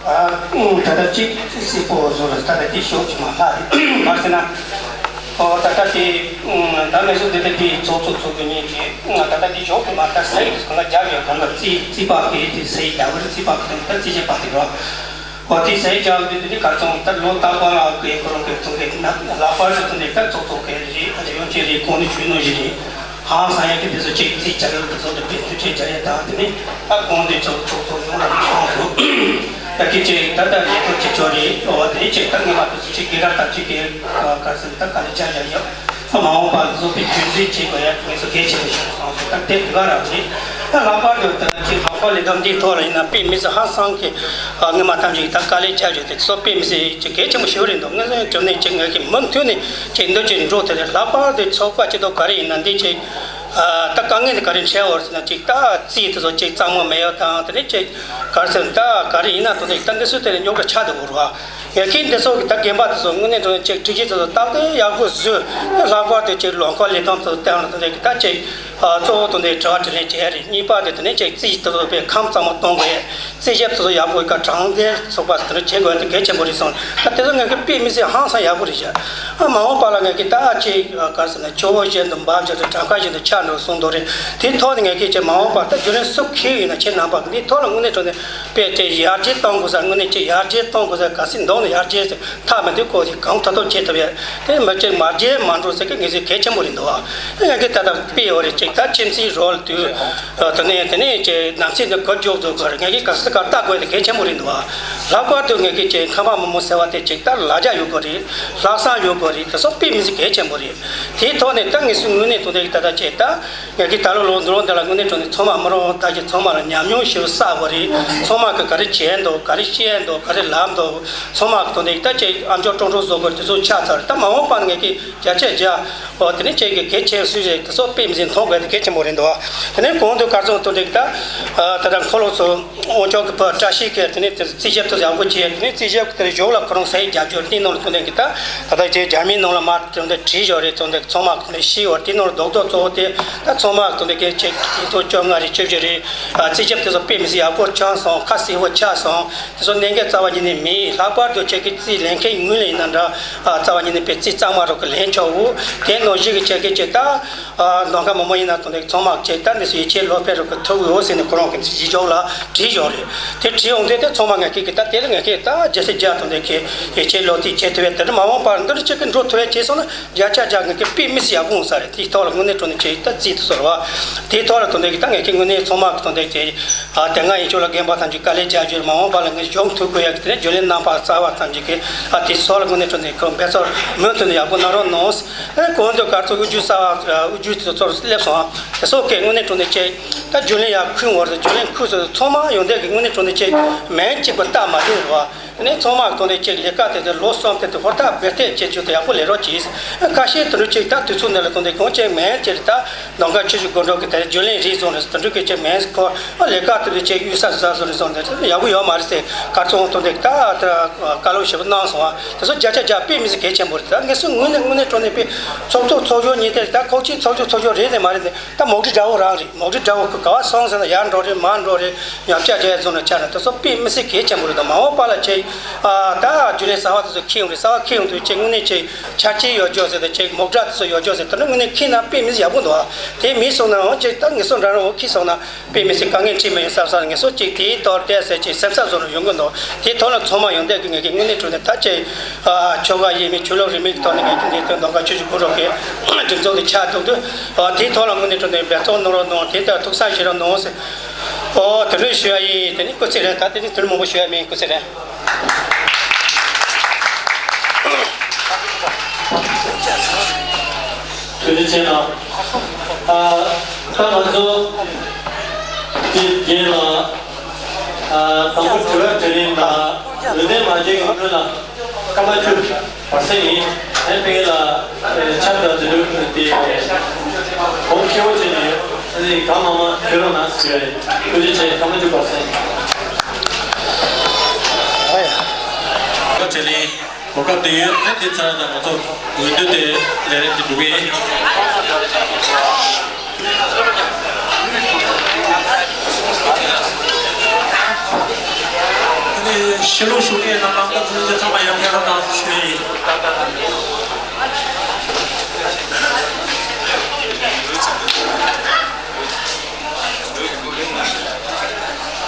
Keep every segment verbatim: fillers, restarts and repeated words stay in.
ཨ། ད་ལྟ་གཅིག་སྲིད་པོ་བཟོ་ལ་ད་ལྟ་དེ་ཞོག་ཅིག་མ་ལྷག་རེད། མ་ཟེར་ན། ཨོ། ད་ལྟ་དེ་ད་མེ་སུ་དེ་ལྟ་དེ་ཚོགས་གཙོ་ཚོགས་དགོས་ཉིན་གྱི་ད་ལྟ་དེ་ཞོག་ཅིག་མ་ད་ས་ཡིག་གང་ལ་རྒྱབ་ཡོད་གང་ལ་རྩིས་རྩིས་པ་གི་དེ་ས་ཡིག་རྒྱབ་པར་རྩིས་པ་གི་ད་རྩིས་བྱེད་པ་དེ་རོ། ཨོ། དེ་ས་ཡིག་རྒྱབ་དེ་དེ་ག་ཚོང་ད་ལོ་རྟག་པར་ཨ་གི་ཁོ་རང་གི་ཚོང་གི་ན་ལག་པར་དུ་ཐོན་ནས་ད་ཚོགས་གཙོ་གི་རེད། ཨ་ཡོང་ཆེ་རེད། གོང་ནས་ཞུས་ནོ་ཞིག་རེད། ཧང་སང་ཡ་གི་དེ་ཚོ་ཅིག་རྩིས་བྱ་ཡོད་དེ་ཚོ་དེ་བེད་སྤྱོད་བྱེད་བྱ་ཡ་དང་དེ་ནི་ད་གོང་དེ་ཚོ་ཚོགས་གཙོ་ཡོང་ར་མི་གཏོང་ཚོ། ད་ཁྱེད་ཅིག་ད་ལྟ་ལས་ཐོག་ཅིག་ཆོག་རེད། ཨོ། དེ་ཅིག་ད་ངེས་པར་དུ་ཅིག་དགེ་རབ་དང་ཅིག་གི་ག་ཟེར་ད་ག་ལེ་བྱ་བྱ་ཡོད། ད་མ་འོངས་པ་བཟོ་པའི་རྒྱུན་འཛིན་བྱེད་དགོས་ཡ་དེ་ཚོ་གལ་ཆེན་པོ་ཞིག་སོང་ཚོ། ད་དེ་དེ་ག་རང་རེད། ད་ལྷག་པར་དུ་ད་ཅིག་ལྷག་པར་ལས་དོན་འདིའི་ཐོག་ལ་ཡིན་ན་དཔེ་མི་སྲིད་ཧང་སང་གི་ངེས་མ་ཐམས་ཅད་ད་དཀའ་ལས་བྱ་རྒྱུ་དེ་ཚོ་དཔེ་མི་སྲིད་ཅིག་གལ་ཆེན་པོ་ཞིག་རེད་འདུག་ངེས་སོང་དྲང་གནས་ཅིག་ངེས་ཀྱི་མུ་མཐུད་ནས་ཅིག་འདུ་ཅིག་འགྲོ་དེ་རེད། ལྷག་པར་དུ་ཚོགས་པ་སྐྱིད་སྡུག་ག་རེ་ཡིན་ན་འདི་ཅིག་ད་དཀའ་ངལ་འདི་ག་རེ་འཕྲད་འོར་ཟེར་ན་ཅིག་ད་རྩིས་དེ་ཚོ་ཅིག་གཙང་མ་མེད་ཡོད་དང་དེ་ནས་ཅིག་ག་རེ་ཟེར་ན་ད་ག་རེ་ཡིན་ན་དོན་དུ་ད་འདི་སུ་དེ་ནས་རྙོག་དྲ་ཆགས་འདུག་རོ། ངས་ཀྱིས་འདི་ཚོ་གི་ད་རྒན་པ་དེ་ཚོ་དངོས་གནས་དྲང་གནས་ཅིག་སྒྲིག་གཞི་དེ་ཚོ་ཏག་ཏག་ཡག་པོ་བཟོས། ལྷག་པར་དུ་ཅིག་ལོ་འཁོར་ལས་དོན་དེ་ཚོ་སྟེང་ལ་དེ་ནས་ད་ཅིག་གཙོ་བོ་དོན་དུ་དྲི་བ་དྲིས་ལན་བྱས་རེད། གཉིས་པ་དེ་དེ་ནས་ཅིག་རྩིས་དེ་ཚོ་དཔེ་ཁམས་གཙང་མ་གཏོང་དགོས། རྩིས་ཞིབ་དེ་ཚོ་ཡག་པོ་ག་དྲང་བདེན་ཚོགས་པ་དེ་ཚོ་བྱེད་དགོས་དེ་གལ་ཆེན་པོ་རེད་སོང་། ད་དེ་ཚོ་ངས་ཀྱིས་དཔེ་མི་སྲིད་ཧང་སང་ཡག་པོ་རེད་བྱས། ཨ། མ་འོངས་པ་ལ་ངས་ཀྱིས་ད་ཅིག་ག་རེ་ཟེར་ན་ཆུ་བོ་བཞིན་དུ་འབབ་བཞིན་དུ་གྲམ་ཁ་བཞིན་དུ་ཆགས་འགྲོ་གསུངས་འདུག་རེད། དེའི་ཐོག་ནས་ངས་ཀྱིས་ཅིག་མ་འོངས་པ་ད་རྒྱུན་ལས་སུ་འཁེལ་ཡོད་ན་ཁྱེད་རྣམ་པ་འདིའི་ཐོག་ལ་དངོས་གནས་དྲང་གནས་དཔེ་དེ་ཡར་རྒྱས་གཏོང་དགོས་ས། དངོས་གནས་ཅིག་ཡར་རྒྱས་གཏོང་དགོས་ས། གལ་སྲིད་འདོམས་ནས་ཡར་རྒྱས་ཟེར་ཐག་མི་འདུག་ཁོ་ཅིག་གང་ཐུབ་ཐུབ་བྱེད་ཐུབ་ཡ། དེ་མི་ཅིག་མར་རྒྱས་མ་འགྲོ་ཟེར་གི་ངེས་ཟིན་གལ་ཆེན་པོ་རེད་འདུག་ཨ། ངས་ཀྱིས་ད་ལྟ་དཔེ་ཡོད་རེད། ཅིག་ད་ཁྱིམ་མཚེས་རོལ་དུས་དེ་ནས་དེ་ནས་ཅིག་ནམ་ཚིགས་འདི་གོ་མགྱོགས་བཟོ་དགོས་རེད། ངས་ཀྱིས་ག་ས་ག་ལྟ་དགོས་དེ་གལ་ཆེན་པོ་རེད་འདུག་ཨ། ལྷག་པར་དུ་ངས་ཀྱིས་ཅིག་ཁམས་པ་མི་མང་ཟེར་བ་དེ་ཅིག་ད་ལ་རྒྱ་ཡོད་དགོས་རེད། ལྷག་བསམ་ཡོད་དགོས་རེད། དེ་ཚོ་དཔེ་མི་སྲིད་གལ་ཆེན་པོ་རེད། དེའི་ཐོག་ནས་ད་ངེས་སུ་དངོས་གནས་དོན་དེ་ད་ལྟ་ཅིག་ད། ངས་ཀྱིས་ད་ལོ་ལོ་འདི་ལོ་འདི་ལ་དངོས་གནས་དྲང་གནས་ཚང་མ་མི་རོ་ད་ཀྱི་ཚང་མ་ལ་ཉམས་མྱོང་ཞིག་བསགས་པ་རེད། ཚང་མ་གི་ག་རེ་བྱས་འདུག་ག་རེ་བཤད་འདུག་ག་རེ་ལབ་འདུག་ཚང་མ་གི་དོན་དེ་ད་ཅིག་ཨ་མཆོག་ཀྲོང་ཀྲོང་བཟོ་དགོས་དེ་ཚོ་ཆགས་ཚར། ད་མ་འོངས་པ་ནས་ངས་ཀྱིས་བརྒྱ་ཆ་བརྒྱ། ཨོ། དེ་ནས་ཅིག་གི་གལ་ཆེ་སུས་རེད་དེ་ཚོ་དཔེ་མི་སྲིད་མཐོང་དགོས་དེ་གལ་ཆེན་པོ་རེད་འདུག་དེ་ནས་གོང་དུ་གར་སོང་དོན་དེ་ད་ད་ལྟ་འཁོར་ལོ་ཚོ་དབང་ཆོག་གི་བཀྲ་ཤིས་ཀྱིས་དེ་ནས་དེ་རྩིས་ཞིབ་དེ་ཡག་པོ་བྱས། དེ་ནས་རྩིས་ཞིབ་དེ་གཞུག་ལ་ཁོ་རང་ས་ཡིག་རྒྱབ་སྐྱོར་དེ་ནང་ལ་དོན་དེ་གི་ད་ད་ལྟ་ཅིག་རྒྱ་མིའི་ནང་ལ་མར་དོན་དེ་བྲིས་བཞག་རེད། དོན་དེ་ཚང་མ་དེ་ནས་ཤེས་བར་དེ་ནང་ལ་རྡོག་རྡོག་གཙོ་བོ་དེ་ད་ཚང་མ་དོན་དེ་གི་ཅིག་ཉིས་སྟོང་བཅོ་ལྔ་རེད། བཅུ་བཞི་རེད། རྩིས་ཞིབ་དེ་ཚོ་དཔེ་མི་སྲིད་ཡག་པོ་བྱུང་སོང་། ཁ་གསལ་པོ་ཆགས་སོང་། དེ་ཚོ་གནད་འགག་རྩ་བ་ཉིད་ནས་མེད། ལྷག་པར་དུ་ཁྱེད་ཀྱིས་རྩིས་ལེན་མཁན་དངོས་ལ་ཡིན་ན་འདྲ། ཨ། རྩ་བ་ཉིད་ནས་དཔེ་རྩིས་གཙང་མ་རོགས་ཀྱིས་ལེན་ཆོག་འོ། དེ་ནང་བཞིན་གྱི་ཁྱེད་ཀྱིས་ཅིག་ད། ཨ། མདོ་ཁམས་མི་མང་ཡིན་ན་དོན་དེ་ཚང་མ་ཅིག་ད་འདི་ཚོ་ཡིད་ཆེས་བློ་འཕེལ་རོགས་ཀྱིས་ཐུབ་འོ་ཟེར་ནས་ཁོ་རང་གི་གཞི་ཕྱོགས་ལ་བྲིས་བཞག་རེད། དེ་བྲིས་འོང་དུས་དེ་ཚང་མ་ངས་ཀྱིས་ཀྱིས་ད་དེ་ལ་ངས་ཀྱིས་ད་རྒྱལ་སྲིད་རྒྱ་དོན་དེ་ཁྱེད་ཡིད་ཆེས་བློ་གཏད་བྱེད་ཐུབ་ཡ་དེ་འདྲ་མ་འོངས་པར་འདི་འདྲ་ཅིག་གི་འགྲོ་ཐུབ་ཡ་བྱས་སོང་ན་བརྒྱ་ཆ་བརྒྱ་ངས་ཀྱིས་དཔེ་མི་སྲིད་ཡག་པོ་འོང་ས་རེད། དེའི་ཐོག་ལ་དངོས་གནས་དྲང་གནས་ཅིག་ད་རྩིས་དེ་ཚོ་རེད་བ། དེའི་ཐོག་ལ་དོན་དེ་གི་ད་ངས་ཀྱིས་དངོས་གནས་ཚང་མ་གི་དོན་དེ་ཅིག་ཨ། དེ་སྔ་ཡིན་ཆོག་ལ་རྒན་པ་ཐམས་ཅད་དཀའ་ལས་བརྒྱབ་བརྒྱབ་མ་འོངས་པ་ལ་ངས་གཞུང་ཐུགས་ཁུར་ཡག་གི་དེ་ནས་རྒྱུན་ལས་རྣམ་པ་གསར་པ་ཐམས་ཅད་ཀྱིས་ཨ་དེ་ཚོ་ལ་དངོས་གནས་དྲང་གནས་ཁོ་འབད་རྩོལ་མུ་མཐུད་ནས་ཡག་པོ་གནང་རོགས་གནང་། ཨེ། གོང་དུ་གར་ཚོགས་དབུ་བརྙེས་གསར་པ་དབུ་བརྙེས་དེ་ཚོ་ཚོར་སླེབས་སོང་། དེ་ཚོ་གིས་དངོས་གནས་དྲང་གནས་ཅིག་ད་རྒྱུན་ལས་ཡག་ཁུར་བར་དུ་རྒྱུན་ལས་ཁུར་ཚོ་ཚང་མ་ཡོང་བསྡད་ཀྱི་དངོས་གནས་དྲང་གནས་ཅིག་མིང་གཅིག་པུ་བཏགས་མ་བསྡད་རེད་བ། དེ་ནས་ཚང་མ་གི་དོན་དེ་ཅིག་ལས་ཀ་དེ་དེ་ལོ་གསུམ་དེ་དེ་ཧུར་ཐག་འབད་ཐད་བྱེད་རྒྱུ་དེ་ཡག་པོ་ལས་རོགས་གྱིས། ཁ་ཤས་དེ་འདྲ་ཅིག་ད་དུས་ཚོད་འདི་ལ་དོན་དེ་གང་ཅིག་མིང་ཅིག་ད་ནང་ཁ་ཆུ་ཆུ་དགོན་གྲོགས་ཀྱི་དེ་རྒྱུན་ལས་རེད་བཟོ་ནས་དེ་འདྲ་གི་ཅིག་མིང་ཁོ་ལས་ཀ་དེ་འདྲ་ཅིག་གཡུག་ས་ཟ་བཟོ་ནས་བཟོ་ནས་ཡག་པོ་ཡོད་མ་རེད་ཟེར། གར་ཚོགས་དོན་དེ་ད་ད་བཀའ་སློབ་ཞིབ་པོ་གནང་སོང་བ། དེ་ཚོ་བརྒྱ་ཆ་བརྒྱ་དཔེ་མི་སྲིད་གལ་ཆེན་པོ་རེད། ད་ངེད་ཚོ་དངོས་གནས་དངོས་གནས་དྲང་གནས་དཔེ་ཚོགས་གཙོ་ཚོགས་གཞོན་གཉིས་དེ་ད་ཁོག་ཆེན་ཚོགས་གཙོ་ཚོགས་གཞོན་རེད་ནས་མ་རེད་ནས། ད་མོག་གྲི་འདྲ་བོ་རང་རེད། མོག་གྲི་འདྲ་བོ་གི་ག་བ་སོང་ཟེར་ན་ཡར་འགྲོ་རེད་མར་འགྲོ་རེད། ཉམས་ཆག་འདྲ་བཟོ་ན་ཆགས་ན་དེ་ཚོ་དཔེ་མི་སྲིད་གལ་ཆེན་པོ་རེད། ད་མ་འོངས་པ་ལ་ཅིག་ཨ། ད་རྒྱུན་ལས་གསར་པ་དེ་ཚོ་འཁྱེར་ཡོང་རེད། གསར་པ་འཁྱེར་ཡོང་དུས་ཅིག་དངོས་གནས་ཅིག་ཆ་རྐྱེན་ཡོད་རྒྱུ་ཟེར་ད་ཅིག་མོག་གྲི་དེ་ཚོ་ཡོད་རྒྱུ་ཟེར་ད་ནི་དངོས་གནས་འཁྱེར་ན་དཔེ་མི་སྲིད་ཡག་པོ་འདུག་ཨ། དེ་མེད་སོང་ན་འོ་ཅིག་ད་ངེད་ཚོ་འདྲ་རང་འོ་འཁྱེར་སོང་ན་དཔེ་མི་སྲིད་དཀའ་ངལ་འཕྲད་མི་ཡོང་བསམ་བསམ་ངེད་ཚོ་ཅིག་དེའི་ཐོག་བལྟས་ཟེར་ཅིག་སེམས་འཚབ་བཟོ་རུ་ཡོང་གི་འདུག་དེའི་ཐོག་ལ་ཚང་མ་ཡོང་བསྡད་ཀྱི་ངེད་ཀྱི་དངོས་གནས་དྲང་གནས་ད་ཅིག་ཨ། ཆོལ་ཁ་ཡིན་མིན་ཆོས་ལུགས་རིས་མེད་ཀྱི་ཐོག་ནས་ངེད་ཀྱི་འདི་དོན་དོན་ཁ་ཆོས་ཀྱི་གུ་རུ་གི་སྒྲིག་འཛུགས་ཀྱི་ཆ་འདུག་དུས། ཨ། དེའི་ཐོག་ལ་དངོས་གནས་དྲང་གནས་འབད་བརྩོན་གནང་རོགས་གནང་། དེ་ལྟར་ཐུགས་བསམ་བཞེས་རོགས་གནང་ཟེར། ཨོ། དེ་འདྲ་ཞུ་ཡ་ཡིན། དེ་ནི་སྐུ་ཚེ་རིང་། ད་དེ་ནི་དུས་མང་པོ་ཞུ་ཡ་མིན། སྐུ་ཚེ་རིང་། ཐུགས་རྗེ་ཆེ་གནང་། ཨ། ད་ང་ཚོ་དེ་རྗེས་ལ། ཨ། དང་པོ་དྲི་བ་དྲིས་ལན་དང་ལུང་བསྟན་མ་བྱས་ཀྱི་སྔོན་ལ་སྐར་མ་བཅུ་བར་གསེང་ཡིན། ཨེ། དེ་ལ་ཆབ་དང་དེ་ཚོ་དེ་གོང་ཁེ་པོ་བྱས་ནས་ཨ་ནི་གང་མང་མང་ཕུལ་རོགས་གནང་ཟེར་བ་ཡིན། ཐུགས་རྗེ་ཆེ། སྐར་མ་བཅུ་བར་གསེང་ཡིན། ཨ་ཡ། གོ་སྐབས་དེ་ཡོད། ཨ། དེ་ཚར་ད་ང་ཚོ་འོས་བསྡུ་དེ་ལས་རིམ་དེ་འགྲོ་གི་ཡིན། ཨ་ནི་ཕྱི་ལོགས་ཞུགས་མཁན་དང་ལམ་ཁ་འཛུལ་རྒྱུ་ཚང་མ་ཡར་ཕེབས་རོགས་གནང་ཞུ་ཡི་ཡིན།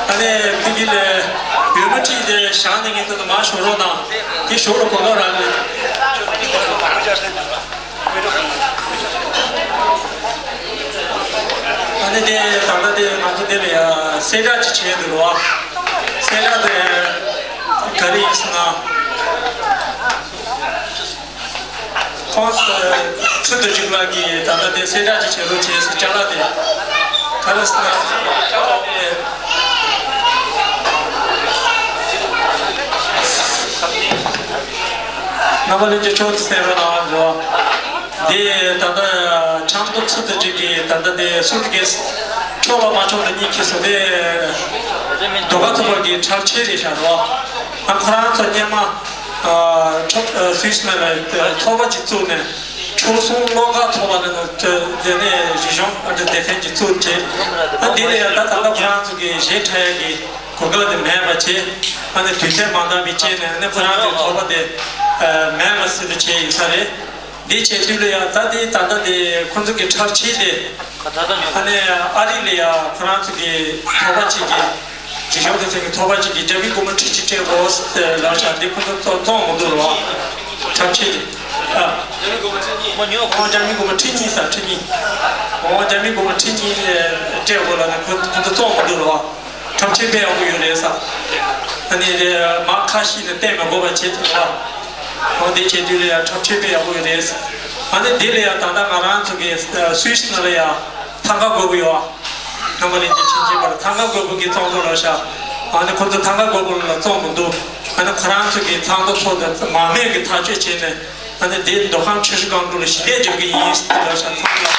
ཨ་ནི་ཕ་གི་ལ་ཡུལ་མི་ཁྲིད་དེ་བཞག་ནས་ངས་ད་དུང་མར་ཞོག་རོགས་གནང་། དེ་ཞོག་ལ་གོ་སྐབས་རག་ལས། ཨ་ནི་དེ་ད་ལྟ་དེ་ང་ཚོ་དེ་ལ་ཡ་གསལ་བསྒྲགས་ཅིག་བྱས་འདུག་རོ། གསལ་བསྒྲགས་དེ་ག་རེ་ཡིན་ཟེར་ན། ཁོང་ཚོ་ཚུལ་དུ་འཇུག་ལགས་ཀྱིས་ད་ལྟ་དེ་གསལ་བསྒྲགས་ཅིག་བྱེད་རོགས་བྱས་ཟེར་ཅ་ལག་དེ་ག་རེ་ཟེར་ན། རྣམ་པ་ལྷན་རྒྱས་ཕྱོགས་སུ་གསན་རོགས་གནང་། འདི་ད་ལྟ་ཆབ་མདོ་ཚུལ་དུ་འཇུག་གི་ད་ལྟ་དེ་སུ་དེ་གས་ཆོག་པ་མ་ཆོག་ལ་གཉིས་ཁྱེར་སོང་། དེ་ཟློས་གར་ཚོགས་པ་གི་འཁྲབ་ཆས་རེད་ཤག་རོ། ཨ་ཁོ་རང་ཚོ་སྔོན་མ་ཨ་ཆོག་ཨ་སུད་སི་ནང་ལ་ཚོགས་པ་ཅིག་བཙུགས་ནས་ཆོལ་གསུམ་བློ་དགའ་ཚོགས་པ་ལ་ནི་དེ་ནས་རིག་གཞུང་ཨ་འདི་སྡེ་ཚན་ཅིག་བཙུགས་བྱས། ཨ་འདི་ལ་ཡང་ད་ད་ལྟ་ཁོ་རང་ཚོ་གི་གཞས་འཁྲབ་ཡ་གི་གོ་སྐབས་དེ་མེད་པ་བྱས། ཨ་ནི་དུས་ཚོད་མ་འདང་བའི་རྐྱེན་ནས་ཨ་ནི་ཁོ་རང་ཚོའི་ཚོགས་པ་དེ་ཨ་མེད་པ་སྲིད་དུ་བྱས་ཡིན་ས་རེད། འདི་བྱེད་དུས་ལ་ཡང་ད་དེ་ད་ལྟ་དེ་ཁོང་ཚོ་གི་འཁྲབ་ཆས་དེ་ཨ་ནི་ཨ་རི་ལ་ཡང་ཁོ་རང་ཚོ་གི་ཚོགས་པ་གཅིག་གི་རིག་གཞུང་སྡེ་ཚན་གྱི་ཚོགས་པ་གཅིག་གིས་རྒྱ་མི་སྒོར་མོ་ཁྲི་གཅིག་སྤྲད་དགོས་ཟེར་ལབ་ཤག་འདི་ཁོང་ཚོ་བཙོང་བཙོང་མི་འདུག་རོ། འཁྲབ་ཆས་དེ་ཨ། ཁོང་རྒྱ་མི་སྒོར་མོ་ཁྲི་གཉིས་ཟེར། ཁྲི་གཉིས། ཁོང་རྒྱ་མི་སྒོར་མོ་ཁྲི་གཉིས་སྤྲད་དགོས་ལབ་ནས་ཁོ་ཁོང་ཚོ་བཙོང་མི་འདུག་རོ། འཁྲབ་ཆས་དཔེ་ཡག་པོ་ཡོད་རེད་ས། ཨ་ནི་དེ་མར་ཁ་ཤས་ནས་བསྟན་མི་དགོས་པ་བྱེད་ཐུབ་པ། འོ་དེ་བྱེད་དུས་ལ་ཡང་འཁྲབ་ཆས་དཔེ་ཡག་པོ་ཡོད་རེད་ས། ཨ་ནི་དེ་ལ་ཡང་ད་ལྟ་ང་རང་ཚོ་གི་ཨ་སུད་སི་ནང་ལ་ཡང་ཐང་ག་རྒོད་པོ་ཡོད་ཨ། རྣམ་པ་ལྷན་རྒྱས་ཆེན་ཆེན་པར་ཐང་ག་རྒོད་པོ་གི་བཙོང་འགྲོ་ལབ་ཤག་ཨ་ནི་ཁོ་ཚོ་ཐང་ག་རྒོད་པོ་ལ་བཙོང་མི་འདུག་ཨ་ནི་ཁོ་རང་ཚོ་གི་ཚོགས་འདུ་ཚོགས་དང་མ་རྨས་ཀྱི་ཐག་གཅོད་བྱས་ནས། ཨ་ནི་དེ་མདོ་ཁམས་ཆུ་བཞི་སྒང་དྲུག་ལ་ཞི་བདེ་འཇོག་གི་ཡིན་ཟེར་ལབ་ཤག་ཚང་མ་ལ།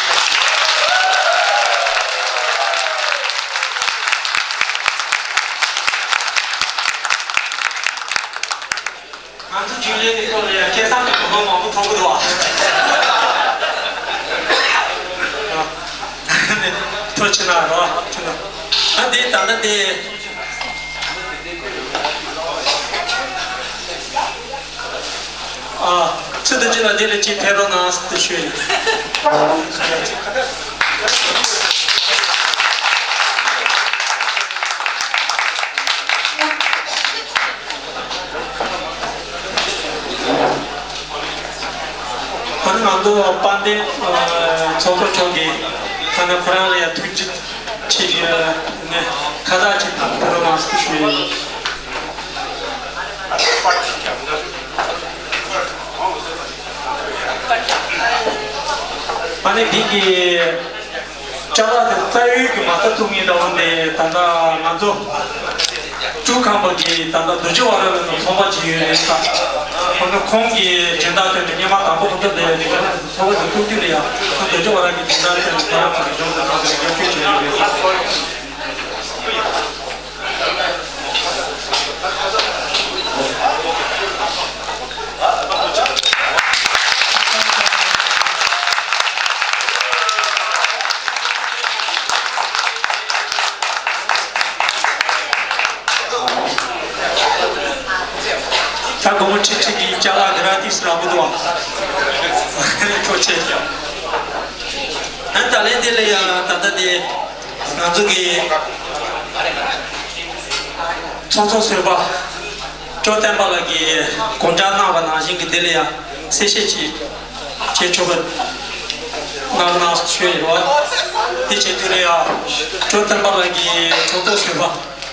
ང་ཚོ་རྒྱུན་ལས་ཀྱི་སྐོར་ལ་ཡང་སྐལ་བཟང་གི་གོ་ནོར་མང་པོ་མཐོང་གི་འདུག་ཨ། ཐུགས་རྗེ་གནང་རོགས། ཨ་འདི་ད་ལྟ་དེ། ཨ། ཚུལ་དུ་ཅི་ལ་དེ་ལ་ཅིག་ཕེབས་རོགས་གནང་ཟེར་ཞུ་ཡིན། ཨ་ནི་ང་ཚོ་དཔལ་ལྡན་ཚོགས་གཙོ་མཆོག་གིས་ཨ་ནི་ཁོ་རང་ལ་ཡང་ཐུགས་རྗེ་ཆེ་ཞུ་ནས་ཁ་བཏགས་ཅིག་ཕེབས་རོགས་གནང་ཟེར་ཞུ་ཡིན། ཨ་ནི་འདི་གི་ཅ་ལག་དེ་རྩ་ཡོད་ཀྱི་མ་རྩ་བཙུགས་མཁན་འདྲ་བོ་འདི་ད་ལྟ་ང་ཚོ་ཀྲུའུ་ཁང་པ་གི་ད་ལྟ་རྡོ་རྗེ་བ་ར་ལ་ཚོགས་པ་ཅིག་ཡོད་རེད་ས། ཁོང་ཚོ་ཁོང་གི་སྦྱིན་བདག་དོན་དུ་སྔོན་མ་དང་པོ་ཁོང་ཚོ་དེ་རིག་གནས་ཚོགས་པ་དེ་བཙུགས་དུས་ལ་ཡང་ཁོང་རྡོ་རྗེ་བ་ར་གི་སྦྱིན་བདག་དོན་དུ་ཁོ་རང་ཚོ་གི་གཞུང་དུ་ཚོགས་པ་དེ་རྒྱབ་སྐྱོར་བྱེད་ཀྱི་ཡོད་རེད་ས། ད་སྒོར་མོ་ཁྲི་ཁྲི་གི་ཅ་ལག་གི་ར་ཏིས་རང་མི་འདུག་ཨ། ཐུགས་རྗེ་ཆེ། ཨ་ད་ལན་དེ་ལ་ཡང་ད་ལྟ་དེ། ང་ཚོ་གི་ཚོགས་གཙོ་ཟུར་པ་ཅོ་བསྟན་པ་ལགས་ཀྱིས་དགོངས་འཆར་གནང་བ་ནང་བཞིན་གྱི་དེ་ལ་ཡང་གསལ་བཤད་ཅིག་བྱེད་ཆོག་པ་གནང་གནང་ཞུས་ཡོད་པ། དེ་བྱེད་དུས་ལ་ཡང་ཅོ་བསྟན་པ་ལགས་ཀྱིས་ཚོགས་གཙོ་ཟུར་པ་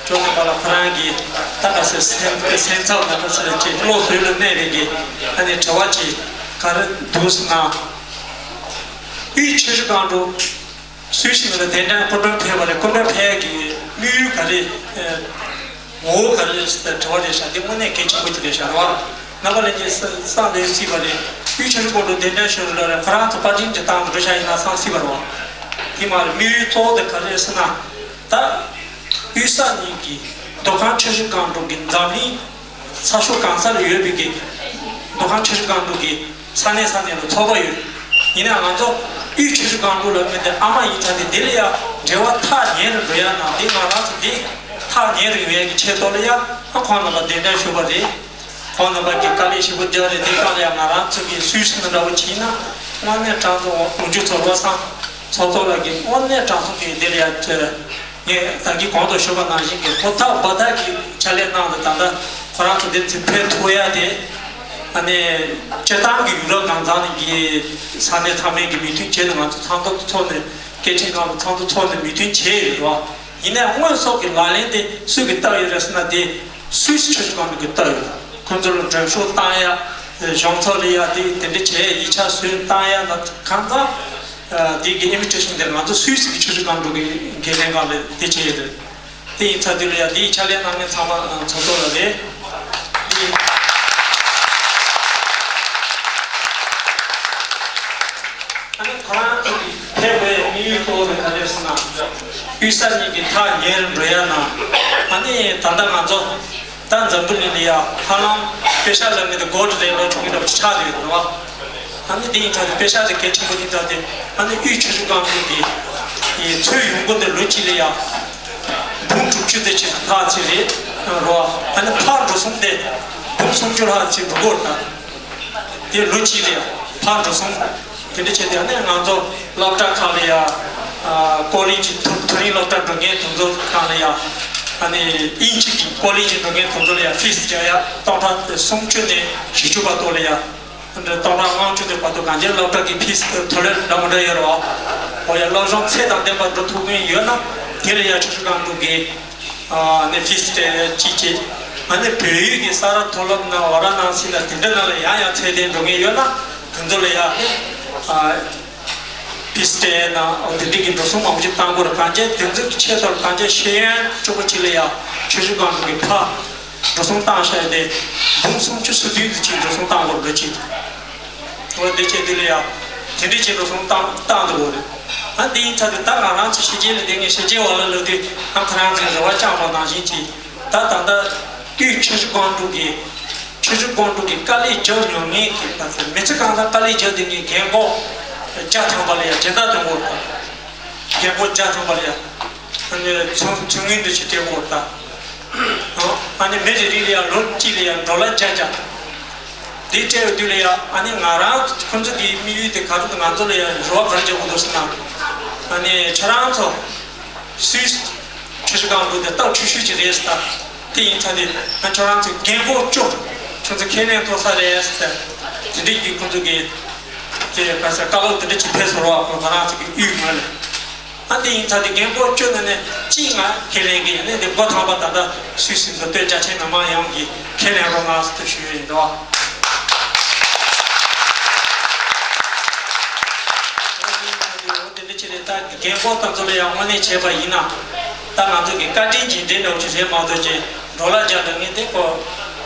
ཅོ་བསྟན་པ་ལགས་ཁོ་རང་གིས་ད་ག་སེ་སེམས་སེམས་ཚབ་ན་ག་སེ་ལ་ཅིག་བློ་བཟོད་ལ་གནས་པའི་གི་ཨ་ནི་དྲི་བ་ཅིག་ག་རེ་འདུག་ཟེར་ན། དབུས་ཆུ་བཞི་སྒང་དྲུག་སུད་སི་ནང་ལ་གདན་འདྲེན་སྐུ་མགྲོན་ཕེབས་པ་རེད། སྐུ་མགྲོན་ཕེབས་ཡག་གི་དམིགས་ཡུལ་ག་རེ། ངོ་བོ་ག་རེ་ཟེར་དྲི་བ་རེད་ཤག་འདི་དངོས་གནས་གལ་ཆེན་པོ་ཅིག་རེད་ཤག་རེད་བ། རྣམ་པ་ལྷན་རྒྱས་བསམ་བསམ་ལས་སྲིད་པ་རེད། དབུས་ཆུ་བཞི་སྒང་དྲུག་གདན་འདྲེན་ཞུ་རུ་ལ་རེད། ཁོ་རང་ཚོ་པར་སྐྲུན་གྱི་སྟངས་འགྲོ་ཤག་ཡིན་ན་བསམ་སྲིད་པ་རེད་བ། དེ་མ་རེད། དམིགས་ཡུལ་གཙོ་བོ་དེ་ག་རེ་རེད་ཟེར་ན། ད་དབུས་ས་གཉིས་ཀྱི་མདོ་ཁམས་ཆུ་བཞི་སྒང་དྲུག་གི་འཛམ་གླིང་ས་ཕྱོགས་གང་ས་ལ་ཡོད་པའི་གི་མདོ་ཁམས་ཆུ་བཞི་སྒང་དྲུག་གི་ས་གནས་ས་གནས་ལ་ཚོགས་པ་ཡོད། ཡིན་ནའང་ང་ཚོ་ དབུས་ཆུ་བཞི་སྒང་དྲུག་ལ་མི་དེ་ཨ་མ་ཡིན་ཙང་དེ་འདི་ལ་ཡང་འབྲེལ་བ་ཐག་ཉེ་རུ་འགྲོ་ཡ་ན་འདི་ང་རང་ཚོ་འདི་ཐག་ཉེ་རུ་ཡོང་ཡ་གི་ཆེད་དོ་ལ་ཡང་ཨ་ཁོང་རྣམ་པ་གདན་འདྲེན་ཞུ་བ་རེད། ཁོང་རྣམ་པ་གི་དཀའ་ལས་ཞེ་པོ་རྒྱག་རེད། འདི་གང་ལ་ཡང་ང་རང་ཚོ་གི་སུད་སི་ནང་འདྲ་བོ་བྱས་ན་དངོས་གནས་དྲང་ཚོ་འོག་འཇུ་ཚོ་བློ་བཟང་ཚོགས་གཙོ་ལགས་ཀྱི་དངོས་གནས་དྲང་ཚོ་གི་འདི་ལ་ཡང་ངས་ད་གིན་གོང་དུ་ཞུས་པ་ནང་བཞིན་གྱི་ཧུར་ཐག་འབད་ཐག་གི་ཕྱག་ལས་གནང་དང་ད་ལྟ་ཁོ་རང་ཚོ་འདི་ཚོ་ཕེབས་ཐུབ་ཡ་དེ་ཨ་ནི་སྤྱིར་བཏང་གི་ཡུ་རོབ་གང་ཚང་གི་ས་གནས་ཚང་མས་ཀྱི་མོས་མཐུན་བྱས་ནས་ང་ཚོ་ཚང་ཐོག་ཏུ་ཚོགས་ནས་སྐད་འཕྲིན་ཁང་ལ་ཚང་ཐོག་ཚོགས་ནས་མོས་མཐུན་བྱས་ཡོད་རེད་བ། ཡིན་ནའི་དངོས་ཟོག་གི་ལག་ལེན་དེ་སུས་ཀྱིས་བསྟར་ཡོད་རེད་ཟེར་ན་དེ་སུད་སི་ཆུ་བཞི་སྒང་དྲུག་གིས་བསྟར་ཡོད། ཁོང་ཚོ་ལ་མགྲོན་ཤོག་བཏང་ཡ། གཞུང་ཚོགས་ལ་ཡ་དེ་དེ་འདྲ་བྱས་ཡིག་ཆ་བཟོས་བཏང་ཡ་ན་གང་ཚང་། དེ་གི་ཨིན་བི་ཊེ་ཤན་དེ་ང་ཚོ་སུད་སི་གི་ཆུ་བཞི་སྒང་དྲུག་གི་འགན་ལེན་ཁང་ལ་དེ་བྱས་ཡོད་རེད། དེ་ཡིན་ཚར་དུས་ལ་ཡ་དེའི་ཕྱག་ལས་གནང་མཁན་ཚང་མ་ཚོགས་གཙོ་ལགས་རེད། དེ་ཨ་ནི་ཁོ་རང་ཚོ་གི་ཕེབས་པའི་དམིགས་ཡུལ་གཙོ་བོ་དེ་ག་རེ་རེད་ཟེར་ན། དབུས་ས་གཉིས་ཀྱི་ཐག་ཉེ་རུ་འགྲོ་ཡ་ན། ཨ་ནི་ད་ལྟ་ང་ཚོ་ད་འཛམ་བུ་གླིང་ལ་ཡ་ཧ་ལམ་པེ་ཤག་ལབ་མཁན་དེ་སྒོར་རེ་ལོ་ཆུང་གི་འདྲ་པོ་ཆགས་བསྡད་ཡོད་རེད་བ། ཨ་ནི་དེ་ཡིན་ཙང་དེ་པེ་ཤག་དེ་གལ་ཆེན་པོ་ཡིན་ཙང་དེ་ཨ་ནི་དབུས་ཆུ་བཞི་སྒང་དྲུག་གི་ཚོད་ཡོང་སྒོ་དེ་ལོ་གཅིག་ལ་ཡ་འབུམ་དྲུག་ཅུ་དེ་ཅིག་ལྷག་ཅིག་རེད་རོ། ཨ་ནི་ཕར་འགྲོ་སོང་དེ་འབུམ་སུམ་ཅུ་ལྷག་ཅིག་འགྲོ་གི་ཡོད་རེད་ད། དེ་ལོ་གཅིག་ལ་ཡ་ཕར་འགྲོ་སོང་། དེ་འདྲ་བྱས་ཏེ་ཨ་ནི་ང་ཚོ་སློབ་གྲྭ་ཁག་ལ་ཡ་ཀོ་ལེ་ཇི་མཐོ་རིམ་སློབ་གྲྭ་འགྲོ་མཁན་དེ་ཚོ་ཁག་ལ་ཡ་ཨ་ནི་དབྱིན་ཇི་གི་ཀོ་ལེ་ཇི་འགྲོ་མཁན་དེ་ཚོ་ལ་ཡ་ཕིས་རྒྱག་ཡ་སྟོང་ཕྲག་སུམ་ཅུ་ནས་བཞི་བཅུ་བར་དུ་ལ་ཡ། སྟོང་ཕྲག་ལྔ་བཅུ་དེ་བར་དུ་གང་ཅིའི་སློབ་གྲྭ་གི་ཕིས་མཐོ་ལོས་འདྲ་མི་འདྲ་ཡོད་རེད་བ། འོ་ཡ་སློབ་སྦྱོང་ཚད་དང་ལྡན་པ་འགྲོ་ཐུབ་མཁན་ཡོད་ན་དེ་ལ་ཡ་ཆུ་བཞི་སྒང་དྲུག་གི་ཨ་ནི་ཕིས་སྤྲད་ཅིག་བྱེད། ཨ་ནི་བལ་ཡུལ་གྱི་ས་རཱ་མཐོ་སློབ་ན་ཝ་ར་ཎ་སི་ན་དེ་འདྲ་ན་ལ་ཡང་ཡང་ཚད་ལྡན་འགྲོ་མཁན་ཡོད་ན་དེ་ཚོ་ལ་ཡ་ཨ་ཕིས་སྤྲད་ན་འོ་དེ་འདྲ་གི་འགྲོ་སོང་མང་པོ་ཅིག་བཏང་དགོས་རེད། གང་ཅི་དེ་ཚོ་གི་ཆེད་དུ་གང་ཅི་ཤེས་ཡོན་སྤྱོད་པོ་ཅིག་ལ་ཡ་ཆུ་བཞི་སྒང་དྲུག་གི་ཕ། འགྲོ་སོང་བཏང་བཞག་ཡ་དེ་འབུམ་སུམ་ཅུ་སོ་བདུན་དུ་ཅིག་འགྲོ་སོང་བཏང་དགོས་རེད་ཅིག་འོ་དེ་བྱས་དུས་ལ་ཡ་དེ་འདྲ་ཅིག་འགྲོ་སོང་བཏང་བཏང་འདུག་གོ་རེད། ཨ་འདི་ཡིན་ཚར་དུས་ད་ང་རང་ཚོ་ཕྱི་རྒྱལ་ལ་བསྡད་མཁན་ཕྱི་རྒྱལ་བ་ལ་ལབ་དུས་ཨ་ཁོ་རང་ཚོའི་རེ་བ་བཅངས་པ་ནང་བཞིན་ཅིག་ད་ད་ལྟ་དབུས་ཆུ་བཞི་སྒང་དྲུག་གི་ཆུ་བཞི་སྒང་དྲུག་གི་དཀའ་ལས་རྒྱག་མྱོང་མཁན་གྱི་ད་ཚོ་མི་ཚེ་གང་ལ་དཀའ་ལས་རྒྱག་བསྡད་མཁན་རྒན་གོག་བརྒྱ་ཐམ་པ་ལ་ཡ་སྦྱིན་བདག་སྟོན་དགོས་རེད། རྒན་པོ་བརྒྱ་ཐམ་པ་ལ་ཡ། ཨ་ནི་ཚོང་ཚོང་ངན་དུ་ཞིག་སྤྲད་དགོས་ད། ཨ་ནི་མི་རེ་རེ་ལ་ཡ་ལོ་གཅིག་ལ་ཡ་ཌོ་ལར་བརྒྱ་བརྒྱ། དེ་སྤྲད་ཡོང་དུས་ལ་ཡ་ཨ་ནི་ང་རང་ཁོང་ཚོ་གི་དམིགས་ཡུལ་དེ་ག་རེ་འདུག་ང་ཚོ་ལ་ཡ་རེ་བ་ག་རེ་རྒྱག་དགོས་འདུག་ཟེར་ན། ཨ་ནི་ཁྱེད་རང་ཚོ་སུད་སི་ཆུ་བཞི་སྒང་དྲུག་དེ་སྟབས་ཆུ་ཤུར་ཅིག་རེད་ཟེར་ད། དེ་ཡིན་ཙང་དེ་ང་ཁྱོད་རང་ཚོའི་རྒན་གོག་བཅུ་ཁྱོད་ཚོ་ཁས་ལེན་ཐོབ་ས་རེད་ཟེར་ད། དེ་འདྲ་གི་ཁོང་ཚོ་གི་དེ་ག་ས་བཀའ་སློབ་དེ་འདྲ་ཅིག་ཕེབས་སོང་རོགས་ཁོ་ང་རང་ཚོ་གི་དབུས་ངོས་ལ། ཨ་དེ་ཡིན་ཙང་དེ་རྒན་གོག་བཅུ་ནང་ནས་གཅིག་ང་ཁས་ལེན་གི་ཡིན་ནས་དེ་འགོ་དང་པ་ད་ལྟ་སུད་སི་མདོ་སྟོད་རྒྱ་ཆེ་མི་མང་ཡོངས་ཀྱིས་ཁས་ལེན་རོགས་གནང་ཟེར་དུ་ཞུ་ཡི་ཡིན་དོ། དེ་འདྲ་ཅིག་རེད་ད། རྒན་གོག་དང་ཚོ་ལ་ཡང་དངོས་གནས་བྱས་པ་ཡིན་ན་ད་ང་ཚོ་གི་བཀའ་དྲིན་གྱི་འབྲས་འདྲ་བོ་ཅིག་རེད་མ་གཏོགས་ཅིག་ཌོ་ལར་བརྒྱ་འདྲ་ངས་དེ་ཀོ་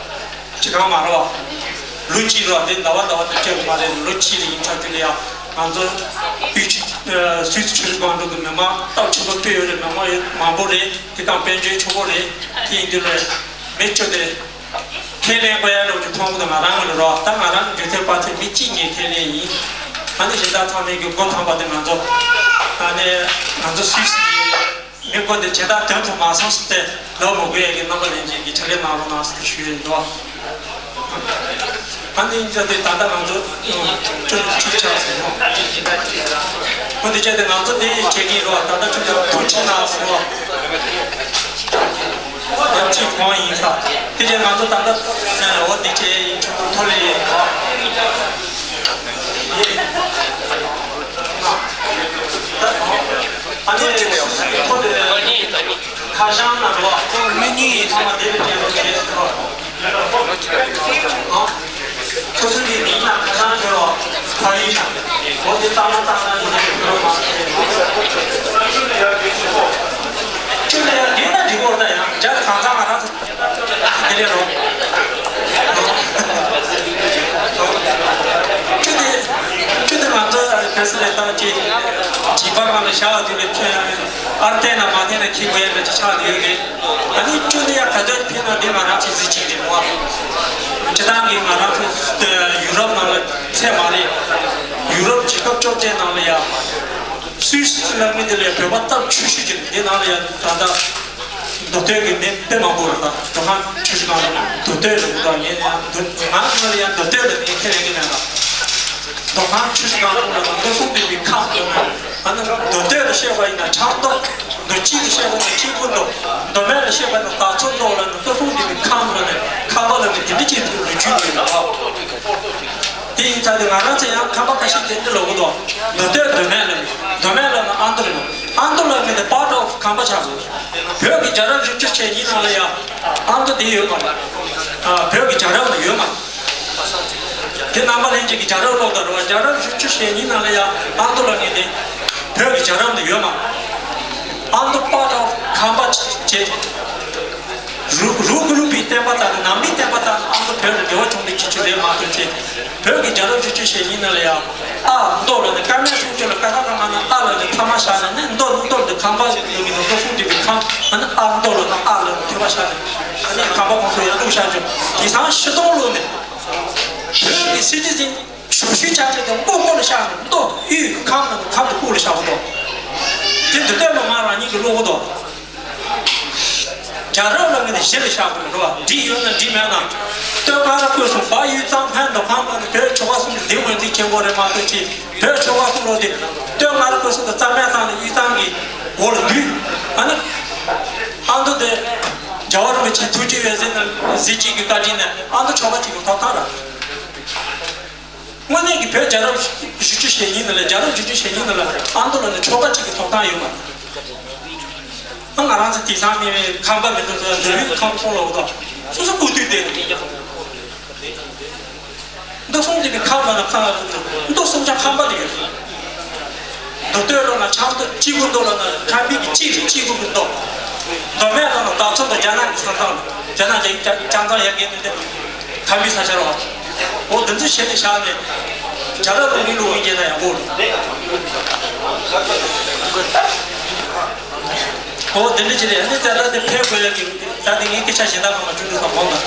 ཅི་གང་མ་རེད་བ། ལོ་གཅིག་རེད་བ། དེ་ཟླ་བ་ཟླ་བ་དེ་སྤྲད་པ་མ་རེད། ལོ་གཅིག་ལ་ཡིན་ཚར་དུས་ལ་ཡང་ང་ཚོ་དབུས་ཆུ་སུད་སི་ཆུ་བཞི་སྒང་དྲུག་གི་མི་མང་སྟབས་ཆེན་པོ་ཕེབས་ཡོད་རེད། མི་མང་ཡོད་མང་པོ་རེད། དེ་གང་དཔལ་འབྱོར་ཆེན་པོ་རེད། དེ་ཡིན་དུས་ལ་མི་བཅུ་དེ་ཁས་ལེན་དགོས་ཡ་འདྲ་བོ་ཅིག་མཐོང་གི་འདུག་ང་རང་ལ་རོགས་ད་ང་རང་འཇུ་ཐེ་པ་ཐེ་མི་གཅིག་ངས་ཁས་ལེན་ཡིན། ཨ་ནི་གཞན་དག་ཚང་མས་ཀྱི་འགོ་དང་པ་དེ་ང་ཚོ་ཨ་ནི་ང་ཚོ་སུད་སི་ཡིན། མི་དགོས་འདི་ཇི་ལྟར་དོན་དུ་མ་སོང་ཟེར་ཏེ་ལོ་མོ་དགོས་ཡ་གི་རྣམ་པ་ལེན་ཅན་གྱི་ཕྱག་ལས་གནང་རོགས་གནང་ཟེར་ཏེ་ཞུ་ཡ་ཡིན་འདུག་ཨ་ནི་ཡིན་ཙང་དེ་ད་ལྟ་ང་ཚོ་ཅུང་ཅིག་ཆགས་སོང་། འོ་དེ་བྱས་ཏེ་ང་ཚོ་དེ་བྱེད་ཀྱི་རོགས། ད་ལྟ་ཁྱོད་ཀྱང་ཐུགས་ཆེ་གནང་སོང་། ང་གཅིག་ཁོང་ཡིན་ས་དེ་བྱས་ང་ཚོ་ད་ལྟ་འོ་དེ་བྱས་ཡིན་ཁྱོད་ཚོ་ཐོ་ལེ་ཡིན། ཨ་ནི་ཁོ་དེ་ཁ་བྱང་ན་རོ། མི་གཉིས་ཡིན། ཚང་མ་དེ་ལ་བྲིས་རོགས་བྱས་ཟེར་རོ། ཁོ་ཚོ་གི་མིང་ན་ཁ་བྱང་བྲིས་རོགས། ཕ་ཡུལ་ན་འོ་དེ་བཏང་ན་བཏང་ན་དེ་ནས་བྲིས་རོགས་མ་བྱས། ཁྱོད་ལ་ཡང་འདི་ན་འགྲིག་གོ། ད་ཡང་རྒྱ་གང་ཚང་ང་རང་ཚོ། དེ་ལས་རོ། ཁྱོད་དེ་ཁྱོད་དེ་ང་ཚོ་བོད་ས་ལས་བཏང་ཅི། བྱིས་པ་གང་ལ་བཞག་དུས་ལས་ཁྱོད་ཨར་བསྟན་ན་མ་བསྟན་ན་ཁྱི་དགོས་ཡ་འདྲ་ཅིག་ཆགས་ཡོད་རེད། ཨ་ནི་ཁྱོད་དེ་ཡང་ག་ཚོད་ཕན་ན་དེ་ང་རང་ཚོ་གཟི་བརྗིད་རེད་མོ། སྤྱི་བཏང་གི་ང་རང་ཚོ་ཡུ་རོབ་ནང་ལ་ཚད་མ་རེད། ཡུ་ ལོ་རྒྱལ་ཁབ་བཅོ་བརྒྱད་ནང་ལ་ཡང་སུད་སི་ལ་ངོས་དེ་ལས་བོད་པ་སྟབས་ཆུ་ཤུ་ཅིག་འདི་ནང་ལ་ཡང་ད་ལྟ་མདོ་སྟོད་ཀྱི་མི་དཔེ་མང་པོ་རེད། ད་མདོ་ཁམས་ཆུ་བཞི་སྒང་དྲུག་མདོ་སྟོད་ལ་འདུག་ཡིན་ཡང་འདུག་ང་ང་ལ་ཡང་མདོ་སྟོད་ལ་ངས་ཁས་ལེན་གྱི་མེད་ལ། མདོ་ཁམས་ཆུ་བཞི་སྒང་དྲུག་ལ་ང་མདོ་སྲུང་སྡེ་བའི་ཁམས་དུ་ན་ཨ་ནི་མདོ་སྟོད་ལ་བཤད་པ་ཡིན་ན་ཆབ་མདོ། མདོ་སྤྱི་ལ་བཤད་པ་ན་སྤྱི་ཁུལ་མདོ། མདོ་སྨད་ལ་བཤད་པ་ན་དྭགས་མཚོ་མདོ་ལ་ནི་མདོ་སྲུང་སྡེ་བའི་ཁམས་ལ་ནི་ཁམས་པ་ལ་ནི་དེ་འདྲ་ཅིག་ལོ་རྒྱུས་ཡོད་ལ། དེ་ཡིན་ཙང་དེ་ང་རང་ཚོ་ཡང་ཁམས་པ་ཁ་ཤས་དེ་འདྲ་ལབ་ཀྱི་འདུག་མདོ་སྟོད་མདོ་སྨད་ལ་ནི་མདོ་སྨད་ལ་ནི་ཨ་མདོ་རེད། ཨ་མདོ་ལ་ནི་དེ་part of ཁམས་པ་ཆགས་འདུག་བོད་ཀྱི་རྒྱལ་རབས་བཞི་བཅུ་ཞེ་གཉིས་ནང་ལ་ཡང་ཨ་མདོ་དེ་ཡོད་མ་རེད། ཨ་བོད་ཀྱི་རྒྱལ་རབས་ལ་ཡོད་མ་རེད། དེ་རྣམ་པ་ལྷན་རྒྱས་ཀྱི་རྒྱལ་རབས་ཀློག་དང་རེད་བ། རྒྱལ་རབས་བཞི་བཅུ་ཞེ་གཉིས་ནང་ལ་ཡང་ཨ་མདོ་ལ་ངེས་ཏེ་བོད་ཀྱི་རྒྱལ་རབས་ནི་ཡོད་མ་རེད། ཨ་མདོ་part of ཁམས་པ་བྱས། རུ་རུ་ཀུ་ལུ་པའི་བསྟན་པ་དང་ནང་པའི་བསྟན་པ་དང་ཨ་མདོ་བོད་ལ་འབྲེལ་བ་བྱུང་བའི་ཁྱད་ཆོས་རེད་མ་གཏོགས་ཅེས། བོད་ཀྱི་རྒྱལ་རབས་བཞི་བཅུ་ཞེ་གཉིས་ནང་ལ་ཡང་ཨ་མདོ་ལ་ནི་ཀ་མད་སུམ་ཅུ་ལ་ཀ་ཁ་ག་ང་ན་ཨ་ལ་ནི་ཐ་མ་བཞག་ནས་ནི་མདོ་མདོ་འདི་ཁམས་པ་ཞིག་ཡོད་མིན་ནོ་མདོ་སྲུང་སྡེ་བའི་ཁམས་ཨ་ནི་ཨ་མདོ་ལ་ནི་ཨ་ལ་ནི་ཐོད་པ་བཞག་ནས་ཨ་ནི་ཁམས་པ་ཁོང་ཚོ་ཡང་བླུགས་བཞག་རྒྱུ། དེང་སང་ཕྱི་སྟོང་ལོ་ནས་བོད་ཀྱི་སྲིད་སྤྱི་ཟིན། ཞུ་ཞུ་ཆ་ཆེ་དང་ལྐོག་ལྐོག་ལ་བཞག་ནས་མདོ་དབུས་ཁམས་ནང་ཁམས་དུ་ཁུག་ལ་བཞག་པ་དང་། དེ་འདི་ལྟར་ལ་ང་རང་ཉིད་ཀྱི་བློ་གོ་དང་། རྒྱལ་རབས་ལ་ངས་ནི་གཞི་ལ་བཞག་པ་རེད་བ། འགྲིག་ཡོད་ན་འགྲིག་མེད་ན། སྟོད་མངའ་རིས་སྐོར་གསུམ་བལ་ཡུལ་གཙང་སྨད་མདོ་ཁམས་ནང་བོད་ཆོལ་ཁ་གསུམ་གྱི་འདི་ངོས་འཛིན་བྱེད་དགོས་རེད་མ་གཏོགས་ཅིག་བོད་ཆོལ་ཁ་གསུམ་ལོ་དེ་སྟོད་མངའ་རིས་སྐོར་གསུམ་དང་གཙང་སྨད་ཚང་ནས་དབུས་གཙང་གི་འོག་ལ་འདུས། ཨ་ནི་ཨ་མདོ་དེ་རྒྱལ་བ་རིན་པོ་ཆེ་ཐུགས་རྗེ་ཡོད་ཟེར་ན་གཟི་བརྗིད་ཀྱི་བཀའ་དྲིན་ནས་ཨ་མདོ་ཆོལ་ཁ་གཅིག་གི་ཐོབ་ཐང་རག་དངོས་གནས་ཀྱི་བོད་རྒྱལ་རབས་བཞི་བཅུ་ཞེ་གཉིས་ནང་ལ་རྒྱལ་རབས་བཞི་བཅུ་ཞེ་གཉིས་ནང་ལ་ཨ་མདོ་ལ་ནི་ཆོལ་ཁ་གཅིག་གི་ཐོབ་ཐང་ཡོད་མ་རེད། ང་རང་ཚོ་དེང་སང་མི་ཁམས་པ་མི་འདུག་ཟེར་འདུལ་བའི་ཁམས་ཚོང་ལ་འོ་དང་སོ་སོ་སྐུ་དུས་དེ་མདོ་སྲུང་སྡེ་བའི་ཁམས་ལ་ན་ཁམས་མདོ་སྲུང་ཅང་ཁམས་པ་དེ་ཡོད་རེད། མདོ་སྟོད་ལ་ན་ཆབ་མདོ་སྤྱི་ཁུལ་མདོ་ལ་ན་ཁམས་པའི་གི་སྤྱི་རེད། སྤྱི་ཁུལ་གྱི་མདོ། མདོ་སྨད་ལ་ན་དྭགས་མཚོ་མདོ་རྒྱ་ནག་གི་ས་མཚམས་རྒྱ་ནག་རྒྱ་རྒྱ་མཚམས་ཡར་རྒལ་ནས་དེ། ཁམས་པའི་ས་ཆ་རེད་བ། འོ་འདི་ཚོ་ཞེ་ནས་བཞག་ནས་རྒྱ་ལ་ལུང་མིན་ལུང་མིན་སྐྱེས་ན་ཡག་པོ་རེད། འོ་འདི་འདྲ་ཅིག་རེད། ཨ་ནི་ད་ལྟ་འདི་ཕེབས་དགོས་ཡ་གི་ད་འདི་ངའི་སྐད་ཆ་གཞན་དག་གང་མ་བྱུང་འདུག་བསམ་འོང་ད།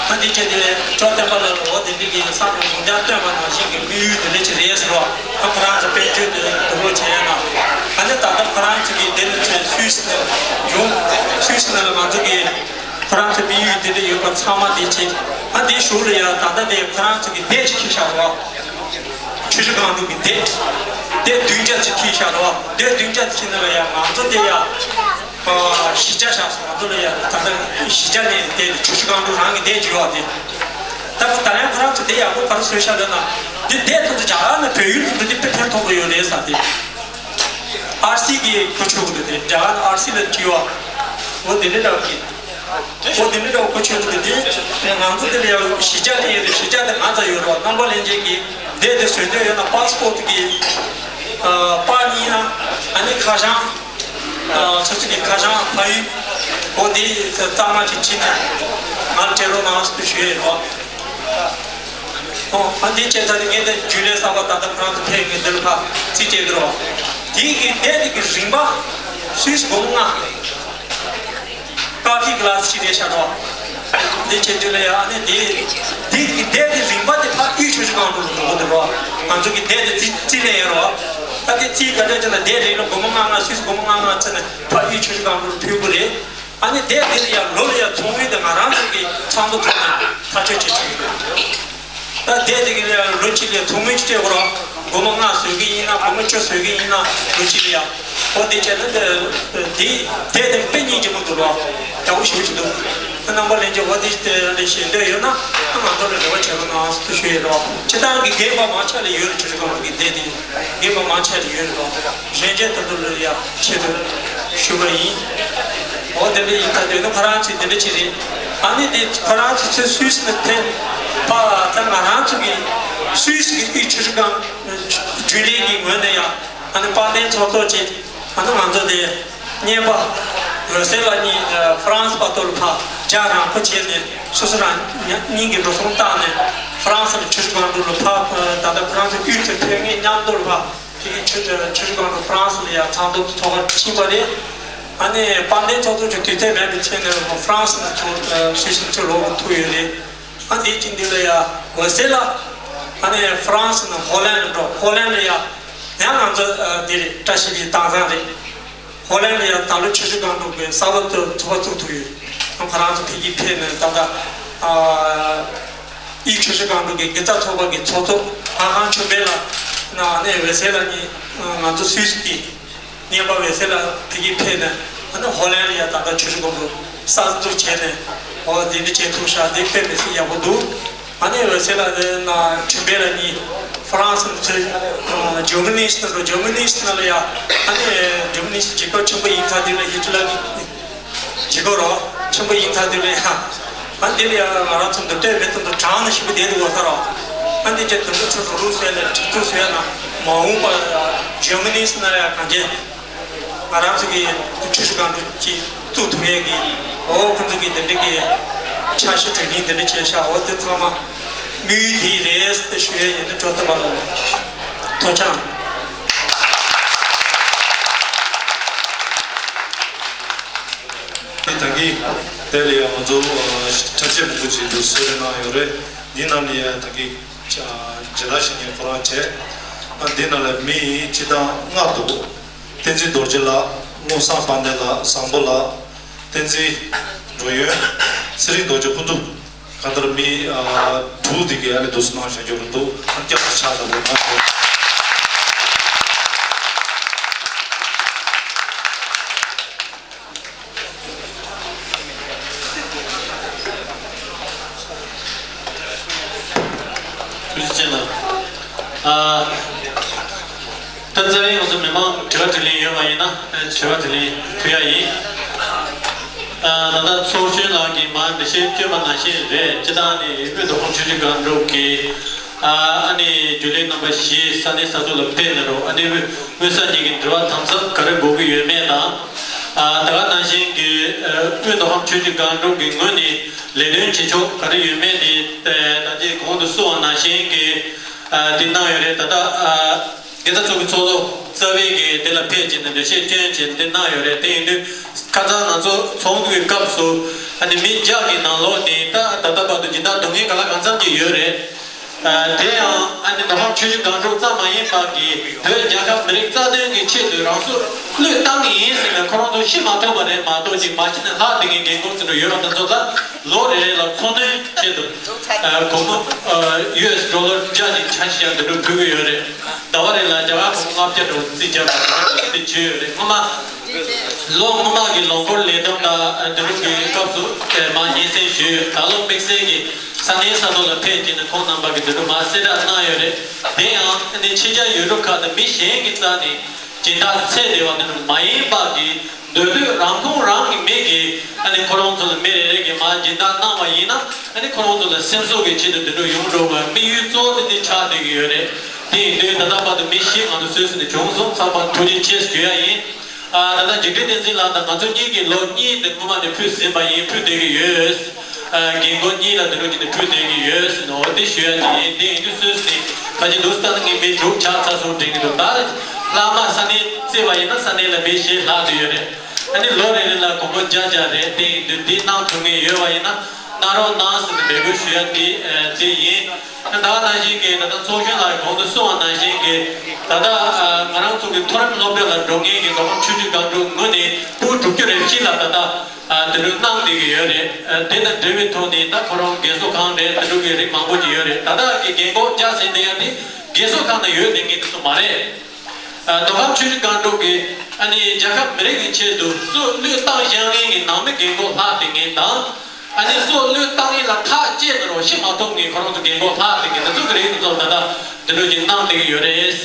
ཨ་འདི་བྱས་དེ་ལས་ཅོག་བསྟན་པ་ལ་ལོ་འདི་འདྲ་གི་བསམ་བློ་ཡོངས་རྒྱ་བཏོན་པ་ནང་བཞིན་གི་དམིགས་ཡུལ་འདི་འདྲ་ཅིག་རེད་ཟེར་བ། ཨ་ཁོ་རང་ཚོ་དཔལ་འབྱོར་དེ་དུ་ལོ་བྱས་ན། ཨ་ནི་ད་ལྟ་ཁོ་རང་ཚོ་གི་འདི་ནི་ཚོས་སུད་སི་ནས་ཡོང་། སུད་སི་ནང་ལ་ང་ཚོ་གི་ཁོ་རང་ཚོ་དམིགས་ཡུལ་དེ་འདྲ་ཡོད་པ་ཚང་མ་དེ་བྱས། ཨ་དེའི་གཞུག་ལ་ཡང་ད་ལྟ་དེ་ཁོ་རང་ཚོ་གི་སྡེ་ཅིག་ཁྱེར་བཞག་རོགས། ཆུ་བཞི་སྒང་དྲུག་གི་སྡེ། སྡེ་བདུན་བརྒྱ་ཅིག་ཁྱེར་བཞག་རོགས། སྡེ་བདུན་བརྒྱ་ཅིག་ནང་ལ་ཡང་ང་ཚོ་དེ་ཡང་བཞི་བརྒྱ་བཞག་སོང་། ང་ཚོ་ལ་ཡང་ད་ལྟ་བཞི་བརྒྱ་ནས་སྡེ་ཆུ་བཞི་སྒང་དྲུག་རང་གི་སྡེ་ཅིག་ཡོད་དེ། ད་ད་ལན་ཁོ་རང་ཚོ་སྡེ་ཡག་པོ་ག་རེ་བཟོས་བཞག་ལབ་ན། འདི་སྡེ་ཐོག་ཏུ་རྒྱ་གར་ནས་བོད་ཡུལ་དུ་འགྲོ་དུས་དཔེ་ཕན་ཐོགས་པོ་ཡོད་རེད་ཟེར་ཏེ། ཨར་སི་གི་གོ་ཆོད་གི་འདུག་སྟེ། རྒྱ་གར་ནས་ཨར་སི་ལ་བྲིས་བ། འོ་དེ་འདྲ་འདྲ་བ་གི། འོ་དེ་འདྲ་འདྲ་བ་གོ་ཆོད་གི་འདུག་སྟེ། ང་ཚོ་དེ་ལ་ཡང་གཞིས་ཆགས་དེ་ཡོད་རེད། གཞིས་ཆགས་དེ་ང་ཚོ་ཡོད་རེད་བ། རྣམ་པ་ལྷན་རྒྱས་ཀྱིས་སྡེ་དེ་བཟོས་འདོད་ཡོད་ན་པཱ་སི་པོར་ཊི་གི་པར་གཉིས་དང་ཨ་ནི་ཁ་བྱང་སོ་སོ་གི་ཁ་བྱང་ཕ་ཡུལ་འོ་དེ་གཙང་མ་ཅིག་བྲིས་ནས་ང་ལ་སྤྲད་རོགས་གནང་ཟེར་ཞུ་ཡས་ཡོད་རེད་བ། ཨོ། ཨ་འདི་བྱས་ཚར་ཏེ་ངས་འདི་རྒྱུན་ལས་གསར་པ་ད་ལྟ་ཁོ་རང་ཚོ་ཕེབས་ངས་འདི་ལ་ཕར་རྩིས་སྤྲད་ཀྱི་རེད་བ། དེ་གི་སྡེ་དེ་གི་རིམ་པ་སུད་སི་སྒོར་མོ་ལྔ། ཀ་ཧྥེ་གི་ལ་སི་གཅིག་རེད་ཤག་རེད་བ། འདི་བྱས་དུས་ལ་ཡ་ཨ་ནི་དེ་དེ་གི་སྡེ་དེ་རིམ་པ་དེ་ཕར་དབུས་ཆུ་བཞི་སྒང་དྲུག་ལ་འགྲོ་གི་འདུག་རེད་བ། ང་ཚོ་གི་སྡེ་དེ་རྩིས་རྩིས་ལེན་ཡོད་རེད་བ། ད་དེ་རྩིས་ག་འདྲ་བྱས་ན་སྡེ་རེ་ལ་སྒོར་མོ་ལྔ་ལྔ་སུད་སི་སྒོར་མོ་ལྔ་ལྔ་བརྩིས་ནས་ཕར་དབུས་ཆུ་བཞི་སྒང་དྲུག་ལ་ཕུལ་དགོས་རེད། ཨ་ནི་སྡེ་འདི་ལ་ཡང་ལོ་ལ་ཡང་ཚོགས་དངུལ་དེ་ང་རང་ཚོ་གི་ཚོགས་འདུ་ཚོགས་ནས་ཐག་གཅོད་བྱེད་ཀྱི་ཡོད། ད་སྡེ་འདི་གི་ལ་ཡང་ལོ་གཅིག་ལ་ཚོགས་དངུལ་གཅིག་སྤྲད་དགོས་ར། སྒོར་མོ་ལྔ་བཟོ་གི་ཡིན་ན་སྒོར་མོ་བཅུ་བཟོ་གི་ཡིན་ན་ལོ་གཅིག་ལ་ཡང་། འོ་དེ་བྱས་ན་འདི་འདི་སྡེ་འདི་དཔེ་སྙིང་རྗེ་མོ་འདུག་ར། ཡག་པོ་ཞེ་པོ་ཅིག་འདུག་རྣམ་པ་ལྷན་རྒྱས་འོ་དེ་ལ་ཞེ་འདོད་ཡོད་ན་ང་ཚོ་ལ་རེ་བ་བྱེད་རོགས་གནང་ཟེར་ཞུ་ཡི་ར། སྤྱིར་བཏང་གི་རྒན་པ་མང་ཆེ་ལ་ཡོད་རེད། ཆུ་བཞི་སྒང་དྲུག་གི་སྡེ་འདི་རྒན་པ་མང་ཆེ་ལ་ཡོད་རེད་ར། གཞན་ཆེ་ད་དུ་ལ་ཡ་ཆེད་དུ་ཞུ་བ་ཡིན། འོ་དེ་འདྲ་ཡིན་ད་དུས་ནི་ཁོ་རང་ཚོས་དེ་འདྲ་ཅིག་རེད། ཨ་ནི་དེ་ཁོ་རང་ཚོ་ཚོས་སུད་སི་ནས་ཕེབས་པ་ད་ང་རང་ཚོ་གི་སུད་སི་གི་དབུས་ཆུ་བཞི་སྒང་རྒྱུན་ལས་ཀྱི་ངོས་ནས་ཡང་ཨ་ནི་དཔལ་ལྡན་ཚོགས་གཙོ་བཅས་ཨ་ནི་ང་ཚོ་དེ་གཉེར་པ་འོད་ཟེར་ལགས་གཉིས་ཧྥ་རན་སི་བར་དུ་ལ་ཕར་རྒྱ་རང་འཁོ་བྱས་ནས་སོ་སོ་རང་ཉ་སྙིང་གི་འགྲོ་སོང་བཏང་ནས་ཧྥ་རན་སི་ལ་ཆུ་བཞི་སྒང་དྲུག་ལ་ཕར་ད་ལྟ་ཁོ་རང་ཚོ་དབུས་ཚོ་ཕེབས་མཁན་མཉམ་དུ་ལ་ཕར། དེ་གི་ཆུ་ཆུ་བཞི་སྒང་དྲུག་ཧྥ་རན་སི་ལ་ཡང་ཚོགས་འདུ་ཚོགས་ཀར་ཕྱིན་པ་རེད། ཨ་ནི་དཔལ་ལྡན་ཚོགས་གཙོ་མཆོག་དུས་ཚོད་མེད་པའི་ཆེད་ནས་ཧྥ་རན་སི་ནས་ཚུར་སུད་སི་ཚུར་ལོག་ཐུབ་ཡོད་རེད། ཨ་དེའི་རྐྱེན་འདི་ལ་ཡང་འོད་ཟེར་ལགས་ཨ་ནི་ཧྥ་རན་སི་ནས་ཧོ་ལན་ལ་འགྲོ་ ཧོ་ལན་ལ་ཡ་ཡང་ང་ཚོ་ཨ་དེ་རེད། བཀྲ་ཤིས་ཀྱི་དྭངས་གཙང་རེད། ཧོ་ལན་ལ་ཡ་ད་ལོ་ཆུ་བཞི་སྒང་དྲུག་གི་གསར་པ་ཚོ་ཚོགས་པ་བཙུགས་ཐུབ་ཡོད། ཁོ་རང་ཚོ་ཕ་གིར་ཕེབས་ནས་ད་ལྟ་ཨ་དབྱིན་ཆུ་བཞི་སྒང་དྲུག་གི་དགེ་རྩ་ཚོགས་པ་གི་ཚོགས་གཙོ་ལྷ་ཁང་ཆོས་འཕེལ་ལགས་ནས་འོད་ཟེར་ལགས་གཉིས་ང་ཚོ་སུད་སི་གི་ཉེ་པ་འོད་ཟེར་ལགས་ཕ་གིར་ཕེབས་ནས་ཨ་ནི་ཧོ་ལན་ལ་ཡ་ད་ལྟ་ཆུ་བཞི་སྒང་དྲུག་གསར་འཛུགས་བྱས་ནས་འོ་དེ་འདྲ་བྱེད་ཐུབ་ཤག་དེ་དཔེ་མི་སྲིད་ཡག་པོ་འདུག་ཨ་ནི་འོད་ཟེར་ལགས་དེ་ན་ཆོས་འཕེལ་ལགས་གཉིས་ཧྥ་རན་སི་ནས་ཚུར་ཇར་མ་ནི་ནང་ལ་འགྲོ། ཇར་མ་ནི་ནང་ལ་ཡ་ཨ་ནི་ཇར་མ་ནི་རྒྱལ་ཁབ་ཆེན་པོ་ཡིན་ཚར་དུས་ལ་ཧི་ཊ་ལར་གྱི་རྒྱལ་ཁབ་རོ་ཆེན་པོ་ཡིན་ཚར་དུས་ལ་ཡ་ཨ་འདི་ལ་ཡ་ང་རང་ཚོ་འདི་ལྟོས་མེད་དུ་འདུག་གྲང་ནས་ཞིག་པོ་བསྡད་འདུག་བ་ས་རོ། ཨ་འདི་ཅག་དུམ་བུ་ཚོ་རུ་རུ་ཟེར་ནས་ཁྲི་ཚུར་ཟེར་ན་མ་འོངས་པ་ཇར་མ་ནི་ནང་ལ་ཡ་གང་ཅི། ང་རང་ཚོ་གི་ཆུ་བཞི་སྒང་དྲུག་ཅིག་བཙུགས་ཐུབ་ཡས་ཀྱི་འོ་ཁོང་ཚོ་གི་དེ་འདྲ་གི་འཆར་གཞི་གྲོས་མིང་དེ་འདྲ་བྱས་ཤག་འོ་དེ་ཚང་མ་དམིགས་ཡུལ་དེ་རེད་ཟེར་ཞུ་ཡས་ཡིན་ན་འགྲོ་ཐུབ་པ་ལ་ཐུགས་རྗེ་ཆེ། ད་གིན་དེ་ལ་ཡང་ང་ཚོ་ཨ་འཁྲབ་ཆས་མང་པོ་ཅིག་འདུག་གསོལ་རས་གནང་ཡོད་རེད། འདི་ནང་ནས་ཡང་ད་གིན་ཨ་རྗེ་ལགས་ཞིག་ངས་ཁོ་རང་བྱས། ཨ་འདི་ནང་ལ་མི་སྤྱི་བཏང་ལྔ་འདུག་བསྟན་འཛིན་རྡོ་རྗེ་ལགས། བློ་བཟང་དཔལ་ལྡན་ལགས། བཟང་པོ་ལགས། བསྟན་འཛིན་འགྲོ་ཡོན། ཚེ་རིང་རྡོ་རྗེ། ཁུ་ཐུ། གང་ལྟར་མི་ཨ་དྲུག་འདི་གའི་ཨ་ནི་འདུག་སེ་གནང་བཞག་རྒྱུ་རེད་འདུག་ཨ་སྐྱབས་སུ་ཆགས་དང་པོ་གནང་དགོས། ཐུགས་རྗེ་ཆེ་གནང་། ཨ། ད་རྩ་བའི་ང་ཚོ་མི་མང་དྲི་བ་དྲིས་ལན་ཡོད་པ་ཡིན་ན་ཨ་དྲི་བ་དྲིས་ལན་ཕུལ་ཡ་ཡིན། ཨ་ད་ལྟ་ཚོགས་གཞོན་ལགས་ཀྱིས་མར་འགྲེལ་བཤད་བསྐྱོན་པ་ནང་བཞིན་རེད། སྤྱིར་བཏང་ནི་དབུས་མདོ་ཁམས་ཆུ་བཞི་སྒང་དྲུག་གི་ཨ་ཨ་ནི་རྒྱུན་ལས་རྣམ་པ་བཞི་ས་གནས་ས་ཐོག་ལ་ཕེབས་ནས་རོགས་ཨ་ནི་དབུས་དབུས་ས་གཉིས་ཀྱི་འབྲེལ་བ་དམ་ཟབ་ག་རེ་དགོས་ཀྱི་ཡོད་མེད་དང་། ཨ་ད་ག་ནང་བཞིན་གྱི་ཨ་དབུས་མདོ་ཁམས་ཆུ་བཞི་སྒང་དྲུག་གི་ངོས་ནས་ལས་དོན་བྱེད་ཕྱོགས་ག་རེ་ཡོད་མེད་དེ་ཨ་ད་ཅི་གོང་དུ་གསུངས་པ་ནང་བཞིན་གྱི་ཨ་དེ་གནང་ཡོད་རེད། ད་ལྟ་ཨ་དགེ་རྩ་ཚོགས་ཀྱི་ཚོགས་གཙོ་རྩ་བའི་གི་དེ་ལ་ཕེབས་བྱས་ནས་འགྲེལ་བཤད་བསྐྱོན་བྱས་ནས་དེ་གནང་ཡོད་རེད། དེ་ཡིན་དུས་ཁ་སང་ང་ཚོ་ཚོགས་འདུ་གི་སྐབས་སུ་ཨ་ནི་མི་བརྒྱ་གི་ནང་ལོགས་ནས་ད་ད་ལྟ་བར་དུ་སྦྱིན་བདག་བསྡུ་མཁན་ག་ལ་གང་འཚམ་ཅིག་ཡོད་རེད། ཨ་དེ་ཡང་ཨ་ནི་མདོ་ཁམས་ཆུ་བཞི་སྒང་དྲུག་ཙམ་མ་ཡིན་པ་གི་བོད་རྒྱལ་ཁབ་མི་རིགས་རྩ་དོན་གྱི་ཆེད་དུ་རང་སྲོག་བློས་བཏང་གི་ཡིན་ཟེར་ནས་ཁོ་རང་ཚོ་ཤི་མ་ཐུབ་པ་རེད་མ་གཏོགས་ཅིག་མ་ཤི་ནས་ལྷག་བསྡད་མཁན་རྒན་རྒོན་ཚོ་ཡོད་པ་དེ་ཚོ་ལ་ལོ་རེ་རེ་ལ་མཚོ་སྣོན་ཆེད་དུ་ཨ་སྒོར་མོ་ཨ་ཡུ་ཨེས་ཌོ་ལར་བརྒྱ་ཅིག་ཆ་ཤས་ཀྱང་འདི་འདྲ་ཕུལ་གྱི་ཡོད་རེད། ཟླ་བ་རེ་ལ་རྒྱ་གར་སྒོར་མོ་ལྔ་བརྒྱ་འདྲ་བོ་རྩིས་བརྒྱབ་པ་དེ་བྱས་ཡོད་རེད། སྔོན་མ་ལོ་སྔོན་མ་གི་ལོ་འཁོར་ལས་དོན་དང་འདི་འདྲ་གི་སྐབས་སུ་མར་སྙན་སེང་ཞུས་ཡོད། ད་ལོ་དམིགས་བསལ་གྱི་ས་གནས་ས་ཐོག་ལ་ཕེབས་བྱས་ནས་ཁོང་རྣམ་པ་གིས་འདི་འདྲ་མར་གསལ་བསྒྲགས་གནང་ཡོད་རེད། དེ་ཡང་ཨ་ནི་ཕྱི་རྒྱལ་ཡུལ་གྲུ་ཁག་དང་མི་གཞན་གྱི་རྩ་ནས་སྦྱིན་བདག་ཚད་ལྡན་པ་འདི་འདྲ་མ་ཡིན་པ་གི་འདོད་འདོད་རང་ཁོངས་རང་གི་མི་གིས་ཨ་ནི་ཁོ་རང་ཚོ་ལ་མི་རེ་རེ་གིས་མར་སྦྱིན་བདག་གནང་བ་ཡིན་ན་ཨ་ནི་ཁོ་རང་ཚོ་ལ་སེམས་གསོ་གི་ཆེད་དུ་འདི་འདྲ་ཡོང་འགྲོ་བའི་དམིགས་ཡུལ་གཙོ་བོ་དེ་འདི་ཆགས་བསྡད་ཀྱི་ཡོད་རེད། དེ་ཡིན་དུས་ད་ལྟ་བར་དུ་མི་བཞི་ང་ཚོ་སུད་སི་ནས་བྱུང་སོང་། ཚང་མར་ཐུགས་རྗེ་ཆེ་ཞུ་ཡ་ཡིན། ཨ་ད་ལྟ་འཇིགས་བྲལ་བསྟན་འཛིན་ལགས་དང་ང་ཚོ་གཉིས་ཀྱིས་ལོ་གཉིས་དེ་སྔོན་མ་ནས་ཕུལ་ཟིན་པ་ཡིན། ཕུལ་བསྡད་ཀྱི་ཡོད། ཨ་རྒན་རྒོན་གཉིས་ལ་དེ་འདྲ་བྱས་ནས་ཕུལ་བསྡད་ཀྱི་ཡོད་ཟེར་ནས་འོ་དེ་ཞུ་ཡ་དེ་ཡིན། དེ་ཡིན་དུས་སུད་སི་ནས་ད་ཅི་འདུག་སེ་ལྟ་ན་ངས་མི་དྲུག་ཆགས་ཚར་སོང་དྲན་གྱི་འདུག་ད་ལྷག་མ་ས་གནས་བརྩིས་པ་ཡིན་ན་ས་གནས་ལ་མི་བཞི་ལྷག་བསྡད་ཡོད་རེད། ཨ་ནི་ལོ་རེ་རེ་ལ་སྒོར་མོ་བརྒྱ་བརྒྱ་རེད། དེ་ཡིན་དུས་འདི་གནང་ཐུབ་མཁན་ཡོད་པ་ཡིན་ན་གནང་རོགས་གནང་ཟེར་ནས་འབོད་སྐུལ་ཞུ་ཡ་དེ་དེ་ཡིན། ད་ག་ནང་བཞིན་གྱི་ད་ལྟ་ཚོགས་གཞོན་ལགས་ཀྱིས་གོང་དུ་གསུངས་པ་ནང་བཞིན་གྱི་ད་ལྟ་ང་རང་ཚོ་གི་མཐོ་རིམ་སློབ་གྲྭ་ལ་འགྲོ་མཁན་གྱི་མདོ་ཁམས་ཆུ་བཞི་སྒང་དྲུག་ངོས་ནས་ཕྲུ་གུ་དྲུག་ཅུ་རེ་བཞི་ལ་ད་ལྟ་དེ་འདྲ་གནང་བསྡད་ཀྱི་ཡོད་རེད། དེ་དང་འབྲེལ་བའི་ཐོག་ནས་ད་ཁོ་རང་རྒན་གསོ་ཁང་རེད། དེ་འདྲ་གི་རིགས་མང་པོ་ཅིག་ཡོད་རེད། ད་ལྟ་གི་རྒན་གོག་བརྒྱ་ཟེར་བསྡད་ཡ་དེ་རྒན་གསོ་ཁང་ནང་ཡོད་བསྡད་མཁན་དེ་ཚོ་མ་རེད། མདོ་ཁམས་ཆུ་བཞི་སྒང་དྲུག་གིས་ཨ་ནི་རྒྱལ་ཁབ་མི་རིགས་ཀྱི་ཆེད་དུ་སྲོག་བློས་བཏང་བཞག་མཁན་གྱི་ནང་མི་རྒན་གོག་ལྷག་བསྡད་མཁན་དང་། ཨ་ནི་སྲོག་བློས་བཏང་ཡས་ལ་ཐག་བཅད་ནས་རོགས་ཤི་མ་ཐུབ་མཁན་ཁོ་རང་ཚོ་རྒན་གོག་ལྷག་བསྡད་མཁན་དེ་ཚོ་གི་རིགས་དེ་ཚོ་ལ་ད་ལྟ་འདི་འདྲ་ཅིག་གནང་བསྡད་ཀྱི་ཡོད་རེད།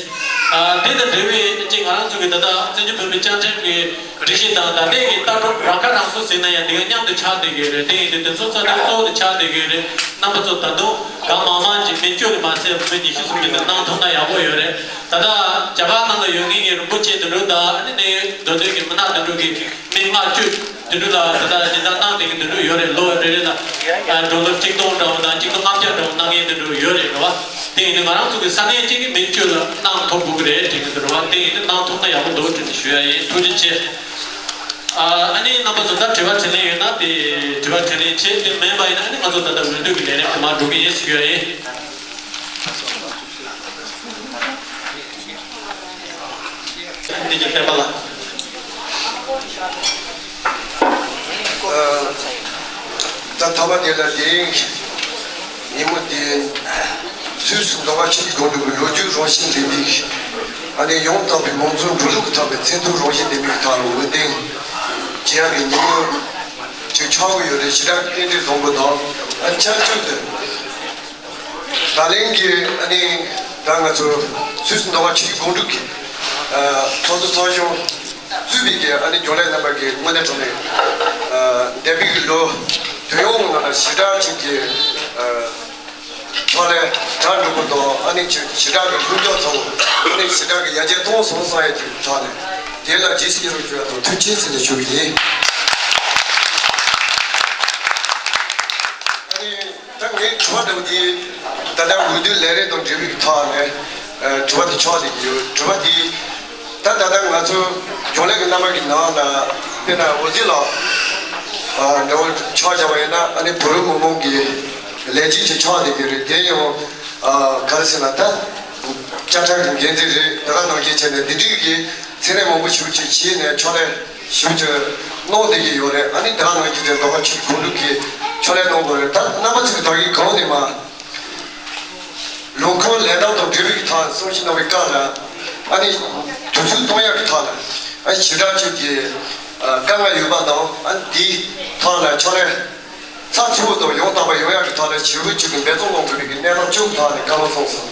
ཨ་དེ་དང་འབྲེལ་བའི་ཅིག་ང་རང་ཚོ་གི་ད་ལྟ་བཙན་བྱོལ་བོད་མིའི་བཅའ་ཁྲིམས་ཀྱི་སྒྲིག་གཞི་དང་ད་ལྟའི་གི་ལྟ་གྲུབ་རང་ཁ་རང་གསོ་ཟེར་ན་ཡང་དེ་ག་མཉམ་དུ་ཆགས་བསྡད་ཀྱི་ཡོད་རེད། དེ་ཡིན་དུས་དེ་ཚོ་རྩ་དོན་གཙོ་བོ་དེ་ཆགས་བསྡད་ཀྱི་ཡོད་རེད། རྣམ་པ་ཚོ་ད་དུང་གང་མང་མང་ཅིག་མི་བཅུ་ལས་མ་ཚད་མི་ཉི་ཤུ་སུམ་ཅུ་དེ་གནང་ཐུབ་ན་ཡག་པོ་ཡོད་རེད། ད་ལྟ་རྒྱ་གར་ནང་ལ་ཡོད་མཁན་གྱི་རིན་པོ་ཆེ་དེ་འདྲ་དང་ཨ་ནི་གནད་ཡོད་མདོ་སྟོད་ཀྱི་མི་ནག་དེ་འདྲ་གི་མི་ལྔ་བཅུ་དེ་འདྲ་ལ་ད་ལྟ་སྦྱིན་བདག་གནང་བསྡད་ཀྱི་དེ་འདྲ་ཡོད་རེད། ལོ་རེ་རེ་ལ་ཨ་ཌོ་ལར་གཅིག་སྟོང་འདྲ་བོ་དང་གཅིག་སྟོང་ལྔ་བརྒྱ་འདྲ་བོ་གནང་མཁན་དེ་འདྲ་ཡོད་རེད་རེད་བ། དེ་ཡིན་དུས་ང་རང་ཚོ་གི་ས་གནས་གཅིག་གི་མི་བཅུ་ལ་གནང་ཐུབ་དགོས་ཀྱི་རེད་དྲན་གྱི་འདུག་རེད་བ། དེ་ཡིན་དུས་གནང་ཐུབ་ན་ཡག་པོ་འདུག་དྲན་ཞུ་ཡ་ཡིན། ཐུགས་རྗེ་ཆེ། ཨ་ནི་རྣམ་པ་ཚོ་ད་དྲི་བ་དྲིས་ལན་ཡོད་ན་དེ་དྲི་བ་དྲིས་ལན་བྱེད། དེ་མེད་པ་ཡིན་ན་ཨ་ནི་ང་ཚོ་ད་ལྟ་འོས་བསྡུ་གི་ལས་རིམ་དེ་མར་འགྲོ་གི་ཡིན་ཞུ་ཡ་ཡིན། ཀྱི་བསྟན་པ་ལ། ད་ཐོག་མ་དེ་ལ་དེ་ཉིན་མོ་དེ་ཚུལ་སུ་འདོགས་པ་ཆེན་གྱི་སྒོ་འགྲོ་གི་ལོ་རྒྱུས་རང་བཞིན་ལྡན་པའི་ཨ་ནི་ཡང་དག་པའི་མང་གཙོའི་འགྲོ་ལུགས་ཀྱི་ཐོག་ནས་ཚད་མཐོའི་རང་བཞིན་ལྡན་པའི་ཐོག་ལ་འོས་ལྡན་བྱེད་ཡག་གི་ཉིན་མོ་ཅིག་ཆགས་ཀྱི་ཡོད་རེད། ཞེ་དྲག་རྟེན་འབྲེལ་བཟང་པོ་དང་ཨ་ཆབས་ཅིག་ཏུ། ད་ལན་གྱི་ཨ་ནི་ད་ང་ཚོ་ཚུལ་སུ་འདོགས་པ་ཆེན་གྱི་སྒོ་འགྲོ་གི་ཚོགས་གཙོ་ཚོགས་གཞོན་གཙོས་པའི་གི་ཨ་ནི་རྒྱུན་ལས་རྣམ་པ་གི་དངོས་གནས་དྲང་གནས་འདས་པའི་གི་ལོ་དུས་ཡུན་ནང་ལ་ཞེ་དྲག་ཅིག་གི་ཕྱག་ལས་གྲ་འགྲིག་པོ་དང་ཨ་ནི་ཅིག་ཞེ་དྲག་གི་ལྷུན་གྱིས་ཚང་བ་ཨ་ནི་ཞེ་དྲག་གི་ཡར་རྒྱས་གཏོང་སོང་བསམ་ཡས་ཀྱི་ཐོག་ནས་དེ་ལ་རྗེས་སུ་ཡི་རང་ཞུ་ཡ་དང་ཐུགས་རྗེ་ཆེ་ཞུ་གི་ཡིན། ཨ་ནི། ད་ངའི་དྲི་བ་འདྲ་བོ་དེ་ད་ལྟ་འོས་བསྡུ་ལས་རིམ་དང་འབྲེལ་བའི་ཐོག་ནས་ཨ་དྲི་བ་དེ་ཆགས་བསྡད་ཀྱི་ཡོད། དྲི་བ་དེ་ད་ད་ལྟ་ང་ཚོ་རྒྱུན་ལས་ཀྱི་རྣམ་པ་གི་ནང་ལ་དཔེར་ན་འོད་ཟེར་ལགས་ཨ་འདྲ་བོ་ཆ་བཞག་པ་ཡིན་ན་ཨ་ནི་བོད་རིགས་མི་མང་གི་ལས་བྱེད་ཅིག་ཆགས་བསྡད་ཀྱི་རེད། དེ་ཡང་ཨ་ག་རེ་ཟེར་ན་ད་དཔྱ་ཁྲལ་གྱི་འགན་འཛིན་རེད། དེ་ག་ནང་བཞིན་བྱས་ནས་འདི་འདྲའི་གི་མཚན་གནས་མང་པོ་ཞིག་ཅིག་བྱས་ནས་ཕྱག་ལས་ཞིབ་ཅིག་གནང་བསྡད་ཀྱི་ཡོད་རེད། ཨ་ནི་དེ་ག་ནང་བཞིན་དུ་འདོགས་པ་ཆེན་གྱི་སྒོ་འགྲོ་གི་ཕྱག་ལས་གནང་དགོས་རེད། ད་རྣམ་པ་ཚོས་ད་གིན་གོང་ནས་མ་ལུང་ཁུངས་ལེན་སྟངས་དང་འབྲེལ་བའི་ཐོག་གསུང་བཤད་གནང་བའི་སྐབས་ལ་ཨ་ནི་དུས་ཚོད་གཏོང་ཡག་གི་ཐོག་ལ་ཨ་ཞེ་དྲག་ཅིག་གི་དཀའ་ངལ་ཡོད་པ་དང་ཨ་ནི་དེའི་ཐོག་ལ་ཕྱག་ལས་ཚགས་ཚུད་པོ་དང་ཡང་དག་པ་ཡོང་ཡག་གི་ཐོག་ལ་ཞེ་པོ་ཅིག་གི་འབད་བརྩོན་གནང་དགོས་པའི་གནས་སྟངས་བཅུ་གི་ཐོག་ནས་བཀའ་མོལ་གསུངས་སོང་།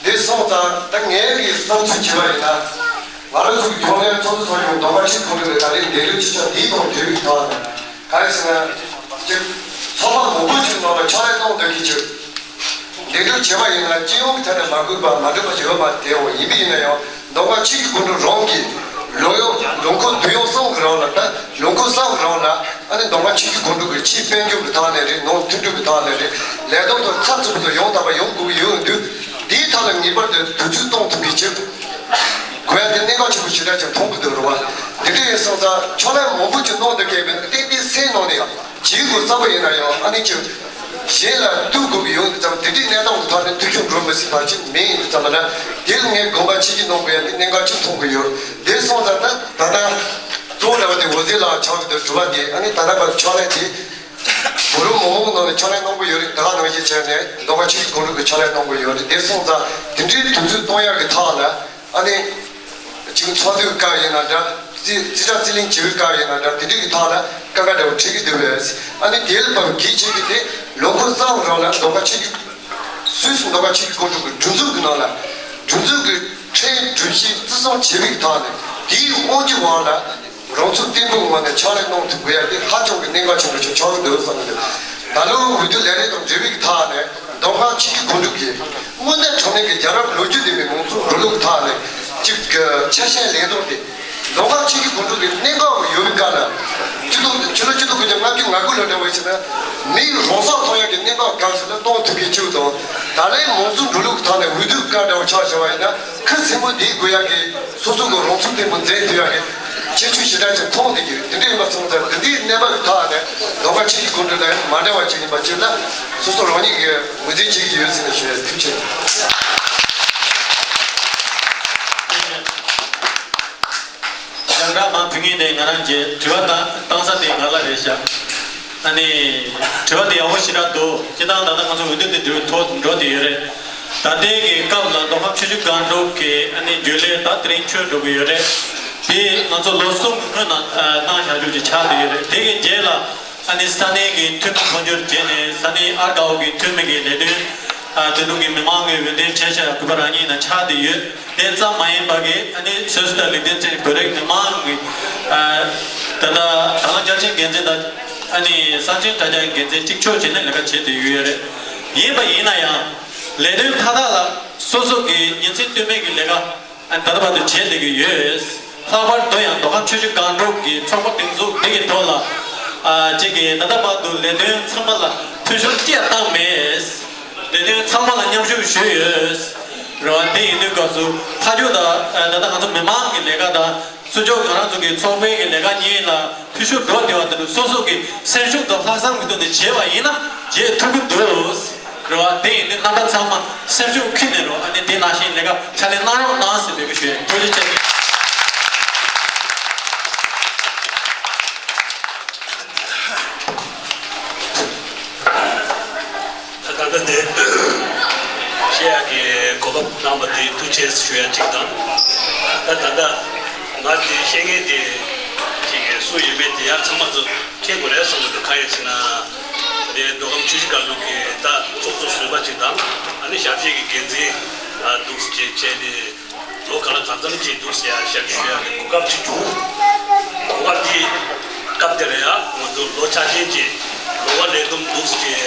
འདི་སོང་ཙང་ད་ངའི་གི་བསམ་ཚུལ་བྱས་པ་ཡིན་ན། ང་རང་ཚོ་གི་རྒྱུན་ལས་ཚོགས་གཙོ་ཚོགས་གཞོན་འདོགས་པ་ཆེན་གྱི་སྒོ་འགྲོ་བའི་ད་རེས་འདས་ལོའི་ཕྱི་ཕྱོགས་འདིའི་ཐོག་འབྲེལ་བའི་ཐོག་ནས་ག་རེ་ཟེར་ན། ཅིག་ཚོགས་པ་མང་པོ་ཅིག་ནང་ལ་ཕྱག་ལས་གནང་སྡོད་མཁན་ཅིག་འདས་ལོ་བྱས་པ་ཡིན་ན་སྤྱི་ཡོངས་ཀྱི་ཐད་ནས་མ་དགོས་པ་མ་འགྲིག་པ་ཅིག་ཡོད་མ་རེད་དེའོ། ཡིན་པ་ཡིན་ན་ཡང་འདོགས་པ་ཆེན་གྱི་སྒོ་འགྲོ་རང་གི་ལོ་ཡོངས་ལོ་འཁོར་དུས་ཡུན་གསུམ་གྱི་རིང་ལ་ད་ལོ་འཁོར་གསུམ་གྱི་རིང་ལ་ཨ་ནི་འདོགས་པ་ཆེན་གྱི་སྒོ་འགྲོ་གི་ཆེས་དཔལ་འབྱོར་གྱི་ཐོག་ནས་རེད། ནང་མཐུན་སྒྲིལ་གྱི་ཐོག་ནས་རེད། ལས་དོན་དང་ཚགས་ཚུད་པོ་དང་ཡང་དག་པ་ཡོང་དགོས་ཀྱི་ཡོད་དུས་འདིའི་ཐོག་ལ་ངེས་པར་དུ་དུས་ཚོད་གཏོང་ཐུབ་མཁན་ཅིག་དགོས་ཡ་དེ་གནད་འགག་ཆེན་པོ་ཞེ་དྲག་ཅིག་མཐོང་གི་འདུག་རེད་བ། འདི་འདྲ་ཡིན་སོང་ཙང་ཕྱག་ལས་མང་པོ་ཅིག་གནང་འདུག་གས་མིན་ཏན་ཏན་སེམས་ནང་ནས་ཡང་བྱེད་དགོས་བསམ་པ་ཡིན་ན་ཡང་ཨ་ནི་ཅིག་གཞན་ལ་གཏུག་དགོས་ཀྱི་ཡོད་འདུག་ཙམ་དེ་འདྲའི་གནས་སྟངས་ཀྱི་ཐོག་ནས་འཐུས་ཤོར་འགྲོ་མི་སྲིད་པ་ཅིག་མིན་ཡིན་འདུག་ཙམ་ལ་དེ་ལ་ངས་དགོངས་པ་ཆེ་ཅིག་གནང་དགོས་ཡ་དེ་གནད་འགག་ཅིག་མཐོང་གི་ཡོད། དེ་སོང་ཙང་ད་ད་ལྟ་གཙོ་བོ་འདྲ་བ་དེ་འོད་ཟེར་ལགས་ཆགས་ཀྱི་འདུག་དྲི་བ་དེ་ཨ་ནི་ད་ལྟ་བར་ཕྱག་ལས་དེ། བོད་རིགས་མི་མང་ནང་ནས་ཕྱག་ལས་གནང་གི་ཡོད་རེད། ད་ག་ནང་བཞིན་བྱས་ནས་འདོགས་པ་ཆེན་གྱི་སྒོ་འགྲོ་གི་ཕྱག་ལས་གནང་གི་ཡོད་རེད། དེ་སོང་ཙང་དེ་འདྲའི་དུས་ཚོད་གཏོང་ཡག་གི་ཐོག་ལ་ཨ་ནི་གཅིག་ཚོགས་འདུའི་སྐབས་ཡིན་ན་འདྲ། རྩིས་རྩིས་ཁྲ་རྩིས་ལེན་བྱེད་པའི་སྐབས་ཡིན་ན་འདྲ། དེ་འདྲའི་གི་ཐོག་ལ་དཀའ་ངལ་འདྲ་བོ་འཕྲད་ཀྱི་འདུག་པས། ཨ་ནི་དེ་ལ་བབ་གལ་ཆེ་གི་དེ་ལོ་འཁོར་གསུམ་རིང་ལ་འདོགས་པ་ཆེན་གྱི་སུད་སི་འདོགས་པ་ཆེན་གྱི་སྒོ་འགྲོ་གི་སྒྲིག་འཛུགས་ཀྱི་ནང་ལ་སྒྲིག་འཛུགས་ཀྱི་ཁྲལ་སྒྲུབ་བྱེད་བརྩི་སྲུང་བྱེད་པའི་ཐོག་ནས་དེའི་དབང་གྱི་འོག་ལ། རང་ཚུགས་བརྟན་པོའི་ངང་ནས་ཕྱག་ལས་གནང་ཐུབ་དགོས་ཡ་དེ་ཧ་ཅང་གི་གནད་འགག་ཆེན་པོ་ཞིག་ཆགས་ཀྱི་འདུག་བསམ་གྱི་འདུག་ད་ལོའི་འོས་བསྡུ་ལས་རིམ་དང་འབྲེལ་བའི་ཐོག་ནས་མདོ་ཁམས་ཆེད་ཀྱི་སྒོ་འགྲོ་གིས་དངོས་གནས་དྲང་གནས་ཀྱི་རྒྱལ་རབས་ལོ་རྒྱུས་ལྡན་པའི་མང་གཙོའི་འགྲོ་ལུགས་ཐོག་ནས་གཅིག་གི་ཆ་ཤས་ལེན་སྟངས་དེ་མདོ་ཁམས་ཆེད་ཀྱི་སྒོ་འགྲོ་གི་གནད་འགག་ཡོད་པའི་སྐབས་ལ་སྤྱི་ཚོགས་ཕྱི་ལོ་ཆིག་སྟོང་དགུ་བརྒྱ་ལྔ་བཅུ་ང་དགུ་ལོ་འདྲ་བོ་ཞིག་ན་མིའི་རང་སྲོག་ཐོབ་ཡག་གི་གནད་འགག་གང་ཞིག་ལ་གཏོང་ཐུབ་མཁན་ཅིག་དང་ད་ལན་མང་གཙོའི་འགྲོ་ལུགས་ཐོག་ནས་འོས་བསྡུའི་སྐབས་འདྲ་བོ་ཆགས་བཞག་པ་ཡིན་ན། ཁ་སེར་པོ་འདི་དགོས་ཡག་གི་སོ་སོ་གི་རང་ཚུགས་བརྟན་པོ་འཛིན་ཐུབ་ཡག་གི་ཁྱད་ཆོས་ཞེ་དྲག་ཅིག་མཐོང་བསྡད་ཀྱི་ཡོད། དེ་འདྲ་ཡིན་པ་སོང་ཙང་འདི་འདྲའི་གནས་བབ་ཀྱི་ཐོག་ནས་ལོ་འགའ་ཕྱི་གི་གོ་སྒྲིག་ལ་མ་འདྲ་བ་ཅིག་ཡིན་པ་ཅིག་ལ་སོ་སོ་རང་ཉིད་ཀྱིས་ངོས་འཛིན་བྱེད་ཀྱི་ཡོད་ཟེར་ནས་ཞུ་ཡ། ཐུགས་རྗེ་ཆེ། ཡང་བསྐྱར་མ་ཕུལ་མཁན་དེ་ང་རང་གི་དྲི་བ་བཏང་བཏང་ས་དེ་ང་ལ་རེད་ཤག་ཨ་ནི་དྲི་བ་དེ་ཡག་པོ་ཞེ་དྲག་འདུག་སྤྱིར་བཏང་ད་ལྟ་ང་ཚོ་འོས་བསྡུ་དེ་འགྲོ་འགྲོ་དེ་ཡོད་རེད། ད་ལྟའི་གི་སྐབས་ལ་མདོ་ཁམས་ཆུ་བཞི་སྒང་དྲུག་གི་ཨ་ནི་རྒྱུན་ལས་ད་དེ་རིང་ཆོས་འགྲོ་གི་ཡོད་རེད། དེ་ང་ཚོ་ལོ་གསུམ་གྱི་སྔོན་ན་ཨ་གནང་བཞག་རྒྱུ་ཅིག་ཆགས་བསྡད་ཡོད་རེད། དེ་གི་རྗེས་ལ་ཨ་ནི་ས་གནས་ཀྱི་འཐུས་མི་འཕོ་འགྱུར་བྱས་ནས་ས་གནས་ཨར་དགའ་བོ་གི་འཐུས་མི་གི་ལས་དོན་ཨ་དེ་ནང་གི་མི་མང་གི་འོས་འདེམས་བྱས་བཞག་གུས་པ་རང་ཉིད་ནང་ཆགས་བསྡད་ཡོད། དེ་ཙམ་མ་ཡིན་པ་གི་ཨ་ནི་སོ་སོ་དང་ལེགས་ལྡན་ཚེ་རིང་བོད་རིགས་མི་མང་གི་ཨ་ད་ལྟ་དང་བླངས་བསྐྱར་ཞིབ་འགན་འཛིན་དང་ཨ་ནི་གསར་བརྗེའི་དྲ་རྒྱ་འགན་འཛིན་གཅིག་ལྕོགས་བྱས་ནས་ལས་ཀ་བྱེད་བསྡད་ཡོད་རེད། ཡིན་པ་ཡིན་ན་ཡང་ལས་དོན་མཐའ་དག་ལ་སོ་སོ་གི་ཉིན་མཚན་ལྟོས་མེད་ཀྱི་ལས་ཀ་ཨ་ནི་ད་ལྟ་བར་དུ་བྱེད་བསྡད་ཀྱི་ཡོད། ལྷག་པར་དུ་ཡང་མདོ་ཁམས་ཆུ་བཞི་སྒང་དྲུག་གི་ཚོགས་པ་སྒྲིག་འཛུགས་འདི་གི་ཐོག་ལ་ཨ་ཅིག་གི་ད་ལྟ་བར་དུ་ལས་དོན་ཚང་མ་ལ་འཐུས་ཤོར་ཅི་ཡང་བཏང་མེད། ལས་དོན་ཚང་མ་ལ་མཉམ་ཞུགས་ཞུས་ཡོད། རེད་བ། དེ་ཡིན་དུས་སྐབས་སུ་མཐའ་མཇུག་ད་ད་ལྟ་ང་ཚོ་མི་མང་གི་ལས་ཀ་དང་ཚུར་ཕྱོགས་ང་རང་ཚོ་གི་ཚོགས་པའི་གི་ལས་ཀ་གཉིས་ལ་འཐུས་ཤོར་འགྲོ་བསྡད་པ་དེ་ཚོ་སོ་སོ་གི་སེམས་ཤུགས་དང་ལྷག་བསམ་གི་ཐོག་ནས་བྱས་པ་ཡིན་ན་བྱེད་ཐུབ་ཀྱི་འདུག་རེད་བ། དེ་ཡིན་དུས་རྣམ་པ་ཚང་མ་སེམས་ཤུགས་ཁྱེར་ནས་རོགས་ཨ་ནི་དེ་ནང་བཞིན་ལས་ཀ་ཕྱག་ལས་གནང་རོགས་གནང་ཟེར་འབོད་སྐུལ་ཞུ་ཡ་ཡིན། ཐུགས་རྗེ་ཆེ། གནང་བ་དེ་ཐུགས་རྗེ་ཆེ་ཞུ་ཡ་གཅིག་དང་། ད་ད་ལྟ་ང་དེ་བཤད་མཁན་དེ་གཅིག་སུ་ཡིན་མིན་དེ་ཡང་ཚང་མ་ཚོ་མཁྱེན་དགོས་རེད་བསམ་གྱི་འདུག་གང་ཡིན་ཟེར་ན། དེ་མདོ་ཁམས་ཆུ་བཞི་སྒང་དྲུག་གི་ད་ཚོགས་གཙོ་ཟུར་པ་གཅིག་དང་། ཨ་ནི་ཞབས་ཕྱི་གི་འགན་འཛིན་འདུག་སེ་བྱས་ནས་ལོ་ག་ལ་གང་འཚམ་ཅིག་འདུག་ཟེར་ཡ་ཞབས་ཞུ་ཡ་གི་གོ་སྐབས་ཅིག་བྱུང་། གོ་སྐབས་དེ་སྐབས་དེ་ལ་ཡ་ང་ཚོ་ལོ་ཆ་ཆེན་གྱི་ལོ་གོ་ལས་བསྡོམས་འདུག་སེ་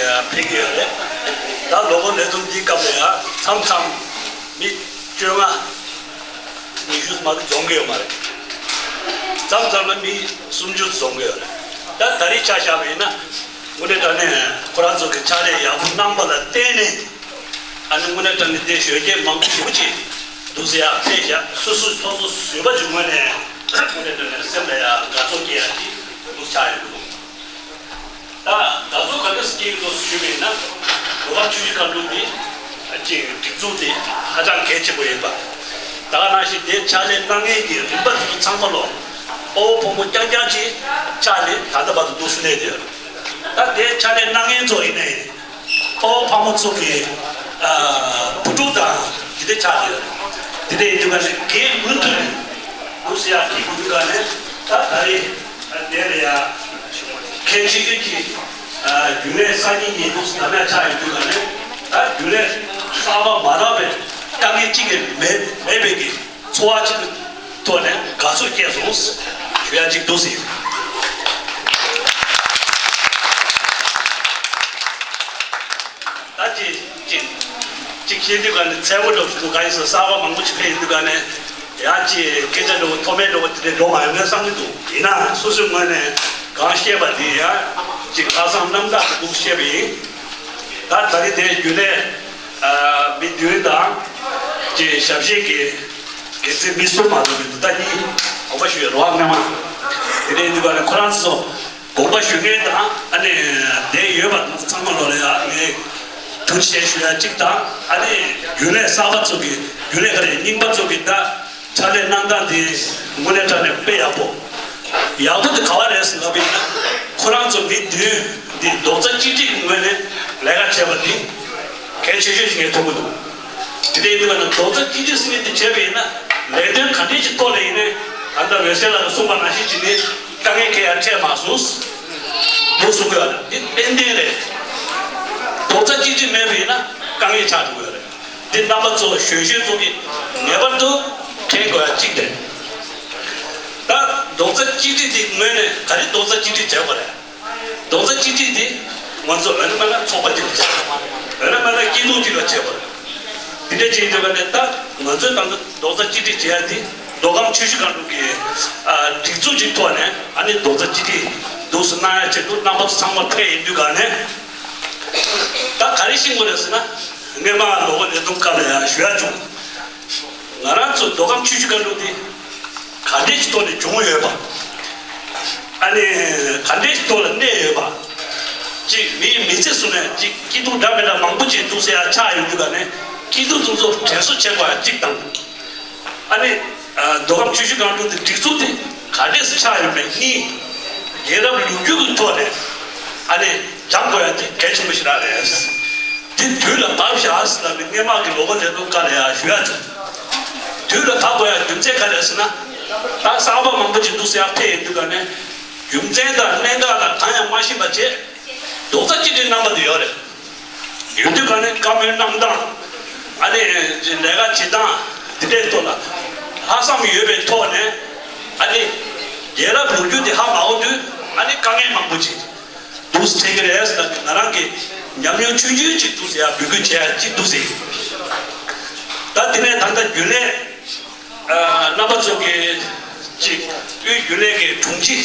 ཕེབས་ཀྱི་ཡོད་རེད། ད་ལོ་གོ་ལས་བསྡོམས་དེའི་སྐབས་ལ་ཡ་མཚམས་མཚམས་མི་བཅོ་ལྔ་ཉི་ཤུ་མ་གཏོགས་འཛོམས་ཀྱི་ཡོད་མ་རེད། མཚམས་མཚམས་ལ་མི་སུམ་ཅུ་འཛོམས་ཀྱི་ཡོད་རེད། ད་ད་རེས་ཆ་བཞག་པ་ཡིན་ན་དངོས་གནས་དྲང་གནས་ཁོ་རང་ཚོ་གི་ཕྱག་ལས་ཡག་པོ་གནང་པ་ལ་བརྟེན་ནས། ཨ་ནི་དངོས་གནས་དྲང་གནས་དེ་གཞོན་སྐྱེས་མང་པོ་ཞེ་པོ་ཅིག་འདུག་སེ་ཡར་ཕེབས་བཞག་སོ་སོའི་ཚོགས་གཙོ་ཟུར་པ་ཅིག་ངོས་ནས་དངོས་གནས་དྲང་གནས་སེམས་ལ་ཡང་དགའ་ཚོར་སྐྱེ་ཡ་ཅིག་འདུག་ཆགས་ཡོད་འདུག་ད་དགའ་ཚོར་ག་འདྲ་སྐྱེ་ཡོད་འདུག་ཞུས་པ་ཡིན་ན། མདོ་ཁམས་ཆུ་བཞི་སྒང་དྲུག་འདི་ཅིག་སྒྲིག་འཛུགས་དེ་ཧ་ཅང་གལ་ཆེན་པོ་ཡིན་པ། ད་ག་ནང་བཞིན་དེ་ཕྱག་ལས་གནང་མཁན་གྱི་རིམ་པ་དེ་ཚོ་ཚང་མ་ལོ་དཔའ་བོ་དཔའ་མོ་རྐྱང་རྐྱང་ཅིག་ཆགས་ནས་ད་ལྟ་བར་དུ་འདུག་སེ་གནས་བསྡད་ཡོད། ད་དེ་ཕྱག་ལས་གནང་མཁན་ཚོ་ཡིན་ནའི་ཕ་བོང་ཕ་མོ་ཚོ་གི་ཨ་བུ་ཕྲུག་དང་འདི་འདྲ་ཆགས་ཡོད། འདི་འདྲ་ཡིན་དུས་ག་ནས་འགན་མུ་མཐུད་ནས་འདུག་སེ་ཡར་འཁྱེར་དགོས་དུས་ག་ནས་ད་ད་རེས་འདི་ལ་ཡ་གལ་ཆེ་ཤོས་ཀྱི་ཨ་རྒྱུན་ལས་སང་ཉིན་ཉིན་འདུག་སེ་ད་ལྟ་ཆགས་ཡོད་དུས་ག་ནས་ད་རྒྱུན་ལས་གསར་པ་མ་རག་པའི་དཀའ་ངལ་གཅིག་ཀྱང་མེད་མེད་པའི་གི་ཚོར་བ་གཅིག་གི་ཐོག་ནས་དགའ་ཚོར་སྐྱེས་སོང་ཞུ་ཡ་གཅིག་འདུག་ཟེར། ད་ཅི་ཅི་ཅིག་བཤད་དུས་ག་ནས་ཚལ་པོ་འགྲོ་ཞིག་འདུག་ག་ཡིན་ཟེར་གསར་པ་མང་པོ་ཞིག་ཕེབས་ཡིན་དུས་ག་ནས་ཡ་ཅི་སྐད་ཆ་འགྲོ་མཐོ་དམན་འགྲོ་དེ་འདྲ་འགྲོ་མ་ཡོང་ངས་བསམ་གྱི་འདུག་ཡིན་ན་སོ་སོའི་ངོས་ནས་གང་བཤད་པ་དེ་ཡ་ཅིག་ལྷག་བསམ་རྣམ་དག་གི་འདུག་བཤད་པ་ཡིན། ད་ད་རེས་དེ་རྒྱུན་ལས་མི་བདུན་དང་ཅིག་ཞབས་ཞུ་གི་འགན་འཛིན་མི་གསུམ་མ་གཏོགས་མི་འདུག་ད་གཉིས་དགོངས་པ་ཞུ་ཡ་རོགས་སྔོན་མ་དེ་ནས་འདུག་ག་ནས་ཁོ་རང་ཚོ་དགོངས་པ་ཞུ་མཁན་དང་ཨ་ནི་དེ་ཡོད་པ་ཚང་མ་ལོ་ལ་ཡ་ངས་ཐུགས་རྗེ་ཆེ་ཞུ་ཡ་གཅིག་དང་ཨ་ནི་རྒྱུན་ལས་གསར་པ་ཚོ་གི་རྒྱུན་ལས་ག་རེ་རྙིང་པ་ཚོ་གི་ད། ཕྱག་ལས་གནང་སྟངས་དེ་དངོས་གནས་དྲང་གནས་དཔེ་ཡག་པོ། ཡག་པོ་དེ་ག་བ་རེད་ཟེར་ལབ་པ་ཡིན་ན། ཁོ་རང་ཚོ་མི་བདུན་འདི་རྡོག་རྩ་གཅིག་སྒྲིལ་གྱི་ངོས་ནས་ལས་ཀ་བྱས་པ་འདི་གལ་ཆེ་ཤོས་ཤིག་ངས་མཐོང་གི་འདུག་དེ་འདྲ་ཡིན་དུས་ན་རྡོག་རྩ་གཅིག་སྒྲིལ་ཟེར་མཁན་དེ་བྱས་པ་ཡིན་ན་ལས་དོན་ག་འདྲས་ཅིག་ཐོག་ལ་ཡིན་ནའི་ད་ལྟ་འོད་ཟེར་ལགས་ཀྱིས་གསུངས་པ་ནང་བཞིན་བྱས་ནས་དཀའ་ངལ་གང་ཡང་འཕྲད་མ་སོང་། འདུག་གསུང་གི་ཡོད་ལ་འདི་ཏན་ཏན་རེད། རྡོག་རྩ་གཅིག་སྒྲིལ་མེད་པ་ཡིན་ན་དཀའ་ངལ་ཆགས་འགྲོ་གི་ཡོད་རེད། འདི་རྣམ་པ་ཚོ་གཞོན་གཞོན་ཚོ་གིས་ངེས་པར་དུ་མཁྱེན་དགོས་ཡ་གཅིག་རེད། ད་རྡོག་རྩ་གཅིག་སྒྲིལ་འདི་ངོས་ནས་ག་རེ་རྡོག་རྩ་གཅིག་སྒྲིལ་བྱས་པ་རེད། རྡོག་རྩ་གཅིག་སྒྲིལ་འདི་ང་ཚོ་འོ་ན་མ་ན་ཚོགས་པ་གཅིག་ལ་བྱས་པ་རེད། འོ་ན་མ་ན་སྐྱིད་སྡུག་གཅིག་ལ་བྱས་པ་རེད། འདི་འདྲ་བྱས་འདུག་ག་ནས་ད་ང་ཚོའི་ཏང་རྡོག་རྩ་གཅིག་སྒྲིལ་བྱེད་ཡ་འདི་མདོ་ཁམས་ཆུ་བཞི་སྒང་དྲུག་གི་ཨ་སྒྲིག་འཛུགས་ཀྱི་ཐོག་ནས་ཨ་ནི་རྡོག་རྩ་གཅིག་སྒྲིལ་འདུག་སེ་གནང་ཡ་ཆེད་དུ་རྣམ་པ་ཚོ་ཚང་མ་ཕེབས་ཡིན་དུས་ག་ནས་ད་ག་རེ་ཤེས་དགོས་རེད་ཟེར་ན། སྔོན་མ་ལོ་གོ་ལས་བསྡོམས་སྐབས་ལ་ཡང་ཞུ་ཡ་བྱུང་། ང་རང་ཚོ་མདོ་ཁམས་ཆུ་བཞི་སྒང་དྲུག་འདི་ག་འདྲས་ཀྱི་ཐོག་ནས་བྱུང་ཡོད་པ། ཨ་ནི་ག་འདྲས་ཀྱི་ཐོག་ལ་གནས་ཡོད་པ། གཅིག་མིའི་མི་ཚེ་སུ་ནས་གཅིག་སྐྱིད་སྡུག་འདྲ་མི་འདྲ་མང་པོ་ཅིག་འདུག་སེ་ཡ་ཆགས་ཡོང་དུས་ག་ནས་སྐྱིད་སྡུག་དེ་ཚོ་དྲན་གསོ་བྱེད་དགོས་ཡ་གཅིག་དང་། ཨ་ནི་མདོ་ཁམས་ཆུ་བཞི་སྒང་དྲུག་འདི་སྒྲིག་འཛུགས་འདི་ག་འདྲས་སུ་ཆགས་ཡོད་མེད་གཉིས། རྒྱལ་རབས་ལོ་རྒྱུས་ཀྱི་ཐོག་ནས་ཨ་ནི་སྦྱང་དགོས་ཡ་འདི་གལ་ཆེན་པོ་ཞིག་རང་རེད། འདི་དུས་ལ་བབས་བཞག་ཟེར་ལབ་ནས་སྔོན་མ་གི་ལོ་གོ་ལས་བསྡོམས་སྐབས་ལ་ཡང་ཞུ་ཡ་བྱུང་། དུས་ལ་བབས་དགོས་ཡ་རྒྱུ་མཚན་ག་རེ་ཟེར་ན། ད་གསར་པ་མང་པོ་ཅིག་འདུག་སེ་ཡར་ཕེབས་ཡོང་དུས་ག་ནས་རྒྱུ་མཚན་དང་གནད་འགག་ལ་གང་ཡང་མ་ཤེས་པ་བྱས། རྡོག་རྩ་གཅིག་སྒྲིལ་གནང་པ་དེ་ཡོད་རེད། ཡོད་དུས་ག་ནས་བཀའ་མོལ་གནང་སྟངས། ཨ་ནི་ལས་ཀ་བྱེད་སྟངས་དེ་འདྲའི་ཐོག་ལ་ལྷག་བསམ་ཡོད་པའི་ཐོག་ནས་ཨ་ནི་རྒྱལ་རབས་ལོ་རྒྱུས་དེ་ཧ་མ་གོ་དུས་ཨ་ནི་དཀའ་ངལ་མང་པོ་ཅིག་འདུག་སེ་འཕྲད་ཀྱི་རེད་ཟེར་ན་ང་རང་གི་ཉམས་མྱོང་ཆུང་ཆུང་ཅིག་འདུག་ཟེར་ཡ་འབོད་སྐུལ་བྱས་ཡ་གཅིག་འདུག་ཟེར། ད་དེ་ནས་ད་ལྟ་རྒྱུན་ལས་རྣམ་པ་ཚོ་གི་ཅིག་དབུས་རྒྱུན་ལས་ཀྱི་དྲུང་ཆེ་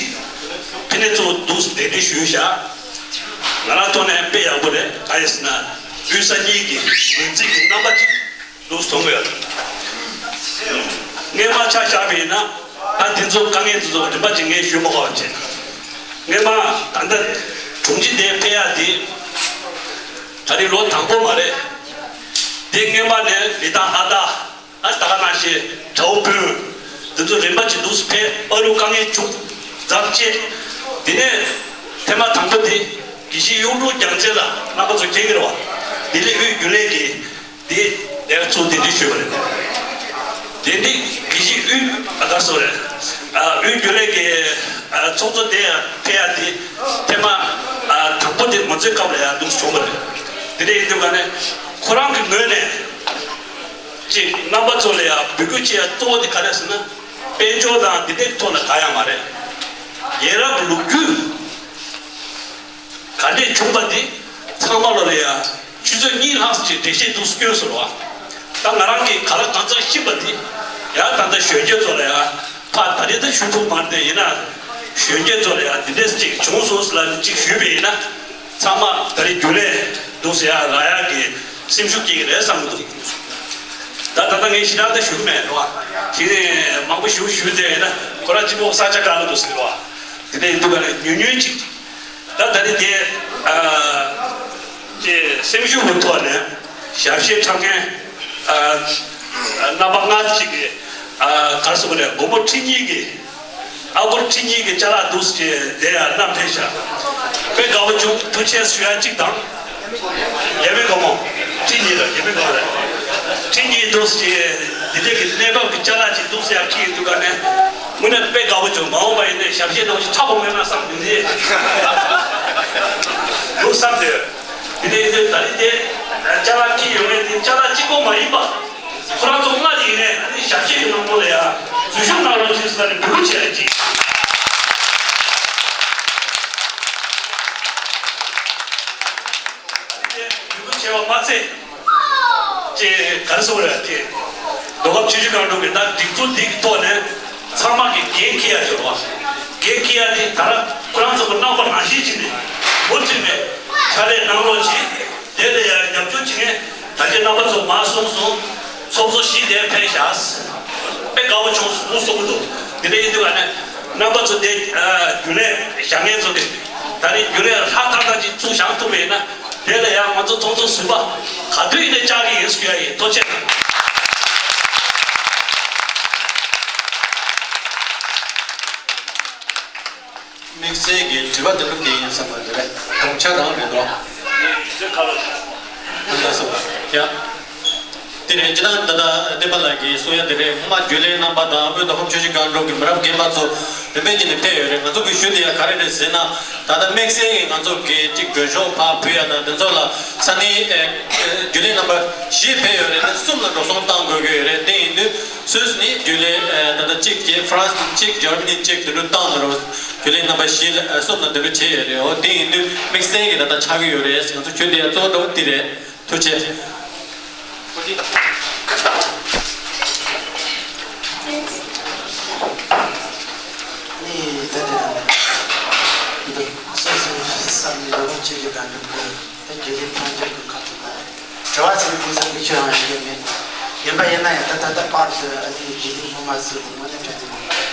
དེ་ནས་གཙོ་བོ་འདུག་སེ་གདན་འདྲེན་ཞུས་བཞག་ང་རང་ཐོག་ནས་དཔེ་ཡག་པོ་རེད། ག་རེ་ཟེར་ན་དབུས་ས་གཉིས་ཀྱི་ངོས་འཛིན་གྱི་རྣམ་པ་ཅིག་འདུག་སེ་མཐོང་གི་ཡོད་རེད། སྔོན་མ་ཆ་བཞག་པ་ཡིན་ན་ད་འདི་ཚོ་དཀའ་ངལ་འདི་ཚོ་རིམ་པ་ཅིག་ངས་ཞུ་མ་དགོས་པ་བྱས། སྔོན་མ་ད་ལྟ་དྲུང་ཆེ་དེ་ཕེབས་ཡ་དེ་ད་རེས་ལོ་དང་པོ་མ་རེད། དེ་སྔོན་མ་ནས་ལི་ཐང་ཨ་ད་ཨ་ད་ག་ནང་བཞིན་དགྲ་བོ་དཔོན་འདི་ཚོ་རིམ་པ་ཅིག་འདུག་སེ་ཕེབས། ཨ་རུ་དཀའ་ངལ་བྱུང་། མཚམས་བཅད། དེ་ནས་ཐེངས་མ་དང་པོ་དེ་དགེ་བཤེས་གཡུང་དྲུང་རྒྱལ་མཚན་ལགས་རྣམ་པ་ཚོ་མཁྱེན་གྱི་རེད་བ། དེ་ལས་དབུས་རྒྱུན་ལས་ཀྱི་དེ་ དེར་ཚུར་གདན་འདྲེན་ཞུས་པ་རེད། དེ་འདི་དགེ་བཤེས་དབུས་ཨ་ག་སོ་རེད། ཨ་དབུས་རྒྱུན་ལས་ཀྱི་ཨ་ཚོགས་གཙོ་དེ་ཡང་ཕེབས་ཡ་དེ་ཐེངས་མ་ཨ་དང་པོ་དེ་ང་ཚོའི་སྐབས་ལ་ཡང་འདུག་བྱུང་བ་རེད། དེ་འདྲ་ཡིན་དུས་ག་ནས་ཁོ་རང་གི་ངོས་ནས་ཅིག་རྣམ་པ་ཚོ་ལ་ཡང་འབོད་སྐུལ་བྱེད་ཡ་གཙོ་བོ་དེ་ག་རེ་ཟེར་ན། དཔལ་འབྱོར་དང་འདི་འདྲའི་ཐོག་ལ་གང་ཡང་མ་རེད། ཡ་རབས་ལོ་རྒྱུས་ག་འདྲས་བྱུང་བ་འདི་ཚང་མ་ལོ་ལ་ཡ་ཆུ་ཚོད་གཉིས་ལྷག་ཙམ་གྱི་འགྲེལ་བཤད་འདུག་སྐྱོན་སོང་བ། ད་ང་རང་གིས་ག་ལ་གང་འཚམ་ཤེས་པ་འདི་ཡ་ད་ལྟ་གཞོན་སྐྱེས་ཚོ་ལ་ཡ་ཕ་ད་རེས་ད་ཞུ་ཐུབ་མ་རེད། དེ་ཡིན་ན་གཞོན་སྐྱེས་ཚོ་ལ་ཡ་འདི་འདྲས་ཅིག་བྱུང་སོང་ཟེར་ལ་ཅིག་ཞུས་པ་ཡིན་ན། ཚང་མ་ད་རེས་རྒྱུན་ལས་འདུག་ཟེར་ཡ་རག་ཡ་གི་སེམས་ཤུགས་སྐྱེ་གི་རེད་བསམ་གི་འདུག་ད་ད་ལྟ་ངས་ཞེ་དྲག་ད་ཞུ་གི་མེད་རེད་བ། དེ་ནས་མང་པོ་ཞུ་ཞུ་བསྡད་ཡོད་ན་ཁོ་རང་གཅིག་པོ་ས་ཆ་གང་ལ་འདུག་ཟེར་བ། དེ་འདྲ་ཡིན་དུས་ག་ནས་ཉུང་ཉུང་ཅིག་ད་ད་རེས་དེ་ཨ་ཅེ་སེམས་ཤུགས་ཀྱི་ཐོག་ནས་ཞབས་ཕྱི་འཁྲབ་མཁན་ཨ་རྣམ་པ་ལྔ་ཅིག་གི་ཨ་ག་རེ་ཟེར་དགོས་རེད། སྒོར་མོ་ཁྲི་གཉིས་ཀྱི། ཨ་སྒོར་ཁྲི་གཉིས་ཀྱི་ཅ་ལག་འདུག་ཅེས་དེ་ཡང་བསྣམས་ཕེབས་ཤག་དཔེ་དགའ་པོ་བྱུང་། ཐུགས་རྗེ་ཆེ་ཞུ་ཡ་གཅིག་དང་། རྒྱ་མི་སྒོར་མོ་ཁྲི་གཉིས་རེད། རྒྱ་མི་སྒོར་མོ་རེད། ཁྲི་གཉིས་འདུག་ཅེས་འདི་འདྲ་གི་གནས་བབ་ཀྱི་ཅ་ལག་ཅིག་འདུག་ཟེར་ཡ་ཁྱི་ཡི་འདུག་ག་ནས་དངོས་གནས་དཔེ་དགའ་པོ་བྱུང་། མ་འོངས་པ་ཡིན་ནའི་ཞབས་ཕྱི་གནང་ཞིག་ཆགས་པོ་མེད་ན་བསམ་འདུག་ཟེར་འདུག་བསམ་འདོད། དེ་འདྲ་ཡིན་དུས་ད་རེས་དེ་ཅ་ལག་ཁྱི་ཡོང་ངེས་དེ་ཅ་ལག་གཅིག་པོ་མ་ཡིན་པ། ཁོ་རང་ཚོ་སྔར་ཡིན་ནས་ཨ་ནི་ཞབས་ཕྱི་གི་ནང་ལོགས་ལ་ཡང་འཛུལ་ཞུགས་གནང་རོགས་གྱིས་ཟེར་ནས་འབོད་སྐུལ་བྱས་ཡོད་ཅིང་། འབོད་སྐུལ་བྱས་པ་མ་ཚད་ཅེས་ག་རེ་ཟེར་དགོས་རེད། ཅེས་མདོ་ཁམས་ཆུ་བཞི་སྒང་དྲུག་གི་ད་སྒྲིག་འཛུགས་འདི་གི་ཐོག་ནས་ཚང་མ་གི་འགན་འཁྱེར་ཡ་ཡོད་པ། འགན་འཁྱེར་ཡ་དེ་ད་ར་ཁོ་རང་ཚོ་གི་རྣམ་པ་རང་བཞིན་ཅིག་ནས་མུ་མཐུད་ནས་ཕྱག་ལས་གནང་རོགས་གྱིས། དེ་ལ་ཡང་རྒྱབ་སྐྱོར་བྱེད་མཁན་ད་ཆ་རྣམ་པ་ཚོ་མར་སོང་སོང་། ཚོགས་གཙོ་བཞི་དེ་ཕེབས་ཤག་དཔེ་དགའ་པོ་བྱུང་སོང་གསུང་གི་འདུག་དེ་འདྲ་ཡིན་དུས་ཨ་ནི་རྣམ་པ་ཚོ་དེ་རྒྱུན་ལས་བཞག་མཁན་ཚོ་དེ་ད་རེས་རྒྱུན་ལས་ལྷག་ཐག་ཐག་ཅིག་ཚུར་བཞག་ཐུབ་པ་ཡིན་ན། དེ་ལ་ཡང་ང་ཚོ་ཚོགས་གཙོ་ཟུར་པ་ག་དུས་ཡིན་ནའི་བཅར་གྱི་ཡིན་ཟེར་གྱི་ཡ་ཡིན། ཐུགས་རྗེ་ཆེ། དམིགས་བསལ་གྱི་དྲི་བ་དེ་འདྲ་དེ་ཡིན་བསམ་པ་དེ་རེད། དགོངས་འཆར་རང་རེད་དོ། ཡ། དེ་རེད། སྤྱིར་བཏང་ད་ལྟ་བསྟན་པ་ལགས་ཀྱིས་གསུང་ཡ་དེ་རེད། སྔོན་མ་རྒྱུན་ལས་རྣམ་པ་དང་དབུས་མདོ་ཁམས་ཆུ་བཞི་སྒང་དྲུག་གི་མི་རབས་རྒན་པ་ཚོ་རིམ་པས་ཀྱིས་ནས་ཕེབས་ཡོད་རེད། ང་ཚོ་གིས་ཞུ་བསྡད་ཡ་ག་རེ་རེད་ཟེར་ན། ད་ལྟ་དམིགས་བསལ་གྱི་ང་ཚོ་གི་གཅིག་མགྲོན་ཤོག་ཕར་ཕུལ་ཡ་དང་དེ་ཚོ་ལ་ས་གནས་ཨེ་ཨེ་རྒྱུན་ལས་རྣམ་པ་བཞི་ཕེབས་ཡོད་རེད། དེ་གསུམ་ལ་འགྲོ་སོང་བཏང་དགོས་ཀྱི་ཡོད་རེད། དེ་ཡིན་དུས། སུད་སི་ནས་རྒྱུན་ལས་ཨ་ད་ལྟ་གཅིག་བྱས། ཧྥ་རན་སི་ནས་གཅིག་འཇར་མ་ནི་གཅིག་དེ་འདྲ་བཏང་ནས་རྒྱུན་ལས་རྣམ་པ་བཞི་ལ་ཨ་གསུམ་ལ་དེ་འདྲ་བྱས་ཡོད་རེད། འོ་དེ་ཡིན་དུས་དམིགས་བསལ་གྱི་ད་ལྟ་ཆགས་ཀྱི་ཡོད་རེད། ང་ཚོ་ཁྱོན་དེ་ཡ་གཙོ་བོ་འདྲ་བོ་དེ་རེད། ཐུགས་རྗེ་ཆེ། ནི་ད་དེ་རང་འདུག་སོ་སོའི་བསམ་ནས་རོགས་རམ་བྱེད་རྒྱུ་ག་འདུག་གི། ད་རྒྱུན་ལས་ཐམས་ཅད་ཀྱི་ཁ་ཐུག་ལ་དྲི་བ་ཟེར་ནས་དགོས་ས་མི་ཤོད་ཡང་ཡོད་མེད། ཡིན་པ་ཡིན་ན་ཡང་ད་ད་ལྟ་བར་དུ་ཨ་ནི་རྒྱུན་ལས་སློབ་མ་ཚོས་དངོས་གནས་དྲང་གནས་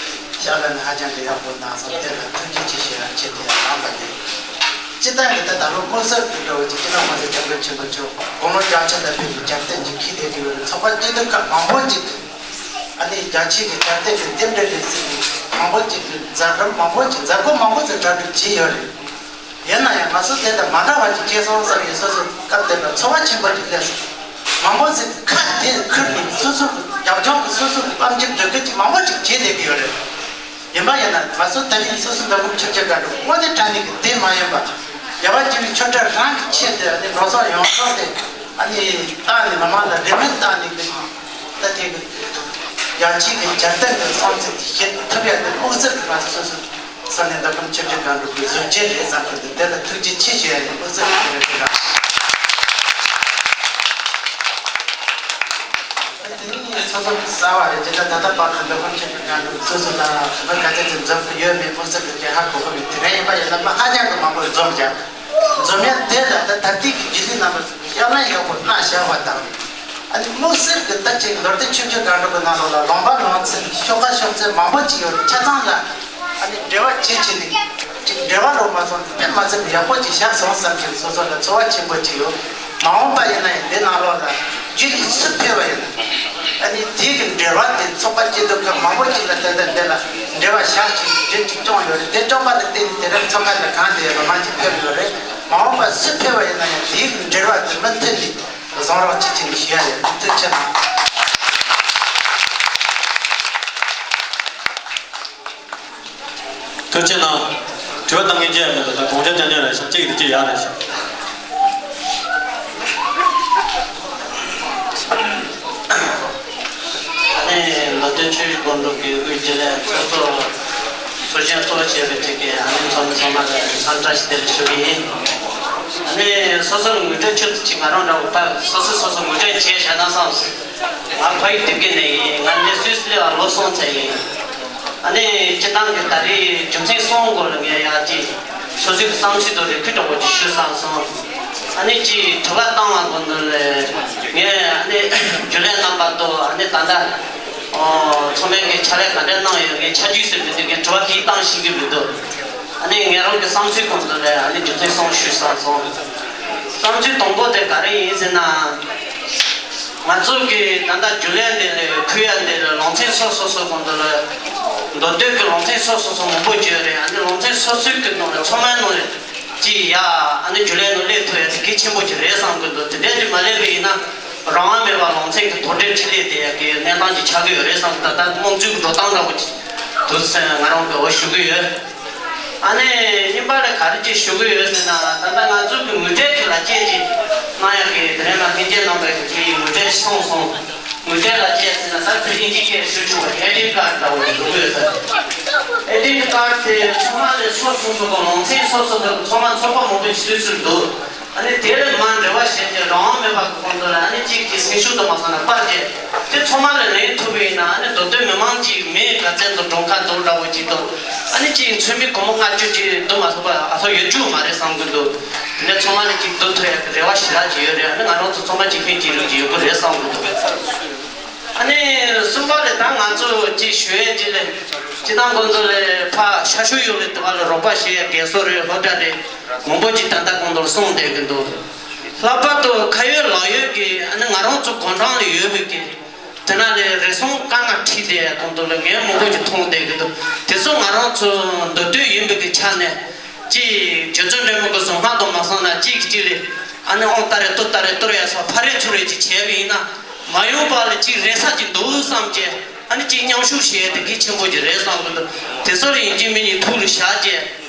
ཤག་ལ་ནི་ཧ་ཅང་གི་ཡག་པོ་གནང་སོང་། དེ་ལ་ཐུགས་རྗེ་ཆེ་ཞུ་ཡ་ཆེད་དུ་ཡང་གནང་པ་ཡིན། སྤྱི་བཏང་གི་ད་ད་ལོ་དམིགས་བསལ་དུ་འགྲོ་བའི་སྤྱི་ནོར་༸གོང་ས་༸སྐྱབས་མགོན་ཆེན་པོ་མཆོག་དགུང་ལོ་བརྒྱད་ཅུ་ལ་ཕེབས་པའི་རྒྱལ་བསྟན་གྱི་འཁྱེར་བསྡད་ཀྱི་ཡོད་རེད། ཚོགས་པ་སྐྱིད་སྡུག་ཁག་མང་པོ་ཅིག་ཨ་ནི་རྒྱ་ཆེ་གི་རྒྱལ་བསྟན་གྱི་རྟེན་འབྲེལ་ལས་ཟེར་ནས་མང་པོ་ཅིག་གི་མཛད་སྒོ་མང་པོ་ཅིག་གྲ་སྒྲིག་བྱས་ཡོད་རེད། ཡིན་ན་ཡང་ང་ཚོ་དེ་དང་མ་འདྲ་བ་ཅིག་བྱས་སོང་བསམ་ཡོད། སོ་སོ་སྐབས་དེ་ལ་ཚོར་བ་ཆེན་པོ་ཅིག་སླེབས་སོང་། མང་པོ་ཞིག་ཁ་དེ་ཁུར་ནས་སོ་སོ་གི་རྒྱབ་ལྗོངས་ཀྱི་སོ་སོ་གི་དཔལ་འབྱོར་འདོད་མཁན་ཅིག་མང་པོ་ཅིག་བྱས་བསྡད་ཀྱི་ཡོད་རེད། ཡིན་པ་ཡིན་ན་ང་ཚོ་ད་རིང་སོ་སོ་མདོ་ཁམས་ཆུ་བཞི་སྒང་དྲུག་དངོས་གནས་དྲང་གནས་ཀྱི་དེ་མ་ཡིན་པ། རྒྱལ་བ་དགྱེས་པའི་ཆོས་གྲྭ་རང་གི་ཆེད་དུ་ཨ་ནི་འགྲོ་སོང་ཡོང་སོང་དེ་ཨ་ནི་བཏང་ནས་མི་མང་ལ་རིན་མེད་བཏང་ནས་ཀྱི་ད་དེ་གི་རྒྱ་ཆེ་གི་རྒྱལ་བསྟན་གྱི་སྲོང་བཙན་གྱི་བཤད་ཐུབ་ཡ་དེ་དམིགས་བསལ་གྱི་ང་ཚོ་སོ་སོ་ས་གནས་མདོ་ཁམས་ཆུ་བཞི་སྒང་དྲུག་གི་གཟི་བརྗིད་རེད་བསམ་གྱི་འདུག་དེ་ལ་ཐུགས་རྗེ་ཆེ་ཞུ་ཡ་ཡིན། དམིགས་བསལ་གྱི་རེད་ཞུ་ར། དེ་ནི་སོ་སོ་གསར་བ་རེད། ཇི་ལྟར་ད་ལྟ་བར་དུ་མདོ་ཁམས་ཆུ་བཞི་སྒང་དྲུག་སོ་སོ་ལ་མི་ག་ཚད་ཅིག་འཛོམས་ཀྱི་ཡོད་མེད་དམིགས་བསལ་གྱི་ཧ་གོ་གི་མེད། དེ་འདྲ་ཡིན་པ་ཡིན་ན་མི་ཧ་ཅང་གི་མང་པོ་འཛོམས་ཀྱང་འཛོམས་ཡ་དེ་ལ་ད་ད་ལྟའི་གི་རྒྱུན་ལས་རྣམ་པ་ཚོས་ཡ་ལན་ཡག་པོ་གནང་བཞག་པ་དང་། ཨ་ནི་དམིགས་བསལ་གྱི་ད་ཅིག་ལོ་ཟླ་ཆུ་བཞི་སྒང་དྲུག་གི་ནང་ལོགས་ལ་ལུང་པ་ལུང་ཚན་ཤོག་ཁ་ཤོག་ཚད་མང་པོ་ཅིག་ཡོད་རེད། ཆ་ཚང་ལ་ཨ་ནི་འབྲེལ་བ་བྱེད་བྱེད་ནས་ཅིག་འབྲེལ་བ་རོགས་མ་སོང་དཔེ་མ་ཚད་པའི་ཡག་པོ་ཅིག་བཞག་སོང་བསམ་གྱི་སོ་སོ་ལ་ཚོར་བ་ཆེན་པོ་ཅིག་ཡོད། མ་འོངས་པ་ཡིན་ན་ཡང་འདི་ནང་ལོགས་ལ་རྒྱུན་ལས་སུ་ཕེབས་པ་ཡིན་ན་ཨ་ནི་དེ་གི་འབྲེལ་བ་དེ་ཚོགས་པ་སྐྱིད་སྡུག་ཁག་མང་པོ་ཅིག་ལ་ཏན་ཏན་དེ་ལ་འབྲེལ་བ་བཞག་ཅིག་འབྲེལ་ཅིག་བསྐྱོང་ཡོད་རེད། དེ་བསྐྱོང་པ་ལ་བརྟེན་ནས་དེ་རིང་ཚོགས་ཁང་ལ་གང་དེ་ཡོད་པ་མང་ཅིག་ཕེབས་ཡོད་རེད། མ་འོངས་པ་སུ་ཕེབས་པ་ཡིན་ན་ཡང་དེ་གི་འབྲེལ་བ་དེ་མུ་མཐུད་ནས། བཟང་རོགས་གཅིག་བྱས་ནས་ཞུ་ཡ་རེད། ཐུགས་རྗེ་ཆེ་གནང་། ཐུགས་རྗེ་ཆེ་གནང་། དྲི་བ་གཏོང་མཁན་ཅི་ཡང་མེད་འདུག་ད་དགོངས་འཆར་རྐྱང་རྐྱང་རེད་ཤག་གཅིག་དེ་གཅིག་ཡག་རེད་ཤག་ཨ་ནི་མདོ་སྟོད་ཆུ་བཞི་སྒང་དྲུག་གི་དབུས་རྒྱུན་ལས་ཚོགས་གཙོ་ཚོགས་གཞོན་གཙོ་བོ་བྱས་པའི་ཅིག་གི་ཨ་ནི་ཚོགས་མི་ཚང་མ་ལ་འཚམས་འདྲི་ཞུ་གི་ཡིན། ཨ་ནི་སོ་སོར་ངོས་འཕྲད་ཆུ་ཚོད་ཅིག་ང་རང་འདྲ་བོ་ཕ་སོ་སོས་སོ་སོ་ངོས་འཕྲད་བྱས་བཞག་ན་བསམ་སོང་། ང་ཕ་ཡུལ་དེབ་དགེ་ནས་ཡིན། ང་ནེ་སུད་སི་ལ་ལོ་གསུམ་ཙམ་ཡིན། ཨ་ནི་སྤྱིར་བཏང་གི་ད་རེས་རྒྱུ་མཚན་གསུམ་སྐོར་ལ་ངས་ཡག་ཅིག་སོ་སོའི་བསམ་ཚུལ་དང་རེ་སྐུལ་འདྲ་བོ་ཅིག་ཞུ་བསམ་སོང་། ཨ་ནི་ཅིག་དྲི་བ་བཏང་བ་སྐོར་འདི་ལ་ངས་ཨ་ནི་རྒྱུན་ལས་རྣམ་པ་དང་ཨ་ནི་ད་ལྟ་ཚང་མས་ཀྱི་ཕྱག་ལས་ག་འདྲ་གནང་ཡོད། ངས་ཆ་རྒྱུས་ཟེར་མི་འདུག་ངས་དྲི་བ་གིས་བཏང་ཤེས་ཀྱི་མི་འདུག་ཨ་ནི་ངས་རང་གི་བསམ་ཚུལ་སྐོར་འདི་ལ་ཨ་ནི་རྒྱུ་མཚན་གསུམ་ཞུ་བསམ་སོང་། བསམ་ཚུལ་དང་པོ་དེ་ག་རེ་ཡིན་ཟེར་ན། ང་ཚོ་གི་ད་ལྟ་རྒྱུན་ལས་འདི་ལས་ཁུལ་ཡ་འདི་ལས་ལུང་ཚན་སོ་སོ་སོ་སོ་གང་དུ་ལ་མདོ་སྟོད་ཀྱི་ལུང་ཚན་སོ་སོ་སོ་མང་པོ་བརྗོད་རེད། ཨ་ནི་ལུང་ཚན་སོ་སོའི་གི་ནང་ལ་ཚང་མའི་ནང་ལ་ཅི་ཡ་ཨ་ནི་རྒྱུན་ལས་ནང་སླེབས་ཐུབ་ཡ་དེ་གལ་ཆེན་པོ་ཅིག་རེད་བསམ་གི་འདུག་དེ་འདྲ་ཅིག་མ་སླེབས་པ་ཡིན་ན་རང་དབང་མེད་པ་ལུང་ཚན་གི་དོ་འགྲན་འཕྲིན་ལས་དེ་ཡ་གི་གནས་སྟངས་ཅིག་ཆགས་ཀྱི་ཡོད་རེད་བསམ་གི། ད་ལྟ་དམངས་གཙོའི་འགྲོ་སྟངས་འདྲ་བོ་ཅིག་འདུག་ཟེར་ང་རང་གི་འོ་ཞུ་གི་ཡོད། ཨ་ནི་གཉིས་པ་ལ་ག་རེ་ཅིག་ཞུ་གི་ཡོད་ཟེར་ན། ད་ལྟ་ང་ཚོ་གི་ངོས་འབྲེལ་གྱི་ལག་ཁྱེར་ཅིག་གནང་ཡག་གི་དེ་རིང་ང་ལྷན་རྒྱས་རྣམ་པ་གི་ཅིག་ངོས་འབྲེལ་ཅིག་སོང་སོང་། ངོས་འབྲེལ་ལག་ཁྱེར་ཟེར་ན་ད་བོད་ཡིག་ཅིག་སྐད་ཞུ་ཆོག་པ་ཨེ་ཌི་ཀར་འདྲ་བོ་ཞུ་གི་ཡོད་ཟེར། ཨེ་ཌི་ཀར་དེ་ཚང་མ་ལ་སོ་སོ་སོ་གི་ལུང་ཚན་སོ་སོ་སོ་གི་ཚང་མ་ཚོགས་པ་མང་པོ་ཞིག་སུད་སི་འདུག་ཨ་ནི་དེ་ལ་མར་འབྲེལ་བ་བྱས་ཏེ་རང་དབང་མེད་པ་གི་གོང་དུ་ལ་ཨ་ནི་གཅིག་གིས་སེམས་ཤུགས་དུ་མ་སོང་ན་པར་བརྒྱབ་དེ་ཚང་མ་ལ་ལེན་ཐུབ་པ་ཡིན་ན། ཨ་ནི་མདོ་སྟོད་མི་མང་གཅིག་མེད་ག་ཚད་དུ་གྲོང་ཁ་དུ་འདྲ་བོ་གཅིག་དང་ཨ་ནི་གཅིག་ཚོད་མི་སྒོར་མོ་ལྔ་བཅུ་གཅིག་བསྡུ་མ་ཐུབ་པ་ཨ་ཐོ་ཡོད་རྒྱུ་མ་རེད་བསམ་གི་འདུག་དེ་ཚང་མ་ལ་གཅིག་བསྡུ་ཐུབ་ཡ་གི་རེ་བ་ཞེ་དྲག་ཅིག་ཡོད་རེད། ཨ་ནི་ང་རང་ཚོ་ཚང་མ་གཅིག་མཁྱེན་གཅིག་རུ་གཅིག་ཡོད་གི་རེད་བསམ་གི་འདུག་ཨ་ནི་གསུམ་པ་ལས་ད་ང་ཚོ་གཅིག་ཞུ་ཡས་གཅིག་ལས་སྤྱི་བཏང་ཀུན་ཏུ་ལས་ཕ་ཤ་ཤུ་ཡོད་ལས་དུ་བ་ལ་རོགས་པ་བྱེད་ཡས་རྒན་གསོ་རེད་སློབ་གྲྭ་རེད། མང་པོ་ཅིག་ད་ལྟ་གོང་དུ་སོང་བསྡད་ཀྱི་འདུག་ལྷག་པར་དུ་ཁ་ཡོད་ལག་ཡོད་ཀྱི་ཨ་ནི་ང་རང་ཚོ་དགོན་གྲངས་ལ་ཡོད་པའི་ཀྱི་དེ་ན་ལས་རེ་ཟུང་དཀའ་ངལ་འཕྲད་དེ་གོང་དུ་ལ་ངས་མང་པོ་ཅིག་མཐོང་བསྡད་ཀྱི་འདུག་དེ་ཚོ་ང་རང་ཚོ་མདོ་སྟོད་ཡིན་པའི་ཀྱི་ཆ་ནས་ཅིག་རྒྱུ་མཚན་འདྲ་མི་དགོས་སོང་སྔ་དང་མ་སོང་ན་གཅིག་གིས་གཅིག་ལས་ཨ་ནི་ཨོང་ལྟ་རེ་ལྟོ་ལྟ་རེ་གཏོར་ཡ་སོགས་ཕ་རེ་ཚུར་རེ་ཅིག་བྱས་པ་ཡིན་ན་མ་ཡོང་པ་ལ་ཅིག་རེ་ས་ཅིག་འདུག་བསམ་གྱི་ཨ་ནི་ཅིག་མཉམ་ཞུགས་བྱས་ཏེ་གལ་ཆེན་པོ་ཅིག་རེད་བསམ་གྱི་འདུག་དེ་ཚོ་ལ་ཡིན་གཅིག་མིན་གཉིས་ཐུགས་ལ་བཞག་གི་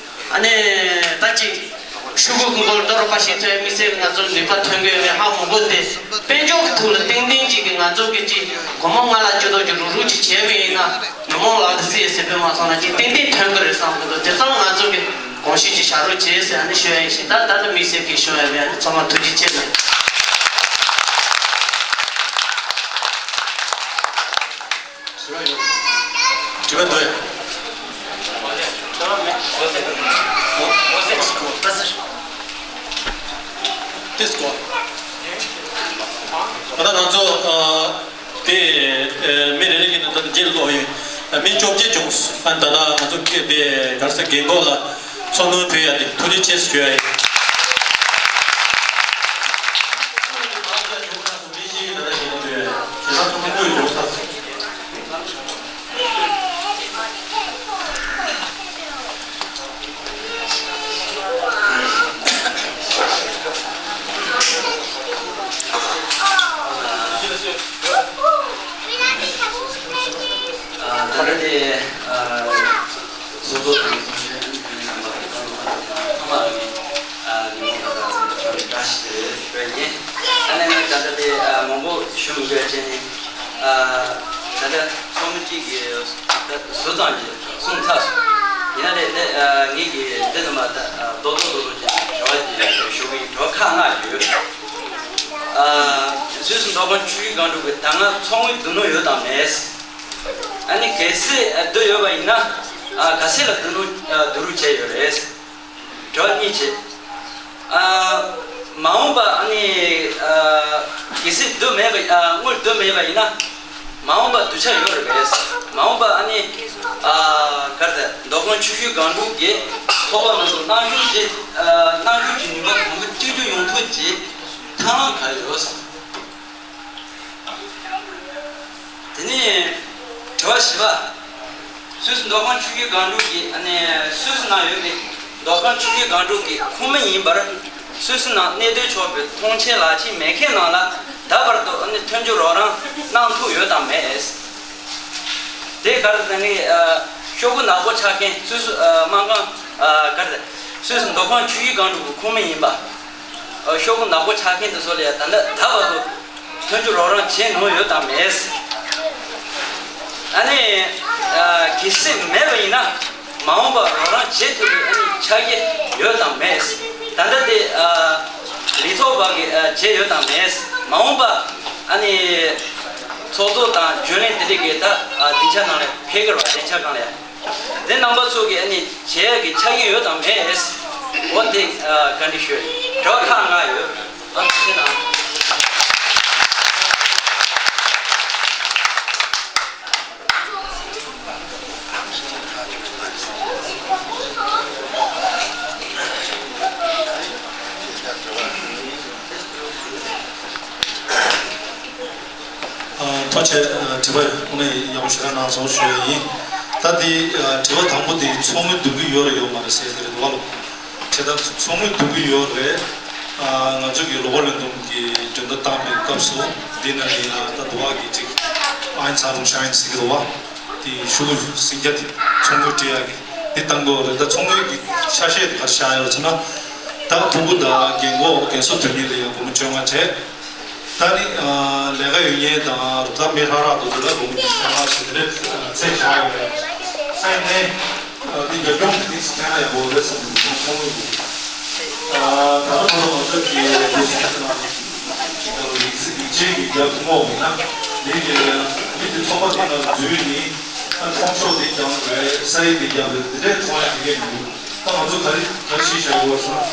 ཨ་ནི་ད་ཅིག་ཤོག་གུ་ཀུན་སྐོར་དོ་རོགས་པ་ཞིག་ཐོན་མི་སེར་ང་ཚོར་ནུས་པ་ཐོན་གི་ཡོད་མེད་ཧ་མི་གོ་སྟེ་དཔལ་འབྱོར་གྱི་ཐོག་ལ་ཏན་ཏན་ཅིག་གི་ང་ཚོ་གི་ཅིག་སྒོར་མོ་ལྔ་ལ་བཅུ་དོ་ཅིག་རུག་རུག་ཅིག་བྱས་པ་ཡིན་ན་མི་མང་ལག་ཏུ་སྲིད་ཟེར་པའི་མ་སོང་ན་ཅིག་ཏན་ཏན་ཐོན་གི་རེད་བསམ་གི་འདུག་དེ་ཚོ་ང་ཚོ་གི་གོང་ཞུས་ཅིག་བྱ་རོགས་བྱེད་ཟེར་ཨ་ནི་ཞུ་ཡ་ཡིན་ཞིང་ད་ད་ལྟ་དམིགས་བསལ་གྱི་ཞུ་ཡ་མེད། ཨ་ནི་ཚང་མ་ཐུགས་རྗེ་ཆེ་གནང་། དྲི་བ་འདུག་ད་ལྟ་ང་ཚོ་དེ་མི་རེ་རེ་གི་ནང་ད་ལྟ་རྗེས་ལ་ལོག་ཡོད། མི་བཅོ་བརྒྱད་བྱུང་། ད་ལྟ་ང་ཚོ་གི་དེ་ག་རེ་ཟེར་རྒན་གོག་ལ་ཚོགས་གནང་ཕུལ་ཡ་དེ་ཐུགས་རྗེ་ཆེ་ཞུ་ཡ་ཡིན། ད་ལྟ་དེ་ཚོགས་གཙོ་དང་ཚོགས་གཞོན་ཨ་ནི་ཐུན་མོང་མི་མང་ཚང་མ་ལ་ངས་ཉིན་མོ་དང་ཚེ་བཀྲ་ཤིས་བདེ་ལེགས་ཞུ་བ་ཡིན། ཨ་ནི་ངས་ད་ལྟ་དེ་མང་པོ་ཞུ་མི་དགོས་བྱས་ནས་ད་ལྟ་ཚོགས་མི་གཅིག་གིས་ད་ཟུར་ཙམ་གྱིས་གསུངས་ཚར་སོང་། ཡིན་ན་རེད་དེ་ངས་ཀྱིས་འདི་ནི་མ་ད་རྡོག་རྡོག་རྡོག་རྡོག་བྱས་ནས་དྲི་བ་དེ་ཞུ་གི་ཡིན། དྲི་བ་ཁག་ལྔ་ཡོད། སུད་སི་མདོ་ཁམས་ཆུ་བཞི་སྒང་དྲུག་གི་ད་སྔ་ཚོགས་དངུལ་བསྡུ་ནོ་ཡོད་དམ་མེད། ཨ་ནི་གལ་སྲིད་བསྡུ་ཡོད་པ་ཡིན་ན་ག་ཚད་ལ་བསྡུ་ནོ་བསྡུ་རུག་བྱས་ཡོད་རེད། དྲི་བ་གཉིས་བྱས། མ་འོངས་པ་ཨ་ནི་གལ་སྲིད་བསྡུ་མེད་པ་དངུལ་བསྡུ་མེད་པ་ཡིན་ན་མ་འོངས་པ་བསྡུ་འཆར་ཡོད་རེད་པས། མ་འོངས་པ་ཨ་ནི་ག་རེ་ཟེར་མདོ་ཁམས་ཆུ་བཞི་སྒང་དྲུག་གི་ཚོགས་པ་ནང་དུ་གནང་སྒྱུར་གྱི་གནང་སྒྱུར་གྱི་ནུས་པ་གོང་འཕེལ་གཏོང་རྒྱུ་ཡོང་ཐབས་ཀྱི་ཐབས་ལམ་ག་རེ་ཡོད། དེ་ནས་དྲི་བ་བཞི་པ། སུད་སི་མདོ་ཁམས་ཆུ་བཞི་སྒང་དྲུག་གི་ཨ་ནི་སུད་སི་ནང་ཡོད་པའི་མདོ་ཁམས་ཆུ་བཞི་སྒང་དྲུག་གི་ཁོངས་མི་ཡིན་པར་ སུད་སི་ནང་གནས་སྡོད་ཆོག་པའི་ཐོངས་མཆན་ལག་ཁྱེར་མེད་མཁན་རྣམས་ལ་ད་བར་དུ་ཨ་ནི་མཐུན་འགྱུར་རོགས་རམ་གནང་ཐུབ་ཡོད་དམ་མེད། དེ་ག་རེ་ཟེར་ན་ཨ། ཤོག་གུ་ནག་པོ་ཆགས་མཁན་སུད་སི་ཨ། སྨར་ཁམས་ཨ། ག་རེ་ཟེར། སུད་སི་མདོ་ཁམས་ཆུ་བཞི་སྒང་དྲུག་གི་ཁོངས་མི་ཡིན་པ། ཨ། ཤོག་གུ་ནག་པོ་ཆགས་མཁན་དེ་ཚོ་ལ་ཡང་ད་ལྟ་ད་བར་དུ་མཐུན་འགྱུར་རོགས་རམ་བྱས་མྱོང་ཡོད་དམ་མེད། ཨ་ནི་ཨ། གལ་སྲིད་མེད་པ་ཡིན་ན། མ་འོངས་པར་རོགས་རམ་བྱེད་ཐུབ་པའི་ཨ་ནི་འཆར་གཞི་ཡོད་དམ་མེད། ད་ལྟ་དེ་ཨ། ལས་ཐོག་བར་གྱི་ཨ། བྱས་ཡོད་དམ་མེད། མ་འོངས་པ་ཨ་ནི་ཚོགས་གཙོ་དང་རྒྱུན་ལས་དེ་འདྲ་གི་ད་ཨ། སྡིངས་ཆ་ནང་ལ་ཕེབས་ཀྱི་རེད་པ། སྡིངས་ཆ་སྒང་ལ་ཡ། དེ་རྣམ་པ་ཚོ་གི་ཨ་ནི་བྱེད་ཡག་གི་འཆར་གཞི་ཡོད་དམ་མེད། འོ་དེ་ཨ། བཀའ་འདྲི་ཞུ་ཡ་ཡིན། དྲི་བ་ཁག་ལྔ་ཡོད། ཨ་ནི་ཁྱེད་རང་། ཨ། ཐུགས་རྗེ་ཆེ། ཨ། དྲི་བ་དངོས་གནས་ཡག་པོ་ཞེ་དྲག་གནང་སོང་ཞུ་ཡ་ཡིན། ད་འདི་ཨ། དྲི་བ་དང་པོ་འདི་ཚོགས་དངུལ་བསྡུ་གི་ཡོད་རེད་ཡོད་མ་རེད་ཟེར་གྱི་རེད་འདུག་བ་ལོ། བྱས་ཙང་ཚོགས་དངུལ་བསྡུ་གི་ཡོད་རེད། ཨ། ང་ཚོ་གི་ལོ་བར་ལས་བསྡོམས་ཀྱི་འགྲན་ཟླ་བཏང་པའི་སྐབས་སུ་འདི་ནང་ལ་ཡ་ད་འདུག་བ་གི་ཅིག་Einzahlungsschein་ཟེར་གྱི་འདུག་བ། དེ་ཤོག་གུ་ཟིང་སྐྱ་དེ་ཚོགས་དངུལ་སྤྲད་ཡག་གི་འདི་བཏང་དགོས་རེད། ད་ཚོགས་དངུལ་གྱི་ཆ་ཤས་དེ་ག་རེ་བཞག་ཡོད་ཟེར་ན། ད་ཕྲུ་གུ་དང་རྒན་གོག་རྒན་གསོ་དོན་གཉེར་ལ་ཡང་སྒོར་མོ་བཅོ་ལྔ་བྱས། ད་ནི་ལས་ཀ་ཡོད་མཁན་དང་རུ་ཐག་མི་ཧྲ་རག་ཏུ་དེ་ལ་སྒོར་མོ་ཉི་ཤུ་རྩ་ལྔ་ཞིག་དེ་འདྲའི་ཚད་བཞག་ཡོད་རེད། ཨ་ནི་འདི་རྒྱབ་ལྗོངས་ཀྱི་ཚད་ལ་ཡག་པོ་རེད་བསམ་གྱི་འདུག་ཁོང་ལ། ད་ལྟ་བར་དུ་ང་ཚོ་གི་ཡིག་ཆེན་གྱི་རྒྱབ་ངོ་ན་འདི་གི་མི་དེ་ཚོགས་པ་དེ་ནང་འཛུལ་ནི་ཁྲོམ་ཤོག་དེ་རྒྱབ་རེད། ས་ཡིག་དེ་རྒྱབ་རེད། དེ་འདྲའི་ཚོང་ཡག་དེ་གས་མི་འདུག་ད་ང་ཚོ་ག་རེ་ག་རེ་ཞིག་བྱ་དགོས་ཟེར་ན།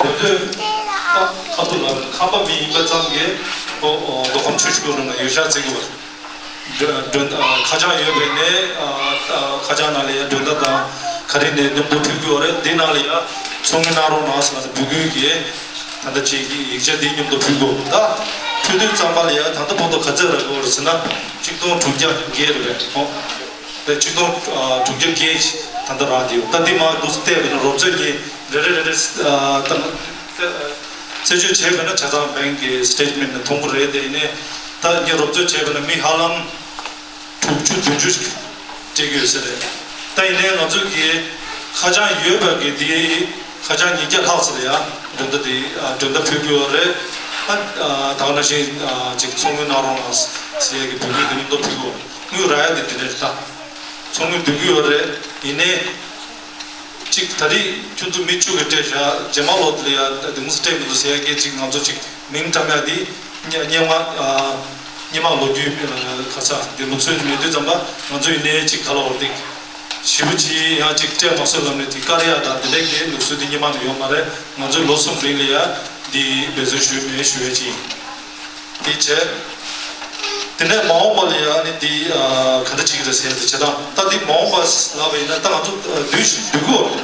དེ་དུས་ད་ཁ་ཐུག་ལ་ཁམས་པ་མི་ཡིན་པ་ཙམ་གྱིས་ཁོ་མདོ་ཁམས་ཆུ་བཞི་སྒང་དྲུག་ནང་ཡོད་ཤག་བརྩི་གི་ཡོད་པ་རེད། མགྲོན་མགྲོན་ཨ། ཁ་བྱང་ཡོད་པ་ཡིན་ནའི་ཨ། ཨ། ཁ་བྱང་ནང་ལ་ཡང་མགྲོན་བརྡ་དང་ག་རེ་ནས་མཉམ་དུ་ཕུལ་གྱི་ཡོད་རེད། འདི་ནང་ལ་ཡང་ཚོགས་མི་གནང་རོགས་གནང་ཟེར་ལ་འབོད་སྐུལ་གྱིས་ད་ལྟ་ཅིག་ཡིག་ཆ་འདི་མཉམ་དུ་ཕུལ་དགོས། ད་ཕུལ་དུས་ཙམ་པ་ལ་ཡང་ད་ལྟ་བར་དུ་ག་ཚོད་རག་གི་ཡོད་རེད་ཟེར་ན་ཆིག་སྟོང་དྲུག་བརྒྱ་བརྒལ་རེད་པས། ཨོ། དེ་ཆིག་སྟོང་དྲུག་བརྒྱ་བརྒལ་ད་ལྟ་རག་བསྡད་ཡོད། ད་འདི་མར་འདུག་སེ་བལྟས་པ་ཡིན་ན་རོབ་ཚོད་ཀྱིས་རེ་རེ་རེ་རེ་ཨ། ད་རྩད་གཅོད་བྱས་པ་ན་ཆ་ཚང་bank་གི་statement་ནས་མཐོང་གི་རེད། དེ་ཡིན་ནའི་ད་ངས་རོབ་ཚོད་བྱས་པ་ན་མི་ཧ་ལམ་དྲུག་ཅུ་བདུན་ཅུ་ཞིག་སྤྲད་ཀྱི་ཡོད་ས་རེད། ད་ཡིན་ནའི་ང་ཚོ་གི་ཁ་བྱང་ཡོད་པ་གི་དེ་ཁ་བྱང་ཉིས་བརྒྱ་ལྷག་ཙམ་ལ་ཡ་མགྲོན་བརྡ་དེ་ཨ། མགྲོན་བརྡ་ཕུལ་གྱི་ཡོད་རེད། ཨ། ཨ། ད་ག་ནང་བཞིན་ཨ། ཅིག་ཚོགས་མི་གནང་རོགས་གནང་ཟེར་ཡ་གི་འབོད་སྐུལ་དེ་མཉམ་དུ་ཕུལ་གྱི་ཡོད། དངུལ་རག་ཡ་དེ་དེ་འདྲ་རེད། ད་ཚོགས་མི་བསྡུ་གི་ཡོད་རེད། ཡིན་ནའི། གཅིག་ད་རེས་ཁྱོད་ཚོ་མི་བཅུ་གི་སྤྲད་བཞག་རྗེས་མ་ལོ་དེ་ལ་ཡ་དེ་མོ་ཟིག་སྤྲད་མི་འདུག་ཟེར་ཡ་གི་གཅིག་ང་ཚོ་གཅིག་མིང་བཀྲམ་ཡ་དེ་སྙན་སྙན་མ་ཨ། སྙན་མ་ལོ་རྒྱུས་ཨ། ག་ས་དེ་ལུགས་སྲོལ་མེད་དུས་ཙམ་པ་ང་ཚོ་ཡིན་ནའི་གཅིག་ག་ལ་འོར་ཏེ་ཞེ་པོ་ཅིག་ཡང་གཅིག་སྤྲད་མ་སོང་ལབ་ནས་དེ་བཀར་ཡ་དང་དེ་འདྲ་གི་ལུགས་སྲོལ་དེ་སྔོན་མ་ནས་ཡོད་མ་རེད། ང་ཚོས་ལོ་གསུམ་རིང་ལ་ཡ་འདི་འབད་བརྩོན་ཞུས་མེད་ཞུ་ཡ་ཅིག་ཡིན། དེ་བྱས། དེ་ནས་མ་འོངས་པ་ལ་ཡ་ནི་འདི་ཨ། ག་འདྲ་བྱེད་ཀྱི་རེད་ཟེར་ཏེ་བྱེད་སྟངས་ད་འདི་མ་འོངས་པ་ལབ་པ་ཡིན་ན་ད་ང་ཚོ་ཨ། བསྡུས་ཤིག་བསྡུ་དགོས།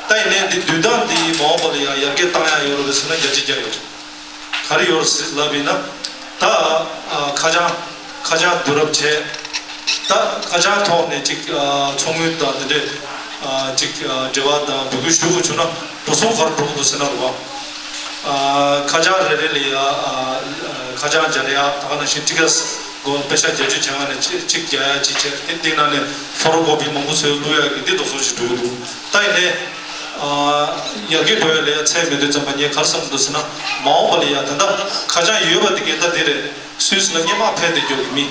ད་ཡིན་ནའི་འདི་བསྡུས་སྟངས་འདི་མ་འོངས་པ་ལ་ཡ་ཡར་རྒྱས་བཏང་ཡ་ཡོད་རེད་ཟེར་ན་རྒྱ་ཆེ་རྒྱ་ཡོད། ག་རེ་ཡོད་རེད་ཟེར་ལབ་པ་ཡིན་ན་ད་ཨ། ཁ་བྱང་ཁ་བྱང་བསྡུ་རུབ་བྱས། ད་ཁ་བྱང་ཐོག་ནས་ཅིག་ཨ། ཚོགས་དངུལ་དང་དེ་འདྲས་ཨ། ཅིག་ཨ། འབྲེལ་བ་དང་འབོད་སྐུལ་ཞུ་དགོས་བྱུང་ན་འགྲོ་སོང་ག་རེ་འགྲོ་གི་འདུག་ཟེར་ན་རེད་བ། ཨ། ཁ་བྱང་རེ་རེ་ལ་ཡ་ཨ། ཁ་བྱང་སྦྱར་ཡ་ད་ག་ནང་བཞིན་ཊི་ཀེ་ཊི་སྒོ་དཔེ་ཆ་བརྒྱད་ཅུ་གྱ་ལྔ་ནས་གཅིག་གཅིག་རྒྱག་ཡ་གཅིག་བྱས་དེ་དེའི་ནང་ནས་ཕོ་ཊོ་ཀོ་པི་མང་པོ་བཟོས་བླུག་ཡ་གི་འདི་འགྲོ་སོང་ཞིག་འགྲོ་གི་འདུག་ད་ཡིན་ནའི་ཨ། ཡར་རྒྱས་འགྲོ་ཡ་ལ་ཡ་ཚད་མེད་དུས་ཙམ་པ་ངས་ག་རེ་བསམ་འདུག་ཟེར་ན་མ་འོངས་པ་ལ་ཡ་ད་ལྟ་ཁ་བྱང་ཡོད་པ་དེ་གས་ད་འདི་རེད། སུད་སི་ལ་སྔོན་མ་ཕེབས་བསྡད་རྒྱུ་གི་མི་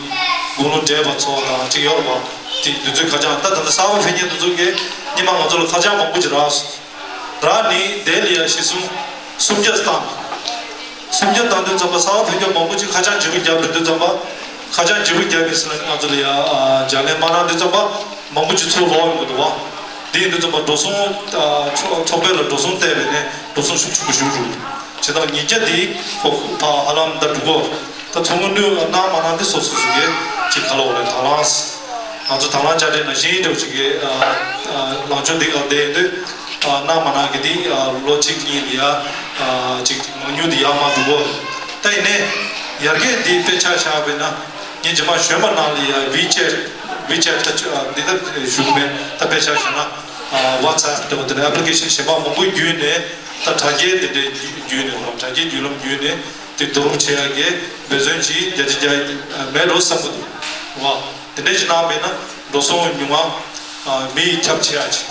དགུང་ལོ་བགྲེས་པ་ཚོ་དང་གཅིག་ཡོད་རེད་བ། དེ་དུས་ཚོད་ཁ་བྱང་ད་ད་ལྟ་གསར་པ་ཕེབས་མཁན་དེ་ཚོ་གིས་སྔོན་མ་ང་ཚོ་ལ་ཁ་བྱང་མང་པོ་ཅིག་རག་རག་ནི་དེ་ལ་ཡ་གཞི་བཟུང་སུམ་བརྒྱ་བཏང་། སུམ་བརྒྱ་བཏང་དུས་ཙམ་པ་གསར་པ་ཕེབས་མཁན་མང་པོ་ཅིག་ཁ་བྱང་བརྗེ་པོ་བརྒྱབ་འགྲོ་དུས་ཙམ་པ་ཁ་བྱང་བརྗེ་པོ་བརྒྱབ་ཡིན་ཟེར་ན་ང་ཚོ་ལ་ཡ་ཨ། ལྗགས་ལན་མ་གནང་དུས་ཙམ་པ་མང་པོ་ཅིག་ཚུར་ལོག་ཡོང་གི་འདུག་བ། དེ་ཡིན་དུས་ཙམ་པ་འགྲོ་སོང་ཨ། ཚོགས་ཚོགས་པ་ལ་འགྲོ་སོང་བལྟས་པས་ནས་འགྲོ་སོང་ཤུགས་ཆེན་པོ་ཞིག་འགྲོ་གི་འདུག་བྱས་ཙང་ཉིས་བརྒྱ་དེ་ཁོ་ཕར་ཧ་ལམ་ད་འགྲོ་གི་ཡོད། ད་ཚོགས་དངུལ་གནང་མ་གནང་དེ་སོ་སོ་སོ་གིས་ཅིག་ག་ལ་འོ་ལེ་དང་བླངས། ང་ཚོ་དང་བླངས་དཔྱ་ཁྲལ་ནང་བཞིན་འདྲ་བོ་ཅིག་གིས་ཨ། ཨ། ལངས་ཕྱོགས་འདི་ག་བསྡད་ཡོད་དུས་ཨ། གནང་མ་གནང་གི་འདི་ཨ། ལོ་གཅིག་གཉིས་ལ་ཡ་ཨ། ཅིག་མང་ཉུང་འདི་ཡར་མར་འགྲོ་གི་ཡོད། ད་ཡིན་ནའི་ཡར་རྒྱས་འདི་དཔེ་ཆ་བཞག་པས་ན་ངས་རྗེས་མ་གཞོན་པ་ནང་ལ་ཡ་ཝི་ཆེ་ཊི་ཝི་ཆེ་ཊི་ད་ཨ། འདི་ད་ཞུ་གི་མེད། ད་དཔེ་ཆ་བཞག་ན་ཨ། ཝ་ཊི་སི་ཨེབ་འདྲ་བོ་དེ་ནས་ཨེབ་ལི་ཀེ་ཤན་གཞན་པ་མང་པོ་བརྒྱུད་ནས། ད་དྲ་རྒྱའི་དེ་འདྲའི་བརྒྱུད་ནས་རོ། དྲ་རྒྱའི་བརྒྱུད་ལམ་བརྒྱུད་ནས་དེ་བསྡུ་རུབ་བྱེད་ཡག་གི་འབད་བརྩོན་ཅིག་རྒྱ་ཆེ་རྒྱ་མེད་འགྲོ་བསམ་གི་འདུག་བ། དེ་འདྲ་ཞིག་གནང་མེད་ན་འགྲོ་སོང་ཉུང་ང་མི་ཁྱབ་ཆེ་ཡག་ཅིག་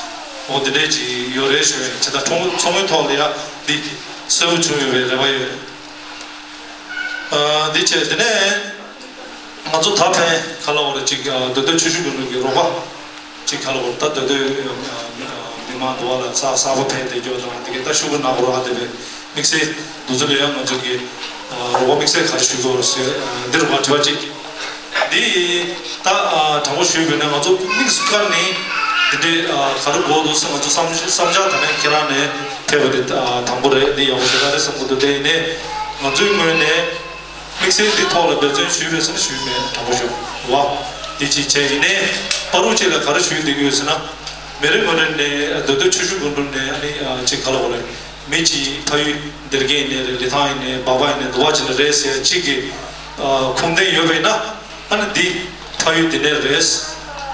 འོ་དེ་འདྲ་ཅིག་ཡོད་རེད་ཞུ་ཡ་ཡིན། ཇི་ལྟར་ཚོགས་ཚོགས་མིའི་ཐོག་ལ་ཡ་འདི་གསལ་པོ་བྱུང་ཡོད་པའི་རེ་བ་ཡོད། འདི་བྱས་དེ་ནས་ང་ཚོ་ད་ཕན་ག་ལ་བ་རེད་ཅིག་མདོ་སྟོད་ཆུ་བཞི་སྒང་དྲུག་གི་རོགས་པ་ཅིག་ག་ལ་བ་རེད། ད་མདོ་སྟོད་མི་མང་འདུ་བ་ལ་ས་གསར་པ་ཕན་བདེ་སྐྱོ་དང་དེ་གའི་ད་ཤུ་གུ་ནག་པོ་ར་དེ་བས་དམིགས་བསལ་འདུ་འཛོམས་ལ་ཡང་ང་ཚོ་གི་རོགས་པ་དམིགས་བསལ་ག་རེ་ཞུ་དགོས་ཟེར་འདི་རོགས་པ་དྲི་བ་ཅིག་འདི་ད་དྲང་པོ་ཞུས་པ་ཡིན་ན་ང་ཚོ་དམིགས་སུ་བཀར་ནས་འདི་འདྲའི་ག་རེ་དགོས་འདུག་ཟེར་ང་ཚོ་བསམ་བསམ་འཆར་ད་ནས་ཁྱེད་རང་ནས་ཕེབས་པ་དེ་དང་པོ་རེད། འདི་ཡག་པོ་ཞེ་དྲག་རེད་བསམ་གི་འདུག་དེ་ཡིན་ནའི་ང་ཚོའི་ངོས་ནས་དམིགས་བསལ་འདི་ཐོག་ལ་འབད་བརྩོན་ཞུས་པས་ཟེར་ན་ཞུས་མེད། དྲང་པོ་ཞུ་བ་འདི་གཅིག་བྱས། ཡིན་ནའི་བར་དུ་གཅིག་ལ་ག་རེ་ཞུས་འདི་དགོས་ཟེར་ན་མི་རེ་ངོ་རེ་ནས་མདོ་སྟོད་ཆུ་བཞི་སྒང་དྲུག་ནས་ཨ་ནི་གཅིག་ག་ལ་བ་རེད། མི་གཅིག་ཕ་ཡུལ་སྡེ་དགེ་ཡིན་ནའི་རེད། ལི་ཐང་ཡིན་ནའི་སྦག་སྦག་ཡིན་ནའི་འདུ་བ་གཅིག་ལ་རེད་ཟེར་གཅིག་གི་ཁུངས་ལྡན་ཡོད་པ་ཡིན་ན་ཨ་ནི་འདི་ཕ་ཡུལ་འདི་ནས་རེད།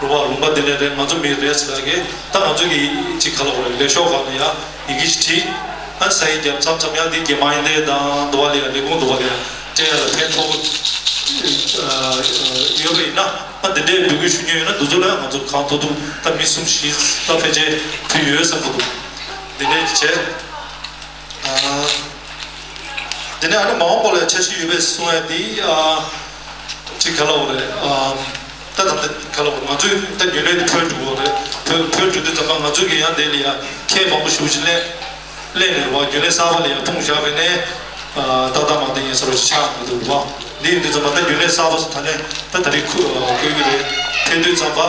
རུ་བ་ལུང་པ་འདི་ནས་རེད། ང་ཚོ་མི་རེད་ཟེར་གི་ད་ང་ཚོ་གི་གཅིག་ག་ལ་བ་རེད། ལས་ཤོག་སྒང་ལ་ཡ་ཡི་གེ་ཞིག་བྲིས། ཨ་ས་ཡི་རྒྱབ་མཚམས་མཚམས་ཡ་འདི་དགེ་མ་ཡིན་ཏེ་དང་འདུ་བ་ལ་ཡ་ལས་ཁུངས་འདུ་བ་ལ་ཡ་སྤྲད་ཡ་ལ་ཕན་ཐོགས་ཡོད་པ་ཡིན་ན་ཨ་འདི་འདྲའི་འབོད་སྐུལ་ཞུ་མཁན་ཡོད་ན་འདུ་འཛོམས་ལ་ཡ་ང་ཚོ་གང་ཐུབ་ཐུབ་ད་མི་གསུམ་བཞི་ད་ཕལ་ཆེར་ཕུལ་ཡོད་བསམ་གི་འདུག་འདི་འདྲའི་བྱས། དེ་ནས་ཨ་ནི་མ་འོངས་པ་ལ་འཆར་གཞི་ཡོད་པའི་གསུང་ཡ་དེ་ཨ་ཅིག་ག་ལ་འོ་རེད། ཨ་ད་ད་ད་ག་ལ་འོ་རེད། ང་ཚོས་ད་རྒྱུན་ལས་དེ་ཕུལ་འགྲོ་གི་རེད། ཕུལ་ཕུལ་འགྲོ་དུས་ཙམ་པ་ང་ཚོས་ཀྱི་ཡང་དེ་ལ་ཡ་ཁྱད་མང་པོ་ཞེ་པོ་ཅིག་ལེན་ལེན་ནས་རེད་བ། རྒྱུན་ལས་གསར་པ་ལ་ཡ་ཐུག་བཞག་པ་ཡིན་ནའི་ཨ་ཏག་ཏག་མ་བསྟན་ཡིན་ཟེར་བ་ཅིག་ཆགས་མི་འདུག་བ། འདི་ཡིན་དུས་ཙམ་པ་ད་རྒྱུན་ལས་གསར་པ་ཚོ་ད་ནས་ད་ད་རེས་ཁུ་བསྐོས་ཀྱི་རེད། ཕེབས་དུས་ཙམ་པ་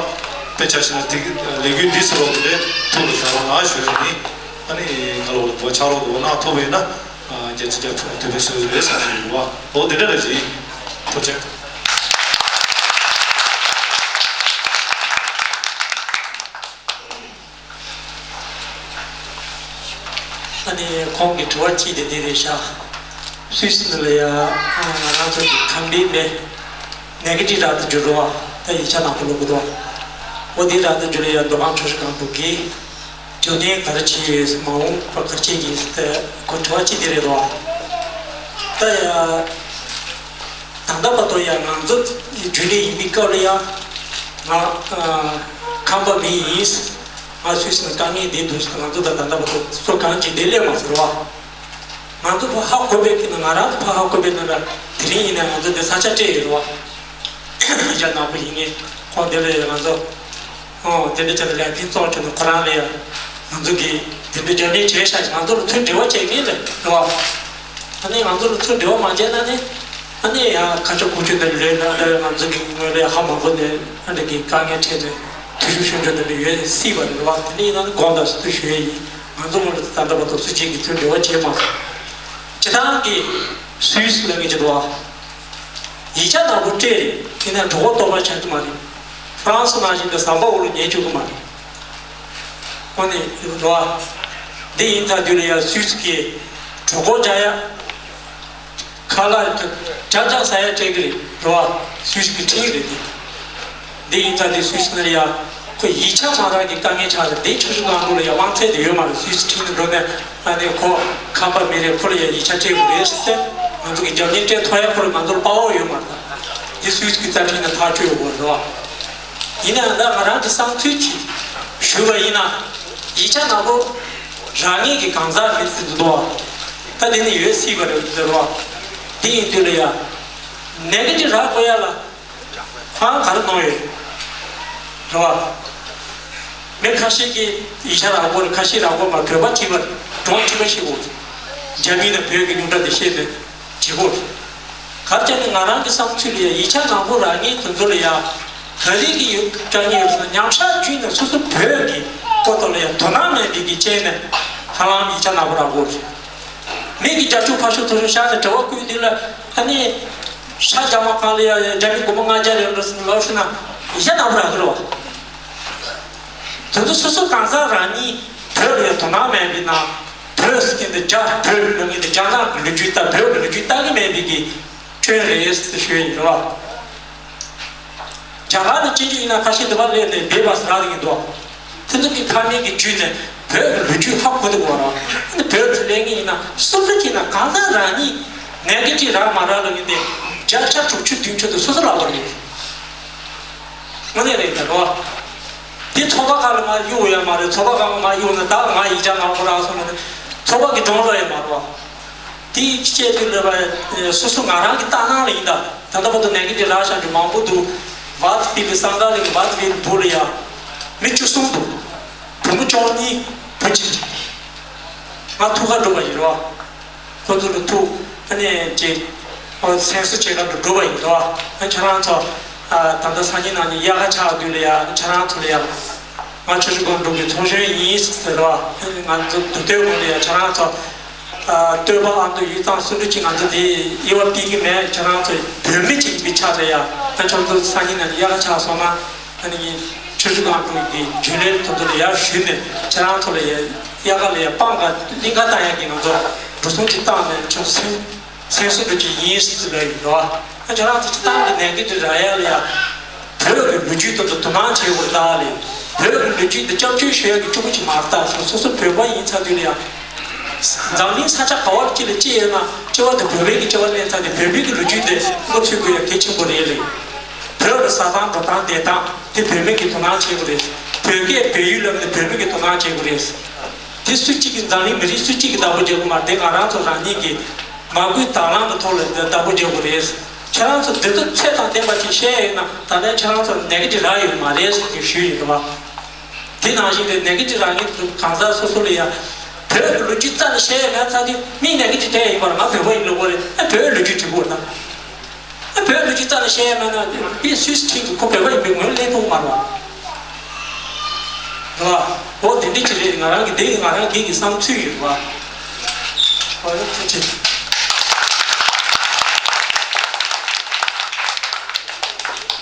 དཔེ་ཆ་ཞིག་ན་དེ་ལས་འགུལ་འདི་ཟེར་བ་དེ་ཐུགས་ལ་བཞག་རོགས་གནང་ཞུ་ཡ་ཡིན། ཨ་ནི་ག་ལ་འོ་རེད། བ་ཆགས་རོགས་འདུག་ན་ཐོབ་པ་ཡིན་ན་ཨ་བརྒྱ་ཆ་བརྒྱ་ཐོབ་པའི་སྲོལ་རེད་བསམ་གྱི་འདུག་བ། འོ་དེ་འདྲ་རེད་ཅིང་ཐུགས་རྗེ་ཆེ། ཨ་ནི་ཁོང་གི་དྲི་བ་གཅིག་དེ་འདི་རེད་ཤག་སུད་སི་ནང་ལ་ཡ་ང་རང་ཚོ་གི་ཁམས་པའི་མི་ནེ་གེ་ཊིབ་རག་ཏུ་འགྱུར་རོ། ད་ཡིག་ཆ་ནག་པོ་ལོག་གི་འདུག་འོ་དེ་རག་ཏུ་འགྱུར་ལ་ཡ་འགྲོ་ཁང་ཆུ་ཤུར་གང་འདུག་གི་འགྱུར་ནས་ག་རེ་བྱེད་ཡོད། མ་འོངས་པར་ག་རེ་བྱེད་ཀྱི་ཡིན་ཟེར་ཏེ་ཁོ་དྲི་བ་གཅིག་དེ་རེད་རོ། ད་ཡ། ད་ལྟ་བར་དུ་ཡང་ང་ཚོ་རྒྱུན་ལས་ཡིན་པའི་སྐབས་ལ་ཡང་ང་ཨ་ཁམས་པ་མི་ཡིན། ང་སུད་སི་ནང་དཀའ་ངལ་འདི་འདུག་ཟེར་ང་ཚོ་ད་ད་ལྟ་བར་དུ་སུ་གང་གིས་འདི་སླེབས་མ་ཟེར་བ། ང་ཚོ་ཕར་ཧ་གོ་བའི་ཀྱི་ནང་ང་རང་ཚོ་ཕར་ཧ་གོ་བའི་ནང་ལ་དེ་རིང་ཡིན་ན་ང་ཚོ་འདི་ས་ཆ་སྤྲད་ཡོད་རེད་བ། ཡིག་ཆ་ནག་པོ་ཡིན་ངེས་ཁོང་འདི་ལ་ཡང་ང་ཚོ། ཨོ་དེ་འདྲ་ཆ་ལ་ལས་ཕན་ཚོགས་ཆུང་ནས་ཁོ་རང་ལ་ཡང་ང་ཚོ་གིས་དེ་འདྲ་རྒྱབ་ལེན་བྱས་ཤག་ང་ཚོ་ལ་ཚུར་འབྲེལ་བ་བྱས་ངེས་རེད་རེད་བ། ཨ་ནི་ང་ཚོ་ལ་ཚུར་འབྲེལ་བ་མ་བྱས་ན་ནི་ཨ་ནི་ཡང་ཁ་ཆོ་ཁུ་ཆོ་འདི་ལོས་ན་ལོས་ང་ཚོ་གི་ངོས་ལ་ཡང་ཧ་མ་གོ་ནས་ཨ་འདྲ་གི་དཀའ་ངལ་འཕྲད་ནས་དུས་ཞུ་ཞུ་འགྲོ་འདི་འདྲ་ཡོད་སྲིད་པ་རེད་བ། དེ་འདྲ་ཡིན་ན་ནི་དགོངས་དག་ཟེར་དུ་ཞུ་ཡས་ཡིན། ང་ཚོ་ངོས་ལ་ད་ལྟ་བར་དུ་སུ་གཅིག་གིས་ཚུར་འབྲེལ་བ་བྱས་མ་སོང་། སྤྱི་བཏང་གི་སུད་སི་ལ་ངེས་ཀྱི་འདུག་བ། ཡིག་ཆ་ནག་པོ་སྤྲད་རེད། ཡིན་ན་གྲོད་ཁོག་ལྟོགས་པ་ཆགས་ཀྱི་མ་རེད། ཧྥ་རན་སི་ནང་བཞིན་དུ་ཟམ་པ་འོག་ལ་ཉལ་བཅུག་གི་མ་རེད། ཁོ་ནི་རོ། འདི་ཡིན་ཚར་དུས་ལ་ཡང་སུད་སི་གི་གྲོད་ཁོག་འཇགས་ཡ། ཁ་ལག་ཇག་ཇག་ཟ་ཡ་སྤྲད་ཀྱི་རེད་རོ། སུད་སི་གི་ཁྲིམས་རེད་འདི། འདི་ཡིན་ཚར་དུས་སུད་སི་ནང་ལ་ཡ། ཁོ་ཡིག་ཆ་མ་རག་གི་དཀའ་ངལ་ཆགས་ཏེ་འདི་ཆུ་ཤུར་ནང་ལོགས་ལ་ཡ་དབང་ཚད་དེ་ཡོད་མ་རེད། སུད་སི་ཁྲིམས་ནང་འགྲོ་ནས་ཨ་ནི་ཁོ་ཁམས་པ་མི་རེད། ཁོ་ལ་ཡ་ཡིག་ཆ་སྤྲད་དགོས་རེད་ཟེར། ང་ཚོ་གི་རྒྱབ་གཉེར་སྤྲད་ཐུབ་ཡ་ཁོ་ལ་ང་ཚོ་ལ་དཔའ་བོ་ཡོད་མ་རེད། འདི་སུད་སི་གི་རྩ་ཁྲིམས་ནང་ཐག་གཅོད་ཡོད་དགོས་རེད་བ། ཡིན་ནའང་ད་ང་རང་གི་བསམ་ཚུལ་གྱིས་ཞུས་པ་ཡིན་ན། ཡིག་ཆ་ནག་པོ་རག་མཁན་གྱི་གང་ཟག་མི་ཚེ་འདུག་བ། ད་དེ་ནི་ཡོད་སྲིད་པ་རེད་ཟེར་བ། དེ་ཡིན་དུས་ལ་ཡ། ནེ་གེ་ཊིབ་རག་དགོས་ཡ་ལ། ཁོང་ག་རེ་གནང་ཡོད། རེད་བ། མི་ཁ་ཤས་ཀྱིས་ཡིག་ཆ་རག་དགོས་རེད། ཁ་ཤས་རག་དགོས་མ་རེད། བོད་པ་བྲིས་པ་རེད། སྒྲུང་བྲིས་པ་ཤེས་དགོས་རེད། རྒྱ་མི་དང་བོད་ཀྱི་རྙོག་དྲ་དེ་ཤེས་ནས་བྲིས་དགོས་རེད། ག་རེ་བྱས་ནས་ང་རང་གི་བསམ་ཚུལ་ལ་ཡ་ཡིག་ཆ་ནག་པོ་རག་མཁན་དེ་ཚོ་ལ་ཡ། ག་རེ་གི་ཡོད་དཀའ་ངལ་ཡོད་ཟེར་ན་མཉམ་བཞག་བརྒྱུད་ནས་སོ་སོ་བོད་ཀྱི་སྐོར་ཐོག་ལ་ཡ་དོ་སྣང་མེད་པའི་གི་རྐྱེན་ནས་ཧ་ལམ་ཡིག་ཆ་ནག་པོ་རག་དགོས་རེད། མི་གི་རྒྱབ་ཕྱོགས་ཕར་ཕྱོགས་ཚུར་ཕྱོགས་བཞག་ནས་དྲི་བ་བསྐུལ་དུས་ལ་ཨ་ནི། ཤ་རྒྱ་མ་གང་ལ་ཡ་རྒྱ་མི་སྒོར་མོ་ལྔ་བརྒྱ་ཡོད་འགྲོ་ཟེར་ནས་ལབ་ཤེས་ན་ཡིག་ཆ་ནག་པོ་རག་གི་རེད་བ། དེ་ཚོ་སོ་སོ་གང་ཟག་རང་ཉིད་བོད་ལ་ཡ་དོ་སྣང་མེད་པའི་ནང་བོད་ཟེར་མཁན་དེ་རྒྱ་བོད་ལ་ངེས་དེ་རྒྱ་ནག་གི་ལོ་རྒྱུས་ལྟ་བོད་ཀྱི་ལོ་རྒྱུས་ལྟ་གི་མེད་པའི་གི་ཁྱོན་རེད་ཟེར་ཞུ་ཡ་ཡིན་རེད་བ། རྒྱ་གར་ནས་སྤྱི་འཐུས་ཡིན་ན་ཁ་ཤས་འདི་པར་སླེབས་ནས་སྦས་པ་ཟེར་རག་གི་འདུག་དེ་ཚོ་གི་ཕ་མེས་ཀྱི་བརྒྱུད་ནས་ བོད་ཀྱི་ལོ་རྒྱུས་ཧ་གོ་འདུག་གོ་ར། ཨ་ནི་བོད་ཀྱི་ལས་ངན་ཡིན་ན་སོ་སོ་གྱིས་ན་གང་ཟག་རང་ཉིད་ནད་ཀྱི་ཅི་རག་མ་རག་ལ་ཡིན་ཏེ་བརྒྱ་ཆ་དྲུག་ཅུ་བདུན་ཅུ་དེ་སོ་སོ་ལ་བར་ཡོད། དངོས་གནས་རེད་ད་རོ། དེ་ཚོགས་པ་ཁག་ལ་མར་གཡུག་ཡོད་མ་རེད། ཚོགས་པ་ཁག་ལ་མར་གཡུག་ན་ད་ང་ཡིག་ཆ་མང་པོ་རག་སོང་ན་ནི་ཚོགས་པ་གི་སྒྲོམ་ལ་ཡོད་མ་རེད་བ། དེའི་ཆེད་དུ་ལས་པ་སོ་སོ་ང་རང་གི་ལྟ་སྣང་ལ་ཡིན་ད། ད་ལྟ་བར་དུ་ནད་ཀྱི་དེ་རག་བཞག་རྒྱུ་མང་པོ་འདུག། ཝཱ་ཏི་ཕི་ལི་སང་ག་ལི་གི་ཝཱ་ཏི་ཕི་ལི་བུ་ལ་ཡ་མི་བཅུ་གསུམ་འདུག། བུ་མོ་བཅུ་གཉིས་བུ་གཅིག། ང་ཐུག་ག་འགྲོ་བ་ཡིན་རོ། ཁོ་ཚོ་ལ་ཐུག་ཨ་ནི་ཅེ་ཨོ་སེམས་གསོ་བྱེད་ག་འགྲོ་འགྲོ་བ་ཡིན་རོ། ཨ་ཁྱེད་རང་ཚོ་ཨ་ད་ལྟ་སང་ཉིན་གནངས་ཉིན་དབྱར་ཁ་ཆགས་དུས་ལ་ཡ་ཁྱེད་རང་ཚོ་ལ་ཡ་ང་ཆུ་བཞི་སྒང་དྲུག་གི་ཚོགས་གཞོན་ཡིན་ཟེར་རོ། ཨ་ནི་ང་ཚོ་དུས་སྟོན་དགོས་ལ་ཡ་ཁྱེད་རང་ཚོ་ཨ་སྟོད་པ་ཨ་མདོ་ཡུལ་གཙང་སུ་འདྲ་ཅིག་ང་ཚོ་དེ་དབྱེ་བ་སྤེལ་གི་མེད། ཁྱེད་རང་ཚོ་བོད་མི་གཅིག་ཡིན་པའི་ཆ་ལ་ཡ་ཨ་ཁྱེད་ཚོ་སང་ཉིན་གནངས་ཉིན་དབྱར་ཁ་ཆགས་སོང་ན། ཨ་ནི་ཆུ་བཞི་སྒང་དྲུག་གི་རྒྱུན་ལས་དེ་ཚོ་ལ་ཡར་ཞུས་ནས་ཁྱེད་རང་ཚོ་ལ་ཡ་དབྱར་ཁ་ལ་ཡ་སྤང་ག་གླིང་ག་བཏང་ཡག་གི་ང་ཚོ་འགྲོ་སོང་ཅིག་བཏང་ནས་ཁྱོད་ཚོ་སེམས་སེམས་གསོ་འགྲོ་གི་ཡིན་ཟེར་ལབ་ཡོད་རེད་བ། ཨ་ཁྱེད་རང་ཚོ་སྤྱིར་བཏང་གི་ནད་ཀྱི་དེ་རག་ཡག་ལ་ཡ་བོད་ཀྱི་ལོ་རྒྱུས་དེ་ཚོ་དོ་སྣང་བྱེད་དགོས་རེད་ད་ལས། བོད་ཀྱི་ལོ་རྒྱུས་འདི་སྐྱབས་བཅོལ་ཞུ་ཡག་གི་སྤྱོད་པོ་ཅིག་མ་རེད་ད། སོ་སོ་བོད་པ་ཡིན་ཚར་དུས་ལ་ཡ་འཛམ་གླིང་ས་ཆ་ག་བར་ཅིག་ལ་སྐྱེས་ཡོད་ན་སྐྱེ་བ་དེ་བོད་པའི་གི་སྐྱེ་བ་ལེན་ཚར་དུས་བོད་པའི་གི་ལོ་རྒྱུས་དེ་མགོ་ཚོད་དགོས་ཡག་གལ་ཆེན་པོ་རེད་ལས། བོད་ལ་ཟ་སྟངས་འགྲོ་སྟངས་བསྡད་སྟངས་དེ་བོད་མི་གིས་དོ་སྣང་བྱེད་དགོས་རེད། བོད་སྐད་བོད་ཡིག་ལབ་ནས་བོད་མི་གིས་དོ་སྣང་བྱེད་དགོས་རེད། དེ་སུ་གཅིག་གིས་འཛམ་གླིང་མི་རིགས་སུ་གཅིག་གིས་བདག་པོ་བྱེད་དགོས་མ་རེད། དེ་ང་རང་ཚོ་རང་ཉིད་ཀྱིས་མ་བསྐུལ་དང་བླངས་ཀྱི་ཐོག་ལ་བདག་པོ་བྱེད་དགོས་རེད། ཁྱེད་རང་ཚོ་འདི་ཚོ་ཚད་དང་ལྡན་པ་ཅིག་བཤད་ཡོད་ན་ད་ལྟ་ཁྱེད་རང་ཚོ་ནད་ཀྱི་དེ་རག་ཡོད་མ་རེད་ཟེར་གྱི་ཞུས་ཡོད་པ། དེ་ནང་བཞིན་དེ་ནད་ཀྱི་དེ་རག་མཁན་དེ་ཚོ་གང་ཟག་སོ་སོ་ལ་ཡ་བོད་ཀྱི་ལོ་རྒྱུས་རྩ་ནས་བཤད་ཡོད་མེད་ཚར་དུས་མིས་ནད་ཀྱི་དེ་དྲན་ཡོད་པ་རེད། ང་བོད་པ་ཡིན་ལབ་དགོས་རེད། ཨ་བོད་ལོ་རྒྱུས་དྲན་དགོས་ན། ཨ་བོད་ལོ་རྒྱུས་རྩ་ནས་བཤད་ཡ་མེད་ན་དེ་སུད་སི་ཁྲིམས་ཀྱི་ཁོ་བོད་པ་ཡིན་པའི་ངོས་ལེན་ཐུབ་མ་རེད་བ། འོ་དེ་འདྲ་ཅིག་རེད། ང་རང་གི་དེ་ང་རང་སྒེར་གྱི་བསམ་ཚུལ་ཡིན་བ། འོ་ཐུགས་རྗེ་ཆེ།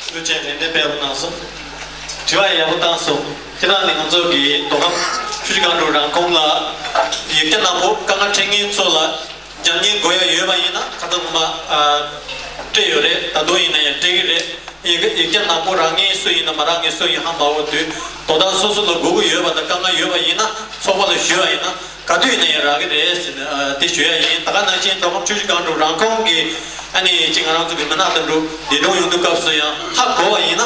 ཐུགས་རྗེ་ཆེ། རེ་འདུན་སྤེལ་བ་གནང་སོང་། དྲི་བ་ཡག་པོ་བཏང་སོང་། ཁྱེད་རང་ནི་ང་ཚོ་གི་མདོ་ཁམས་ཆུ་བཞི་སྒང་དྲུག་རང་ཁོངས་ལ་ཡིག་སྐྱོར་ནག་པོ་དཀའ་ངལ་འཕྲད་མཁན་ཚོ་ལ། རྒྱབ་གཉེར་དགོས་ཡ་ཡོད་པ་ཡིན་ན་ཁ་སང་ངོ་མ་ཨ་སྤྲད་ཡོད་རེད། ད་དུང་ཡིན་ན་ཡང་སྤྲད་ཀྱི་རེད། ཡི་གེ་ཡིག་སྐྱོར་ནག་པོ་རག་མཁན་སུ་ཡིན་ན་མ་རག་མཁན་སུ་ཡིན་ཧ་མ་གོ་དུས་དོ་བདག་སོ་སོ་ལ་དགོས་ཀྱི་ཡོད་པ་དང་དཀའ་ངལ་ཡོད་པ་ཡིན་ན་ཚོགས་པ་ལ་ཞུས་པ་ཡིན་ན་ག་དུས་ཡིན་ན་ཡང་རག་གི་རེད་ཟེར་ནས་ཨ་དེ་ཞུ་ཡ་ཡིན། ད་ག་ནང་བཞིན་མདོ་ཁམས་ཆུ་བཞི་སྒང་དྲུག་རང་ཁོངས་ཀྱི་ཨ་ནི་ཅིག་ང་རང་ཚོ་གི་མི་སྣ་དང་འགྲོ་འདས་གྲོངས་ཡོང་དུས་སྐབས་སུ་ཡང་ཧ་གོ་བ་ཡིན་ན།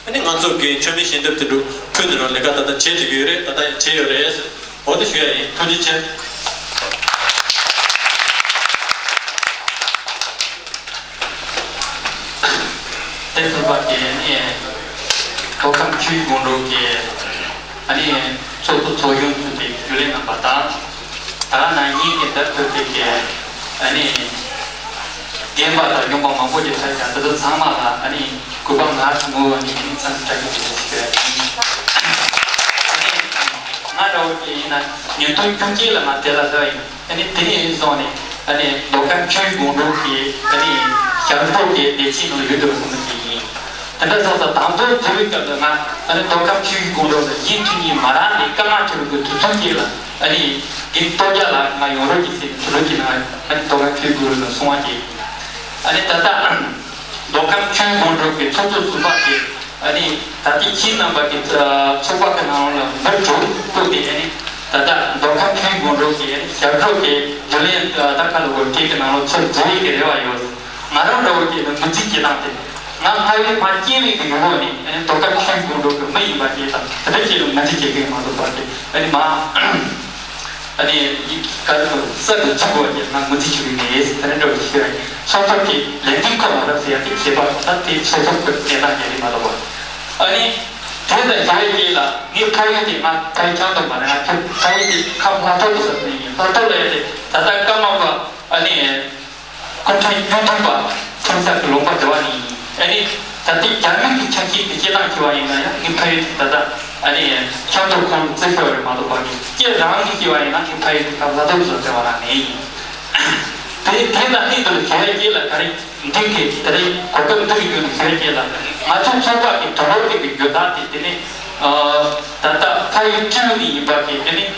ཨ་ནི་ང་ཚོ་གི་མཆོད་མེ་ཞལ་འདེབས་དེ་འདྲ་ཕུལ་ནས་རང་ལས་ཀ་ད་ལྟ་བྱེད་བསྡད་ཀྱི་ཡོད་རེད། ད་ལྟ་ཡང་བྱེད་ཡོད་རེད། འོ་དེ་ཞུ་ཡ་ཡིན། ཐུགས་རྗེ་ཆེ། དེ་ཐུབ་པ་དེ་ནི་མདོ་ཁམས་ཆུ་བཞི་སྒང་དྲུག་གི་ཨ་ནི་ཚོགས་གཙོ་ཚོགས་གཞོན་ཚོས་པའི་རྒྱུན་ལས་རྣམ་པ་དང་། ད་ག་ནང་བཞིན་གྱི་ད་ཐུབ་པའི་གི་ཨ་ནི། རྒན་པ་དང་གཞོན་པ་མང་པོ་ཞིག་ཕེབས་ཀྱང་དེ་ཚོ་ཚང་མ་ལ་ཨ་ནི་གུས་པ་ངར་ངུ་བ་ནས་ཨ་ནི་འཚམས་འདྲི་བཀྲ་ཤིས་བདེ་ལེགས་ཞུ་ཡ་ཡིན། ཨ་ནི་ང་འདྲ་བོ་ཅིག་ཡིན་ན་ཉིས་སྟོང་བཅུ་གཅིག་ལ་ང་དེ་ལ་སླེབས་ཡིན། ཨ་ནི་དེ་ནས་བཟུང་ནས་ཨ་ནི་མདོ་ཁམས་ཆུ་བཞི་སྒང་དྲུག་གི་ཨ་ནི་ཞབས་བྲོ་དེ་བདེ་སྐྱིད་ནང་ཡོད་འདུག་བསམ་གྱི་ཡིན། དེ་འདྲ་སོང་ཙང་དང་པོ་འཛུལ་བའི་སྐབས་ལ་ང་ཨ་ནི་མདོ་ཁམས་ཆུ་བཞི་སྒང་དྲུག་ལ་ཡིད་ཆེས་ཉིད་མ་རག་ནས་དཀའ་ངལ་འཕྲད་པའི་དུས་ཚོད་ཅིག་ལ། ཨ་ནི་རྒན་སྟོབས་རྒྱལ་ལགས་ང་ཡོང་རོགས་གྱིས་ཟེར་ནས་དུས་ལོ་གཅིག་ནང་ཨ་ནི་མདོ་ཁམས་ཆུ་བཞི་སྒང་དྲུག་ལ་སོང་བ་བྱས། ཨ་ནི་ད་ལྟ་མདོ་ཁམས་ཆུ་བཞི་སྒང་དྲུག་གི་ཚོགས་གཙོ་ཟུར་པ་དེ་ཨ་ནི་ད་ལྟའི་ཁྱེད་རྣམ་པ་གི་ཚོགས་པ་གི་ནང་ལ་མི་དྲུག་བཀོད་དེ། ཨ་ནི་ད་ལྟ་མདོ་ཁམས་ཆུ་བཞི་སྒང་དྲུག་གི་ཨ་ནི་ཞབས་བྲོ་གི་རྒྱུན་ལས་ད་ཁ་ལོ་གོ་ཁྲིད་ཀྱི་ནང་ལ་ཚུར་འཛུལ་ཡས་ཀྱི་རེ་བ་ཡོད། ང་རང་འདྲ་བོ་ཅིག་ལ་མི་ཚེ་སྐྱེལ་སྟངས་དེ། ང་སྔ་བའི་མ་སྐྱེས་པའི་གི་ཡུལ་ལོག་ནས་ཨ་ནི་མདོ་ཁམས་ཆུ་བཞི་སྒང་དྲུག་གི་མི་ཡིན་པ་ཅིག་དང་དེ་འདྲ་ཅིག་ལ་མི་ཚེ་སྐྱེལ་མཁན་མ་གཏོགས་པ་དེ་ཨ་ནི་མ། ཨ་ནི་ག་རེ་ལ་ས་གི་ཚུགས་པ་ཅིག་ང་མི་ཚེ་ཆུ་བའི་མེད་དེ་འདྲ་བོ་ཞིག་ཡོད། སོ་སོ་གི་ལས་འགན་ཁུར་མ་ཐུབ་ཟེར་ཡ་དེ་ཁྱད་པར་ད་དེ་སོ་སོ་གི་གནས་སྟངས་ཀྱི་རེད་མ་གཏོགས་པ། ཨ་ནི་དེ་ལ་བྱ་བའི་རྗེས་ལ་ངའི་ཕ་ཡུལ་དེ་ང་ཕ་ཡུལ་ཆང་དུ་མ་རེད། ང་ཁྱོད་ཕ་ཡུལ་དེ་ཁམས་ལྷ་ཐོ་དུ་ཟེར་ནས་ཡིན། ལྷ་ཐོ་ལ་ཡ་དེ་ད་ལྟ་ཀརྨ་པ་ཨ་ནི། སྐུ་ཕྲེང་བཅུ་བདུན་པ་ཁྲིམས་གསར་གྱི་ལུང་པ་འབྲེལ་བ་ནས་ཡིན། ཨ་ནི་ད་ལྟའི་རྒྱ་མི་གི་ཆ་ཤས་དེ་སྐྱེ་སྟངས་ཤེས་པ་ཡིན་ན་ཡང་ངའི་ཕ་ཡུལ་དེ་ད་ལྟ་ཨ་ནི་ཤམ་ཐབས་ཁང་དུ་རྩི་ཤོར་བ་རེད་མ་གཏོགས་པ་གི་སྐྱེ་རང་གི་སྐྱེ་བ་ཡིན་ན་ངའི་ཕ་ཡུལ་དེ་ཁམས་ལྷ་ཐོ་བཟོ་བྱ་བ་རང་ནས་ཡིན། དེ་དེ་ལ་གནས་དུ་ལ་བྱེད་ཡ་སྐྱེ་ལ་ག་རེ་འགྲིག་གི་དེ་རེད། གོ་སྐབས་འདི་གི་རྒྱུ་ནས་བྱེད་ཡ་སྐྱེ་ལ་ང་ཚོ་ཚོགས་པ་གི་དྲི་བ་དེ་གི་རྒྱུ་དག་དེ་དེ་ནས་ད་ལྟ་ཕ་ཡུལ་སྤྲེའུ་ནས་ཡིན་པ་གི་དེ་ནས།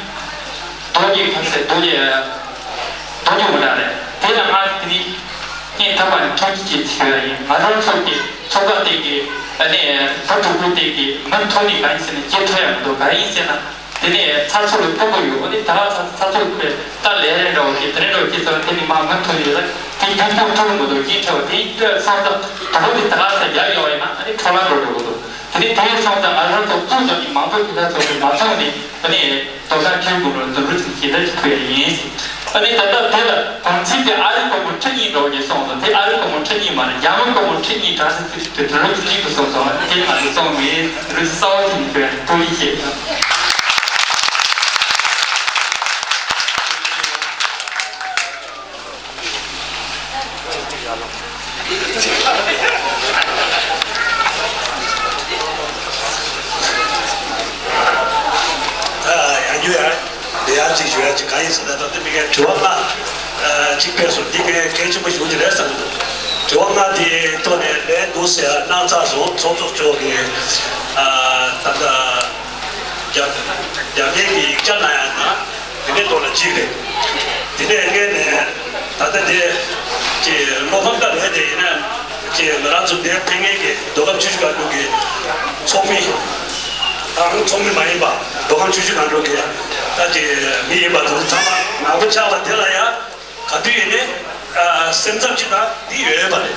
རྡོ་རྗེ་ཁ་ཟས་རྡོ་རྗེ། རྡོ་རྗེ་མོ་འདྲ་རེད། དེ་ལ་ང་དེ་ནི་རྐྱེན་ཐབས་པ་ནི་ཐོན་སྐྱེད་བྱེད་ཡ་ཡིན། ང་རང་ཚོ་གི་ཚོགས་པ་དེ་གི་ཨ་ནི་བུ་ཕྲུག་པོ་དེ་གི་མི་ཐོན་ནི་གང་ཡིན་ཟེར་ན་སྐྱེ་ཐུབ་ཡ་མི་འདུག། གང་ཡིན་ཟེར་ན་ དེ་ནས་ཚ་ཚུར་ལ་ཕོག་གི་ཡོད། དེ་ནས་ད་ག་ཚ་ཚ་ཚུར་ཕོག་ད་ལས་རེ་འདྲ་བོ་ཞིག་དེ་རེ་འདྲ་བོ་ཞིག་ཚོ་དེ་ནས་མ་མ་ཐུབ་ཡོད་ལ་དེ་རྒྱུན་ཐུབ་ཐུབ་མི་འདུག་རྒྱུན་ཆད་པ་དེ་སོང་ཙང་དོ་དེ་ད་ག་ཚ་རྒྱག་ཡོང་ཡིན་ན་ཨ་ནི་འཕྲོ་བརླག་འགྲོ་འགྲོ་གི་འདུག་དེ་ནས་དེ་སོང་ཙང་ང་རང་ཚོ་ཚུར་ཚོ་ནི་མང་པོ་ཞིག་ད་ཚོ་ནི་མ་ཚོགས་ནས་དེ་ནས་དོ་ཁ་ཁྱོད་དགོས་རོགས་འདུག་རུ་ཚིག་ཞིག་ད་ཞིག་ཕུལ་ཡ་ཡིན། ཨ་ནི་ད་ལྟ་དེ་ལ་དམ་ཚིག་དེ་ཨ་རི་སྒོར་མོ་ཁྲི་གཉིས་འགྲོ་གི་སོང་ཙང་དེ་ཨ་རི་སྒོར་མོ་ཁྲི་གཉིས་མ་རེད། རྒྱ་མི་སྒོར་མོ་ཁྲི་གཉིས་གྲངས་སུ་ཚིག་དེ་དུ་རུ་གཅིག་ཏུ་སོང་ཙང་ཨ་ནི་དེ་ང་ཚོ་སོང་མེད་རུ་གསར་བ་ཞིག་ནས་བོད་ལ་ཐུགས་རྗེ་ཆེ། ཡང་རྒྱུ་ཡང་ལས་ཡར་ཅིག་ཞུ་ཡ་ཅིག་གང་ཡིན་ཟེར་ན། ད་ལྟ་མི་ཁའི་དྲི་བ་ལྔ་ཅིག་ཕེབས་སོང་། འདི་ངས་གལ་ཆེན་པོ་ཞིག་ཅིག་རེད་བསམ་གྱི་འདུག་དྲི་བ་ལྔ་དེའི་ཐོག་ནས་ལན་འདུག་ཟེར་གནང་ཚར་སོང་། ཚོགས་གཙོ་མཆོག་གིས་ད་ལྟ་རྒྱ་རྒྱ་སྐད་ཀྱི་ཡིག་ཆ་ནང་ཡང་ན། དེ་ནས་ཐོག་ལ་གཅིག་རེད། དེ་ནས་སྔས་ནས་ད་ལྟ་དེ་ཀྱི་བློ་ཕམ་ད་རེད། དེ་ཡིན་ན་ཀྱི་ང་རང་ཚོ་དེ་ཕན་ངེས་ཀྱི་མདོ་ཁམས་ཆུ་བཞི་སྒང་དྲུག་གི་ཚོགས་མི་དང་ཚོགས་མི་མ་ཡིན་པ་མདོ་ཁམས་ཆུ་བཞི་སྒང་དྲུག་གི་ད་ཀྱི་མི་ཡིན་པ་དེ་ཚོ་ཚང་མ་ནག་པོ་ཆགས་པ་དེ་ལ་ཡང་ག་དུས་ཡིན་ནའི་སེམས་འཚབ་ཅིག་དང་འདི་ཡོད་པ་རེད།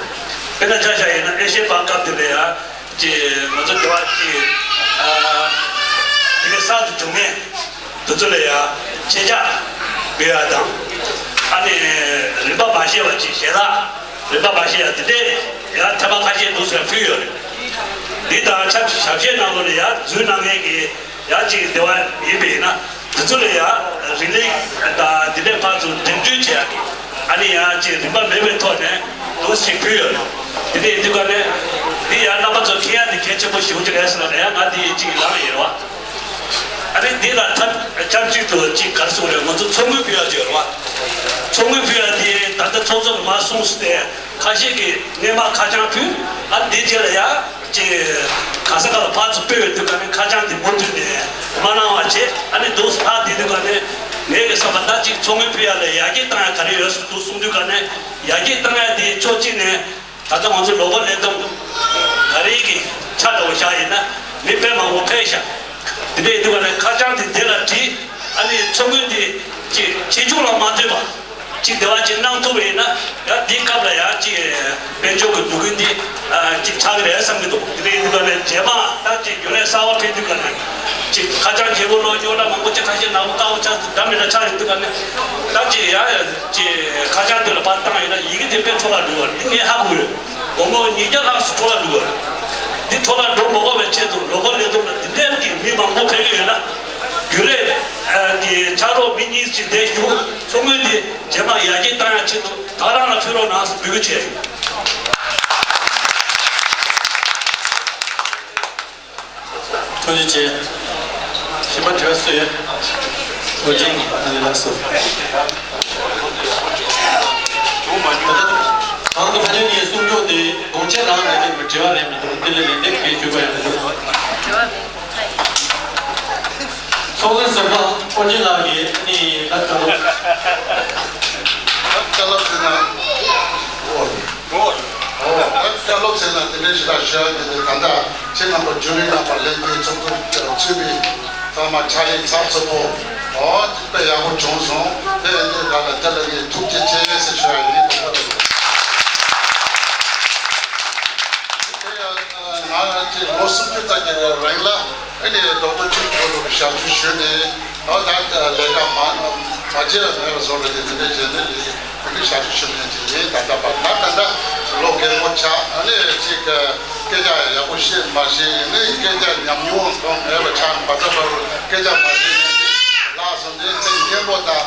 དཔེར་ན་ཆ་བཞག་ཡིན་ན་ཨེ་ཤེ་ཡའི་བར་སྐབས་དེ་ལ་ཡང་། ཀྱི་ང་ཚོ་དེ་བ་ཀྱི་ཨ་དེ་གའི་གསར་དུ་བྱུང་མཁན་དེ་ཚོ་ལ་ཡ་ཆེད་བཅར་འབུལ་ཡ་དང་། ཨ་ནི་རིན་པ་མ་ཤེས་པ་ཅིག་ཞལ་ལག་རིན་པ་མ་ཤེས་ཡ་དེ་འདྲས་ཡ་ཐེངས་མ་ཁ་ཤས་འདུག་ཟེར་ཕུལ་ཡོད་རེད། འདི་དང་ཆབས་ཅིག་ཞབས་ཕྱིའི་ནང་ལོགས་ལ་ཡ་འཛུལ་གནང་མཁན་གྱི་ཡ་ཅིག་དེ་བ་ཡིན་པ་ཡིན་ན། དེ་ཚོ་ལ་ཡ་རིག་གནས་དང་འདི་འདྲའི་ཕར་ཚུར་འགྲིམ་འགྲུལ་བྱེད་ཡག་གི་ཨ་ནི་ཡང་ཅིག་རིན་པ་མེད་པའི་ཐོག་ནས་འདུག་ཅིག་ཕུལ་ཡོད། དེ་འདྲ་ཡིན་དུས་ཀ་ནས་འདི་ཡང་རྣམ་པ་ཚོ་མཁྱེན་ཡ་འདི་གལ་ཆེན་པོ་ཞེ་པོ་ཅིག་རེད་ཟེར་ན་ཡང་ང་འདི་ཅིག་ལངས་ཡིན་རེད་བ། ཨ་ནི་འདི་ལ་ཐབས་ཆབས་ཅིག་ཏུ་ཅིག་ག་རེ་ཟེར་དགོས་རེད། ང་ཚོ་ཚོགས་དངུལ་ཕུལ་ཡ་ཅིག་ཡོད་རེད་བ། ཚོགས་དངུལ་ཕུལ་ཡ་འདི་ད་ལྟ་ཚོགས་གཙོ་གིས་མར་གསུངས་སོང་སྟེ། ཁ་ཤས་ཀྱིས་སྔས་མ་ཁ་བྱང་ཕུལ། ཨ་འདི་རྗེས་ལ་ཡ་ཅིག་ག་ས་ག་ལ་ཕར་ཚུར་སྤེལ་བའི་དུས་ག་ནས་ཁ་བྱང་འདི་མུ་མཐུད་ནས་མ་གནང་བ་བྱས། ཨ་ནི་འདུག་ཕར་འདི་དུས་ག་ནས་ངའི་གི་བསམ་པ་ད་ཅིག་ཚོགས་དངུལ་ཕུལ་ཡ་ལ་ཡར་རྒྱས་བཏང་ཡ་ག་རེ་ཡོད་འདུག་གསུང་དུས་ག་ནས་ཡར་རྒྱས་བཏང་ཡ་དེ་ཕྱོགས་གཅིག་ནས་ད་ལྟ་ང་ཚོ་ལོ་འཁོར་ལས་བསྡོམས་ག་རེ་གི་ཆ་འདྲ་བོ་བཞག་ཡིན་ན་མི་དཔེ་མང་པོ་ཕེབས་ཤག་དེ་འདྲ་ཡིན་དུས་ག་ནས་ཁ་བྱང་དེ་དེ་ལ་བྲིས། ཨ་ནི་ཚོགས་དངུལ་དེ་ཅིག་ཆེ་ཆུང་ལ་མ་ལྟོས་པ། ཅིག་དེ་བ་ཅིག་གནང་ཐུབ་པ་ཡིན་ན་ཡང་འདིའི་སྐབས་ལ་ཡང་ཅིག་དཔལ་འབྱོར་གྱི་འདུ་འགོད་འདི་ཅིག་ཆགས་ཀྱི་རེད་བསམ་གྱི་འདུག་དེ་འདྲ་ཡིན་དུས་ག་ནས་རྗེས་མ་ད་ཅིག་རྒྱུན་ལས་གསར་པ་ཕེབས་དུས་ག་ནས་ཅིག་ཁ་བྱང་བརྗེ་པོ་ལོག་རྙོག་དྲ་མང་པོ་ཅིག་ཁ་ཤས་ནག་པོ་དཀར་པོ་ཆགས་འདྲ་མི་འདྲ་ཆགས་ཡོད་དུས་ག་ནས་ད་ཅིག་ཡང་ཅིག་ཁ་བྱང་དེ་ལ་ཕར་བཏང་ཡོད་ན་ཡི་གེ་དེ་དཔེ་འཕྲོ་བརླག་འགྲོ་བ་འདི་ངས་ཧ་གོ་ཡོད། སྒོར་མོ་ཉིས་བརྒྱ་ལྷག་ཙམ་འཕྲོ་བརླག་འགྲོ་བ་འདི་འཕྲོ་བརླག་འགྲོ་མ་དགོས་པའི་ཆེད་དུ་ལོ་འཁོར་ལས་བསྡོམས་ལ་འདི་འདྲའི་གི་མི་མང་པོ་ཕེབས་ཀྱི་ཡོད་ན་རྒྱུན་ལས་ཀྱི་ཕྱག་རོགས་མི་གཉིས་ཅིག་འདིར་བཞུགས། ཚོགས་དངུལ་འདི་རྗེས་མ་ཡར་རྒྱས་བཏང་ཡག་ཆེད་དུ་ད་རང་ལ་ཕུལ་རོགས་གནང་ཟེར་འབོད་སྐུལ་བྱས་ཡོད། ཐུགས་རྗེ་ཆེ། གཞན་པ་དྲི་བ་སུ་ཡོད། ཨོ་ཅིང་ཨ་ལེ་ལགས་སོ། གང་དུ་ཕ་ཆེན་གྱི་གསུང་ཕྱོགས་དེ་དགོངས་འཆར་རང་རེད་མི་དྲི་བ་རེད་མི་འདུག་དེ་ལས་ལན་འདེབས་གལ་ཞུས་པ་ཡིན་འདུག་ཚོགས་གཙོ་ཟུར་པ་ཨོ་ཅིང་ལགས་ཀྱིས་ནི་ད་ལྟ་ལོ། ད་ལྟ་ལོ་ཟེར་ན། ཨོ། ཨོ། ད་ལྟ་ལོ་ཟེར་ན་དེ་འདྲའི་ཞེ་དྲག་ཞུ་ཡ་མེད་དེ། ད་ལྟ་ཁྱེད་རྣམ་པ་རྒྱུན་ལས་རྣམ་པ་ལྷན་རྒྱས་ཚོགས་འདུར་ཚུད་པའི་ཚང་མ་ཕྱག་ལས་ཚགས་ཚུད་པོ། ཨོ། དཔེ་ཡག་པོ་བྱུང་སོང་། དེ་ཡིན་དུས་ག་ལ་དེ་ལ་ངས་ཐུགས་རྗེ་ཆེ་ཟེར་ཞུ་ཡ་ཡིན། དང་པོ་དེ་ཡིན། དེ་ཡང་ང་ཚོས་ལོ་སུམ་ཅུ་ཙམ་གྱི་རིང་ལ། ཨ་ནི་རྡོག་རྡོག་ཆུང་ཆུང་ལོ་ཞབས་ཞུ་ཞུས་ནས། ཨོ་ད་ལས་ཀ་མ་མ་བྱས་པ་མེད་པ་བཟོ་འདྲ་ཅིག་དེ་འདྲ་བྱས་ནས་ལས་དེ་འདྲ་ཞབས་ཞུ་ཞུ་མཁན་ཅིག་ཡིན། ད་ལྟ་བར་ད་ད་ལྟ་ལོ་རྒན་པོ་ཆགས། ཨ་ནི་ཅིག་སྐད་ཆ་ཡག་པོ་བཤད་མ་ཤེས། ཡིན་ནའི་སྐད་ཆ་ཉམས་མྱོང་ཐོན་མེད་པ་ཆགས། ད་ལྟ་བར་སྐད་ཆ་མ་ཤེས་མཁན་ཅིག་ལགས་སོ། འདི་ཚེ་རྒན་པོ་དང་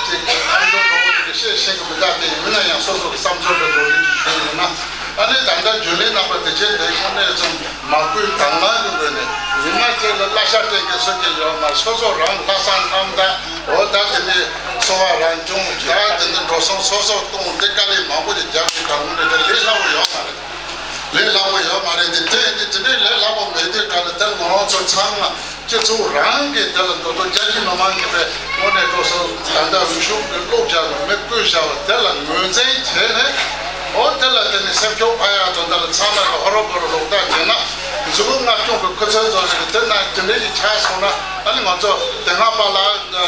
ཅིག་ཨ་མཆོག་གྲོགས་པོ་དེ་འདྲ་བཤད་ཤེས་ཀྱི་མི་འདུག་དེ་ཡིན་ན་ཡང་སོ་སོ་གི་བསམ་ཚུལ་འདྲ་འགྲོ་གི་ཅིག་ཞུས་ཡིན་ན། ཨ་ནི་ད་ལྟ་རྒྱུན་ལས་རྣམ་པ་དེ་བྱས་དེ་དངོས་གནས་ཙམ་མ་བསྐུལ་དང་བླངས་ཀྱི་སྒོ་ནས་ཉི་མ་གཅིག་ལ་གླ་ཆ་སྤྲད་མཁན་སུ་གཅིག་ཡོད་མ་རེད། སོ་སོ་རང་ལྷག་བསམ་རྣམ་དག་འོ་ད་དེ་ནས་འཚོ་བ་རང་སྐྱོང་། ད་དེ་ནས་འགྲོ་སོང་སོ་སོ་གཏོང་། དེ་དཀའ་ལས་མང་པོ་ཞིག་རྒྱབ་ཀྱི་གང་མི་འདྲ་དེ་ལས་སླ་པོ་ཡོད་མ་རེད། ལས་སླ་པོ་ཡོད་མ་རེད། དེ་དེ་དེ་དེ་འདྲའི་ལས་སླ་པོ་མེད་དུས་ག་ལ་དེ་ང་རང་ཚོ་ཚང་མ་སྤྱི་ཚོགས་རང་གིས་དེ་ལ་འདོད་དོ་རྒྱ་ཆེ་མི་མང་གིས་པའི་དངོས་གནས་སྤྲོ་སོང་། ད་ལྟ་རིག་གཞུང་གི་བློ་རྒྱ་ལ་མི་བསྐུལ་བྱ་བ་དེ་ལ་ངོས་འཛིན་བྱས་ནས། འོ་དེ་ལ་དེ་ནི་སེམས་ཤུགས་འཕར་ཡག་དང་། དེ་ལ་ཚང་མ་གི་ཧོ་རོ་བོ་རོ་རོགས་ཟླ་བྱས་ན། མཛུབ་མོ་ལྔ་སྐྱོང་གི་སྐུ་ཚེ་རྫོགས་ཟེར་གི་དེ་ན་དེ་ འདྲ་ཞིག་ཆགས་སོང་ན་ཨ་ནི་ང་ཚོ་དེ་སྔ་པ་ལ་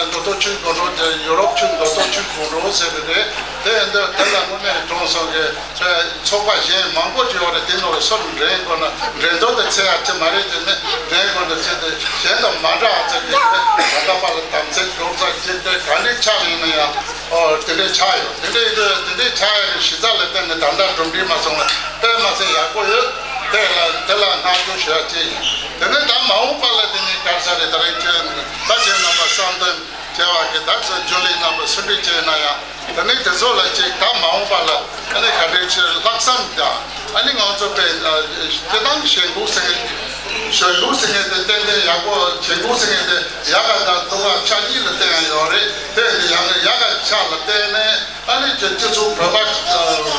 མདོ་སྟོད་ཆུ་དགོན་གྲོང་ཡུ་རོབ་ཆུ་མདོ་སྟོད་ཆུ་དགོན་གྲོང་ཟེར་བ་རེད། དེ་ཡིན་དུས་དེ་ལ་དངོས་གནས་གྲོང་སོང་གི་ཚོགས་པ་གཞན་མང་པོ་ཅིག་ཡོད་རེད། དེ་ནང་ལ་སུ་འགྲན་དགོས་ན་འགྲན་བསྡུར་དེ་ཚད་ཡག་ཅིག་མ་རེད། དེ་ནི་འགྲན་དགོས་ན་ཚད་དེ་གཞན་དང་མ་འདྲ་བ་ཚད་ཀྱི་ད་ལྟ་བར་ལ་དམ་ཚིག་རྡོག་རྩ་གཅིག་སྒྲིལ་ག་འདྲའི་ཆགས་ཡིན་ན་ཡང་ཨོ་དེ་འདྲའི་ཆགས་ཡོད། དེ་འདྲའི་དེ་འདྲའི་ཆགས་ཡག་གི་གཞི་རྩ་ལ་བརྟེན་ནས་ད་ལྟ་གྲུབ་འབྲས་མ་སོང་བ་དཔེ་མ་ཚད་ཡག་པོ་ཡོད། དེ་ལ་དེ་ལ་བསྔགས་བརྗོད་ཞུ་ཡག་ཅིག་ཡིན། དེ་ནས་ད་མ་འོངས་པ་ལ་དེ་ནས་ག་རེ་ཟེར་རེད། ད་རེས་ཁྱེད་ད་ཁྱེད་རྣམ་པ་བསམ་དོན་བྱས་པ་གི་ད་ཚོ་རྒྱུན་ལས་རྣམ་པ་སུ་འདྲ་བྱས་ན་ཡང་། དེ་ནས་དེ་ཚོ་ལ་ཅིག་ད་མ་འོངས་པ་ལ་ཨ་ནི་ག་འདྲའི་ཆེད་ལྷག་བསམ་དང་ཨ་ནི་ང་ཚོ་པའི་སྤྱི་བཏང་ཞེན་ཁོག་ཟེར་མཁན་ཞེན་ཁོག་ཟེར་མཁན་དེ་ཏན་ཏན་ཡག་པོ་ཞེན་ཁོག་ཟེར་མཁན་དེ་ཡག་ག་དང་སྡུག་ག་ཆ་གཉིས་ལ་བསྟན་ཡ་ཡོད་རེད། དེ་ཡང་ཡག་ག་ཆ་ལ་བལྟས་ནས་ཨ་ནི་སྤྱི་སྤྱི་ཚོགས་བོད་པ་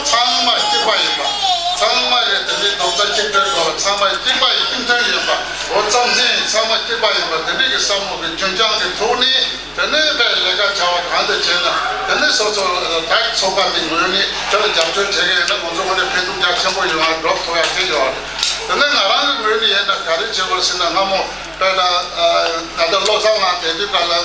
ཚང་མ་གཅིག་པ་ཡིན་པ། ཚང་མ་ཡི་དེ་ནི་རྡོག་རྩ་གཅིག་སྒྲིལ་དགོས་པ། ཚང་མ་གཅིག་པ་ཡི་སྟེང་ཐོན་ཡིན་པ། འོ་རྩམ་ཟན་ཚང་མ་གཅིག་པ་ཡིན་པ་དེ་འདྲའི་གི་བསམ་བློ་གི་རྒྱུན་བསྐྱངས་ཀྱི་ཐོག་ནས། དེ་ནས་དཔེ་ལས་ཀ་བྱ་བ་གང་དུ་བྱས་ན་དེ་ནས་སོ་སོ་ད་ཚོགས་པ་དེ་ངོས་ནས་དེ་ལ་རྒྱབ་སྐྱོར་བྱེད་མཁན་ཡིན་ན་ང་ཚོ་ངོས་ནས་ཕན་ཐོགས་རྒྱ་ཆེན་པོ་ཡོང་བ་སྒྲུབ་ཐུབ་ཡ་བྱེད་ཡོད་རེད། དེ་ནས་ང་རང་གི་ངོས་ནས་ཡིན་ན་ག་རེ་བྱེད་དགོས་ཟེར་ན་སྔ་མོ་དཔེར་ན་ད་ལྟ་བློ་བཟང་ལགས་དེ་དུས་སྐབས་ལ་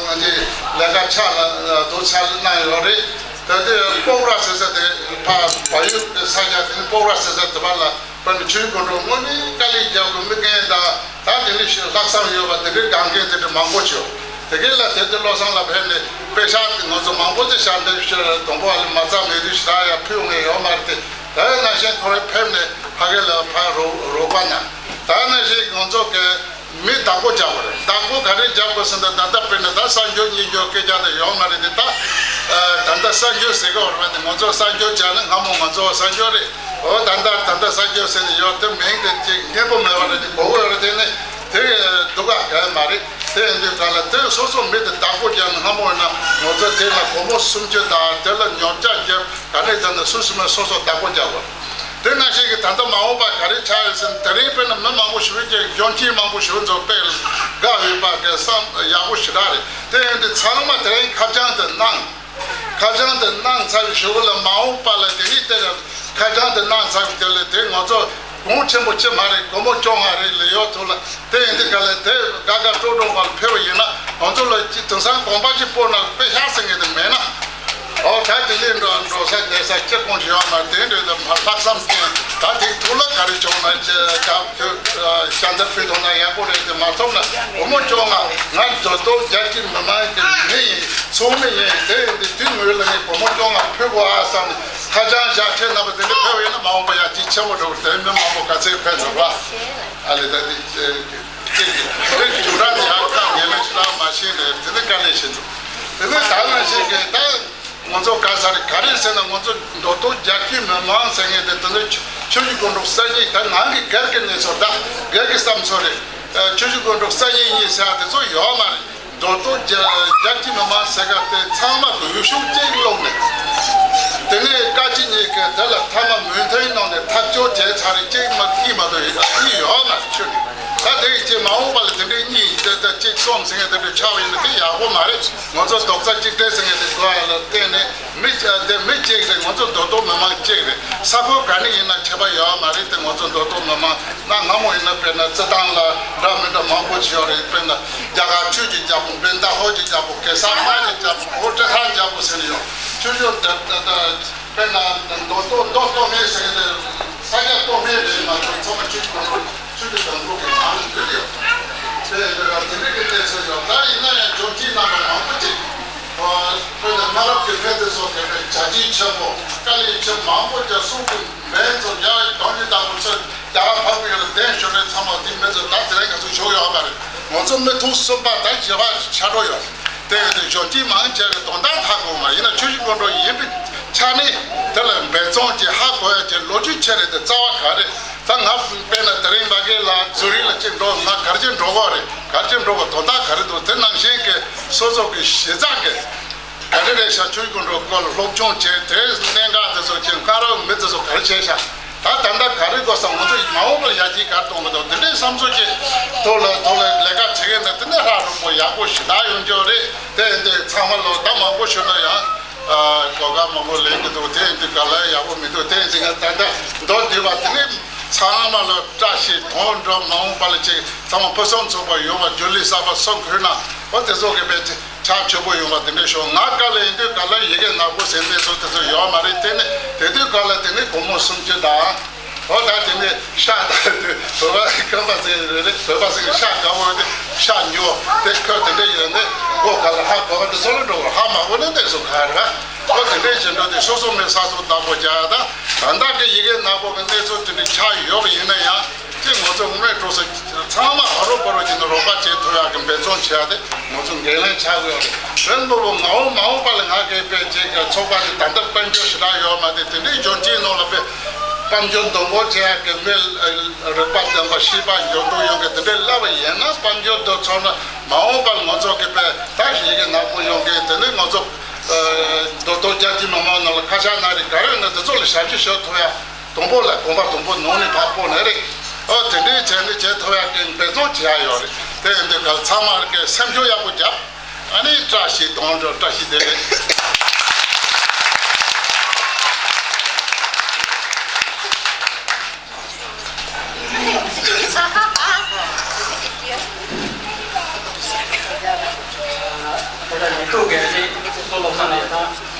ང་ཚོས་ལས་ཀ་ཕྱག་ལ་དུ་ཚར་གནང་ཡོད་རེད། ད་ལྟའི་སྤོག་ར་ཟེར་ས་དེ་ཕ་བལ་ཡུལ་གྱི་ས་ཆ་དེ་ནི་སྤོག་ར་ཟེར་ས་དེ་བར་ལ། དཔེར་ན་ཆུའི་དགོན་གྲོང་དངོས་གནས་དཀའ་ལས་རྒྱབ་དགོས་དམིགས་འགན་དང་ད་དེ་ནས་ཞིག་ལྷག་བསམ་ཡོད་པ་དེ་འདྲའི་དགའ་མཁན་དེ་འདྲ་མང་པོ་བྱུང་། དེ་གས་ལ་དེ་དུས་བློ་བཟང་ལ་ཕེབས་ནས་དཔེ་ཤག་དེ་ང་ཚོ་མང་པོ་ཅིག་ཞབས་འདེགས་ཞུ་དང་པོ་ཨ་ལས་མ་རྩ་མེད་དུས་ཞེ་དྲག་ཡང་ཕུལ་ཡོང་ངེས་ཡོད་མ་རེད་དེ། ད་ཡང་ནང་བཞིན་ཁོ་རང་ཕེབས་ནས་ཕ་གི་ལ་ཕ་རོགས་རོགས་པ་གནང་། ད་ནང་བཞིན་ང་ཚོ་གི་མི་བདག་པོ་རྒྱག་དགོས་རེད། བདག་པོ་ག་རེ་རྒྱག་དགོས་ཟེར་ན་ད་ལྟ་དཔེར་ན་ད་གསར་འབྱོར་རྙིང་འབྱོར་སྐད་ཆ་དེ་ཡོང་མ་རེད་དེ། ད་ད་ལྟ་གསར་འབྱོར་ཟེར་གི་ཡོད་རེད་དེ། ང་ཚོ་གསར་འབྱོར་བྱས་ན་སྔ་མོ་ང་ཚོ་གསར་འབྱོར་རེད། འོ་ད་ལྟ་ད་ལྟ་གསར་འབྱོར་ཟེར་ནས་ཡོད་དེ་མིང་དེ་ཅིག་སྙན་པོ་མེད་པ་རེད་དེ་གོ་གི་ཡོད་རེད། དེ་ནི་དེ་སྡུག་ག་ག་ཡ་མ་རེད། དེ་ཡིན་དུས་ག་ལ་དེ་སོ་སོ་མི་དེ་བདག་པོ་རྒྱག་ན་སྔ་མོ་ཡིན་ན་ང་ཚོ་དེ་ལ་སྒོར་མོ་སུམ་ཅུ་དང་དེ་ལ་ཉོ་ཆ་རྒྱབ་ག་ནས་ད་ནི་སུ་སུ་མ་སོ་སོ་བདག་པོ་རྒྱག་དགོས། དེ་ནང་བཞིན་གྱི་ད་ལྟ་མ་འོངས་པ་ག་རེ་ཆགས་ཡོད་ཟེར་ན་དེ་རིང་དཔེར་ན་མི་མང་པོ་ཞིག་གིས་གཞོན་སྐྱེས་མང་པོ་ཞིག་ཚོ་དཔེ་དགའ་འོས་པ་གི་བསམ་ཡག་པོ་ཞེ་དྲག་རེད། དེ་ཡིན་དུས་ཚང་མ་དེ་རིང་ཁ་བྱང་དེ་གནང་། ཁ་བྱང་དེ་གནང་ཚར་བའི་གཞུག་ལ་མ་འོངས་པ་ལ་དེ་རིང་དེ་ཁ་བྱང་དེ་གནང་ཚར་བའི་དེ་ལ་དེ་ང་ཚོ་གོང་ཆེན་པོ་ཅི་མ་རེད། སྒོར་མོ་བཅོ་ལྔ་རེད་ལས་ཡོད་ཐུག་ལ། དེ་ཡིན་དུས་ག་ལ་དེ་དགའ་དགའ་སྤྲོ་སྤྲོ་བར་ཕེབས་པ་ཡིན་ན་ང་ཚོ་ལ་ཅི་དེང་སང་གོམ་པ་ཅིག་སྤོ་ན་དཔེ་ཤག་ཟེར་མཁན་དེ་མེད་ན། ཨོ་ད་དེ་ལས་འགྲོ་འགྲོ་ས་བསྡད་ས་ཅི་གང་ཞིག་ཡོད་མ་རེད། དེ་འདྲའི་ལ་མ་ལྷག་བསམ་བསྟེན་ད་དེ་ཐུག་ལ་ག་རེ་བྱུང་ན་ཅི་ཞབས་ཞབས་འདེགས་ཕུལ་ཐུབ་ན་ཡག་པོ་རེད། དེ་མ་ཐུབ་ན་སྒོར་མོ་བཅོ་ལྔ་ང་མདོ་སྟོད་རྒྱལ་སྤྱིའི་མི་མང་གི་མི་ཡིན་ཚོགས་མི་ཡིན། དེ་ཡིན་དུས་དེ་ངོས་ལ་ངས་སྒོར་མོ་བཅོ་ལྔ་ཕུལ་དགོས་ཨ་བསམ་ནས་ཁ་བྱང་བཞག་ཁྱེད་རྣམ་པ་དེ་འདྲ་ཕེབས་པ་ཡིན་ན་མ་འོངས་པ་ཡང་དེ་ཆེན་པོ་འགྲོ་གི་རེད། དེ་མི་མང་པོ་ག་ཚད་ཕེབས་ཚར་བ་ཨ་ལས་ད་དེ་ཅི་ཅི་ཅི་དེ་རྒྱུ་འབྲས་དེ་ཡང་ཁ་ཉན་ན་ཞེ་དྲག་མ་ཤེས་ནས་དེ་ནི་དཀའ་ལས་ཆེ་འདུག་དེ་ནི་ད་ནང་བཞིན་གྱི་ད་ང་ཚོ་ག་ས་རེད་ག་རེ་ཟེར་ན་ང་ཚོ་མདོ་སྟོད་རྒྱལ་སྤྱིའི་མི་མང་ཟེར་མཁན་དེ་དེ་ནི་ཆུ་ཆུ་བཞི་སྒང་དྲུག་གསར་རྙིང་ད་ནང་གི་སྒེར་གྱི་གནས་ཚུལ་ད་སྒེར་གྱི་བསམ་ཚུལ་རེད། ཆུ་བཞི་སྒང་དྲུག་གསར་རྙིང་གཉིས་ཟེར་ཡ་དེ་ཚོ་ཡོད་མ་རེད། མདོ་སྟོད་རྒྱ་རྒྱལ་སྤྱིའི་མི་མང་ཟེར་ག་དེ་ཚང་མ་གི་འོས་ཤོག་གཅིག་བླུགས་ནས། དེ་ནས་བཀའ་སྤྱི་གཉིས་ཀྱིས་དེ་ལ་མཐའ་མ་མོས་མཐུན་གནང་ནས་ཐག་གཅོད་བྱས་ཚར་རེད། གཅིག་མ་གཉིས་མ་གཏོགས་གཉིས་ཡོད་མ་རེད་ཆུ་ནས། ད་དེ་གི་ཅིག་མ་འོངས་པ་ལ་དེ་འདྲའི་གཉིས་དེ་ལྟར་གཅིག་གསུམ་ཟེར་མཁན་དེ་འདྲ་ཆགས་པ་ཡིན་ན་དེ་ཡག་པོ་མ་རེད། ང་ཚོ་རྡོག་རྩ་གཅིག་སྒྲིལ་ཟེར་མཁན་དེ་དགོས་ཡ་ལ་བརྟེན་ནས་མི་དེ་མི་གཅིག་རེད། ང་ཚོ་མདོ་སྟོད་མི་མང་གཅིག་རེད། ས་ཁུལ་ག་ནས་ཡིན་ན་ཁྱད་པར་ཡོད་མ་རེད་དེ། ང་ཚོ་མདོ་སྟོད་མི་མང་ན་སྔ་མོ་ཡིན་ན་དཔེར་ན་རྩི་ཐང་ལ་འདྲ་མི་འདྲ་མང་པོ་ཞིག་ཡོད་རེད། དཔེར་ན་རྒྱ་གར་ཆོས་ཀྱི་རྒྱལ་པོ་དཔེར་ན་ཏ་ཧོ་གི་རྒྱལ་པོ་གེ་སར་དམག་གི་རྒྱལ་པོ་ཨོ་ཏྲེ་ཧ་རྒྱལ་པོ་ཟེར་ནས་ཡོད། ཆོས་ཕྱོགས་དེ་དཔེར་ན་མདོ་སྟོད་མདོ་སྟོད་སྨད་ཟེར་གྱི་དེ་ས་སྐྱ་སྟོད་སྨད་རེད་མ་གཏོགས་ཚང་མ་ཆོས་ཀྱི་དང་པོ་ཆོས་ཀྱི་དང་པོ་གི་ནང་ལ་འདུས་ཡོད། དེ་དེ་འདྲ་དེ་འདྲ་གི་གནས་ཚུལ་ཡོད། ད་ཡིན་ན་ཡང་འབྱོར་འབྲིང་རྣམ་པ་མང་པོ་ཅིག་དཔེར་ན་གནའ་རབས་ཀྱི་སྨན་དེ་ཚོ་གི་བྱ་བྱེད་ཆེན་པོ་དཀའ་ལས་ཆེན་མང་པོ་རྒྱག་གསུང་གི་འབེན་ཚོ་ཡ་གང་ཅི་དང་པོ་ཚོ་རྒྱ་གར་འཕགས་པའི་ཡུལ་ལ་གདན་ཞུ་མཁན་ཚང་མ་དེ་མི་ཚོ་ད་དེ་རིང་ང་ཚོ་བཞུགས་ཡོད་པ་རེད། ང་ཚོ་མི་ཐུང་གསུམ་པ་ད་བཞི་པ་ཆགས་འགྲོ་ཡོད། དེ་ཡོད་དུས་ཞོ་སྐྱིད་མང་ཆེ་བའི་དོན་དག་ཧ་གོ་མ་ཡིན་ན་ཆུ་བཞི་སྒང་དྲུག་ཡིན་པའི་ཆ་ནས་དེ་ལ་འབད་བརྩོན་གྱིས་ཧ་གོ་ཡ་གྱི་ལོ་རྒྱུས་ཆེ་རེད་དེ་རྩ་བ་ག་རེད། ད་ང་དཔེར་ན་དེ་རིང་མ་གི་ལ་ཛུ་རིག་ལ་ཅིག་འགྲོ་ང་གར་ཅིག་འགྲོ་གོ་རེད། གར་ཅིག་འགྲོ་གོ་དོན་དག་ག་རེ་འདུག་དེ་ནང་བཞིན་གྱི་སོ་སོ་གི་གཞི་རྩ་གི་ག་རེ་རེད་ཤག་ཆུ་བཞི་སྒང་དྲུག་སྐོར་ལ་སློབ་སྦྱོང་བྱས་དེ་གནད་འགག་དེ་ཚོ་ཅིག་སྔ་རབས་མི་དེ་ཚོ་ག་རེ་བྱས་ཤག་ད་ད་ལྟ་ག་རེ་དགོས་སམ། ང་ཚོ་མ་འོངས་པར་ཡར་རྒྱས་ག་རེ་གཏོང་གི་འདུག་འདི་འདྲའི་བསམ་ཚུལ་ཅིག་ཐོག་ལ་ཐོག་ལ་ལས་ཀ་བྱེད་མཁན་ནི་དེ་ནས་ཧྲ་རུ་པོ་ཡག་པོ་ཞེ་དྲག་ཡོང་རྒྱུ་རེད། དེ་ཡིན་དུས་ཚང་མ་ལོ་ཟླ་མང་པོ་ཞུ་ན་ཡང་གོ་སྐབས་མང་པོ་ལེན་གྱི་འདུག་དེ་ཡིན་དུས་ག་ལ་ཡག་པོ་མི་འདུག་དེ་ཡིན་དུས་ང་ད་ལྟ་མདོར་བསྡུས་པ་དེ་ནི་ ཚང་མ་ལ་བཀྲ་ཤིས་དོན་གྲུབ། མ་འོངས་པ་ལ་ཅིག་ཚང་མ་ཕུན་སུམ་ཚོགས་པ་ཡོང་བ། སྒྱུ་ལུས་གསར་པ་སུ་འཁུར་ན་འོ་དེ་ཚོ་གི་དཔེ་ཆ་ཆོས་པོ་ཡོང་བ་དེ་འདྲ་ཤོག་ང་དཀའ་ལས་ཡིན་དུས་ག་ལ་ཡི་གེ་ནག་པོ་ཟེར་འདི་ཚོ་དེ་ཚོ་ཡོད་མ་རེད། དེ་ནི་དེ་དུས་ག་ལ་དེ་ནི་སྒོར་མོ་སུམ་ཅུ་དང་། འོ་ད་དེ་ནི་ཤ་དང་དེ་བོད་པ་ཁམས་པ་ཟེར་རེད། བོད་པ་ཟེར་གི་ཤ་དགའ་བོ་དེ་ཤ་ཉོ་དེ་ཁོ་དེ་འདྲ་ཡོད་ནི་སྒོ་ག་ལ་ཧ་གོ་བ་དེ་ཚོ་ལ་འགྲོ་བ་ཧ་མ་གོ་ནི་དེ་ཚོ་ག་རེད། འོ་དེ་འདྲའི་བཞིན་འགྲོ་དེ་སོ་སོ་མེད་ས་སོ་བདག་པོ་རྒྱག་ཡ་དང་། ད་ལྟ་གི་ཡི་གེ་ནག་པོ་གི་གནས་ཚུལ་དེ་འདྲའི་ཆགས་ཡོད་པ་ཡིན་ན་ཡང་ཅིག་ང་ཚོ་དངོས་གནས་སྤྲོ་ས་ཚང་མ་ཨ་རོ་པ་རོ་བྱས་ནས་རོགས་པ་བྱེད་ཐུབ་ཡག་གི་འབད་བརྩོན་བྱེད་ཡ་དེ་ང་ཚོ་འགན་ལེན་བྱ་དགོས་ཡོད་རེད། དོན་དུ་བོ་ང་འོ་མ་འོངས་པ་ལ་ང་གི་དཔེ་ཅིག་གི་ཚོགས་པ་དེ་ད་ལྟ་དཔལ་འབྱོར་ཞེ་དྲག་ཡོད་མ་རེད། དེ་འདྲའི་འབྱོར་འབྲིང་ནང་ལ་དཔེ་དཔལ་འབྱོར་འདུ་འགོད་བྱེད་ཡག་གི་མི་རིག་པ་ལྡན་པ་ཤེས་པ་འབྱོར་འདུ་ཡོད་མཁན་དེ་འདྲའི་སླེབས་པ་ཡིན་ན་དཔལ་འབྱོར་དུ་ཚོར་ན་མ་འོངས་པ་ལ་ང་ཚོ་གི་དཔེ་ད་ཡི་གེ་ནག་པོ་ཡོང་མཁན་དེ་ནི་ང་ཚོ་མདོ་སྟོད་རྒྱལ་སྤྱིའི་མི་མང་ནང་ལ་ཁ་ཆག་ན་རེ་ག་རེ་ཡོད་ན་དེ་ཚོ་ལ་ཞབས་ཕྱི་ཞུ་ཐུབ་ཡ། དང་པོ་ལ་གོམ་པ་དང་པོ་ནང་ནས་ཕར་སྤོ་ནི་རེད། ཨོ་དེ་འདྲའི་བྱས་ནས་བྱེད་ཐུབ་ཡ་གི་འབད་བརྩོན་བྱེད་ཡ་ཡོད་རེད། དེ་ཡིན་དུས་ག་ཚང་མ་གི་སེམས་ཤུགས་ཡག་པོ་རྒྱབ། ཨ་ནི་བཀྲ་ཤིས་དོན་གྲུབ། བཀྲ་ཤིས་བདེ་ལེགས། ད་ལྟ་ཉིན་ཐོ་གལ་ཏེ་སློབ་གསོ་ལོ་ཚང་ནས་དང་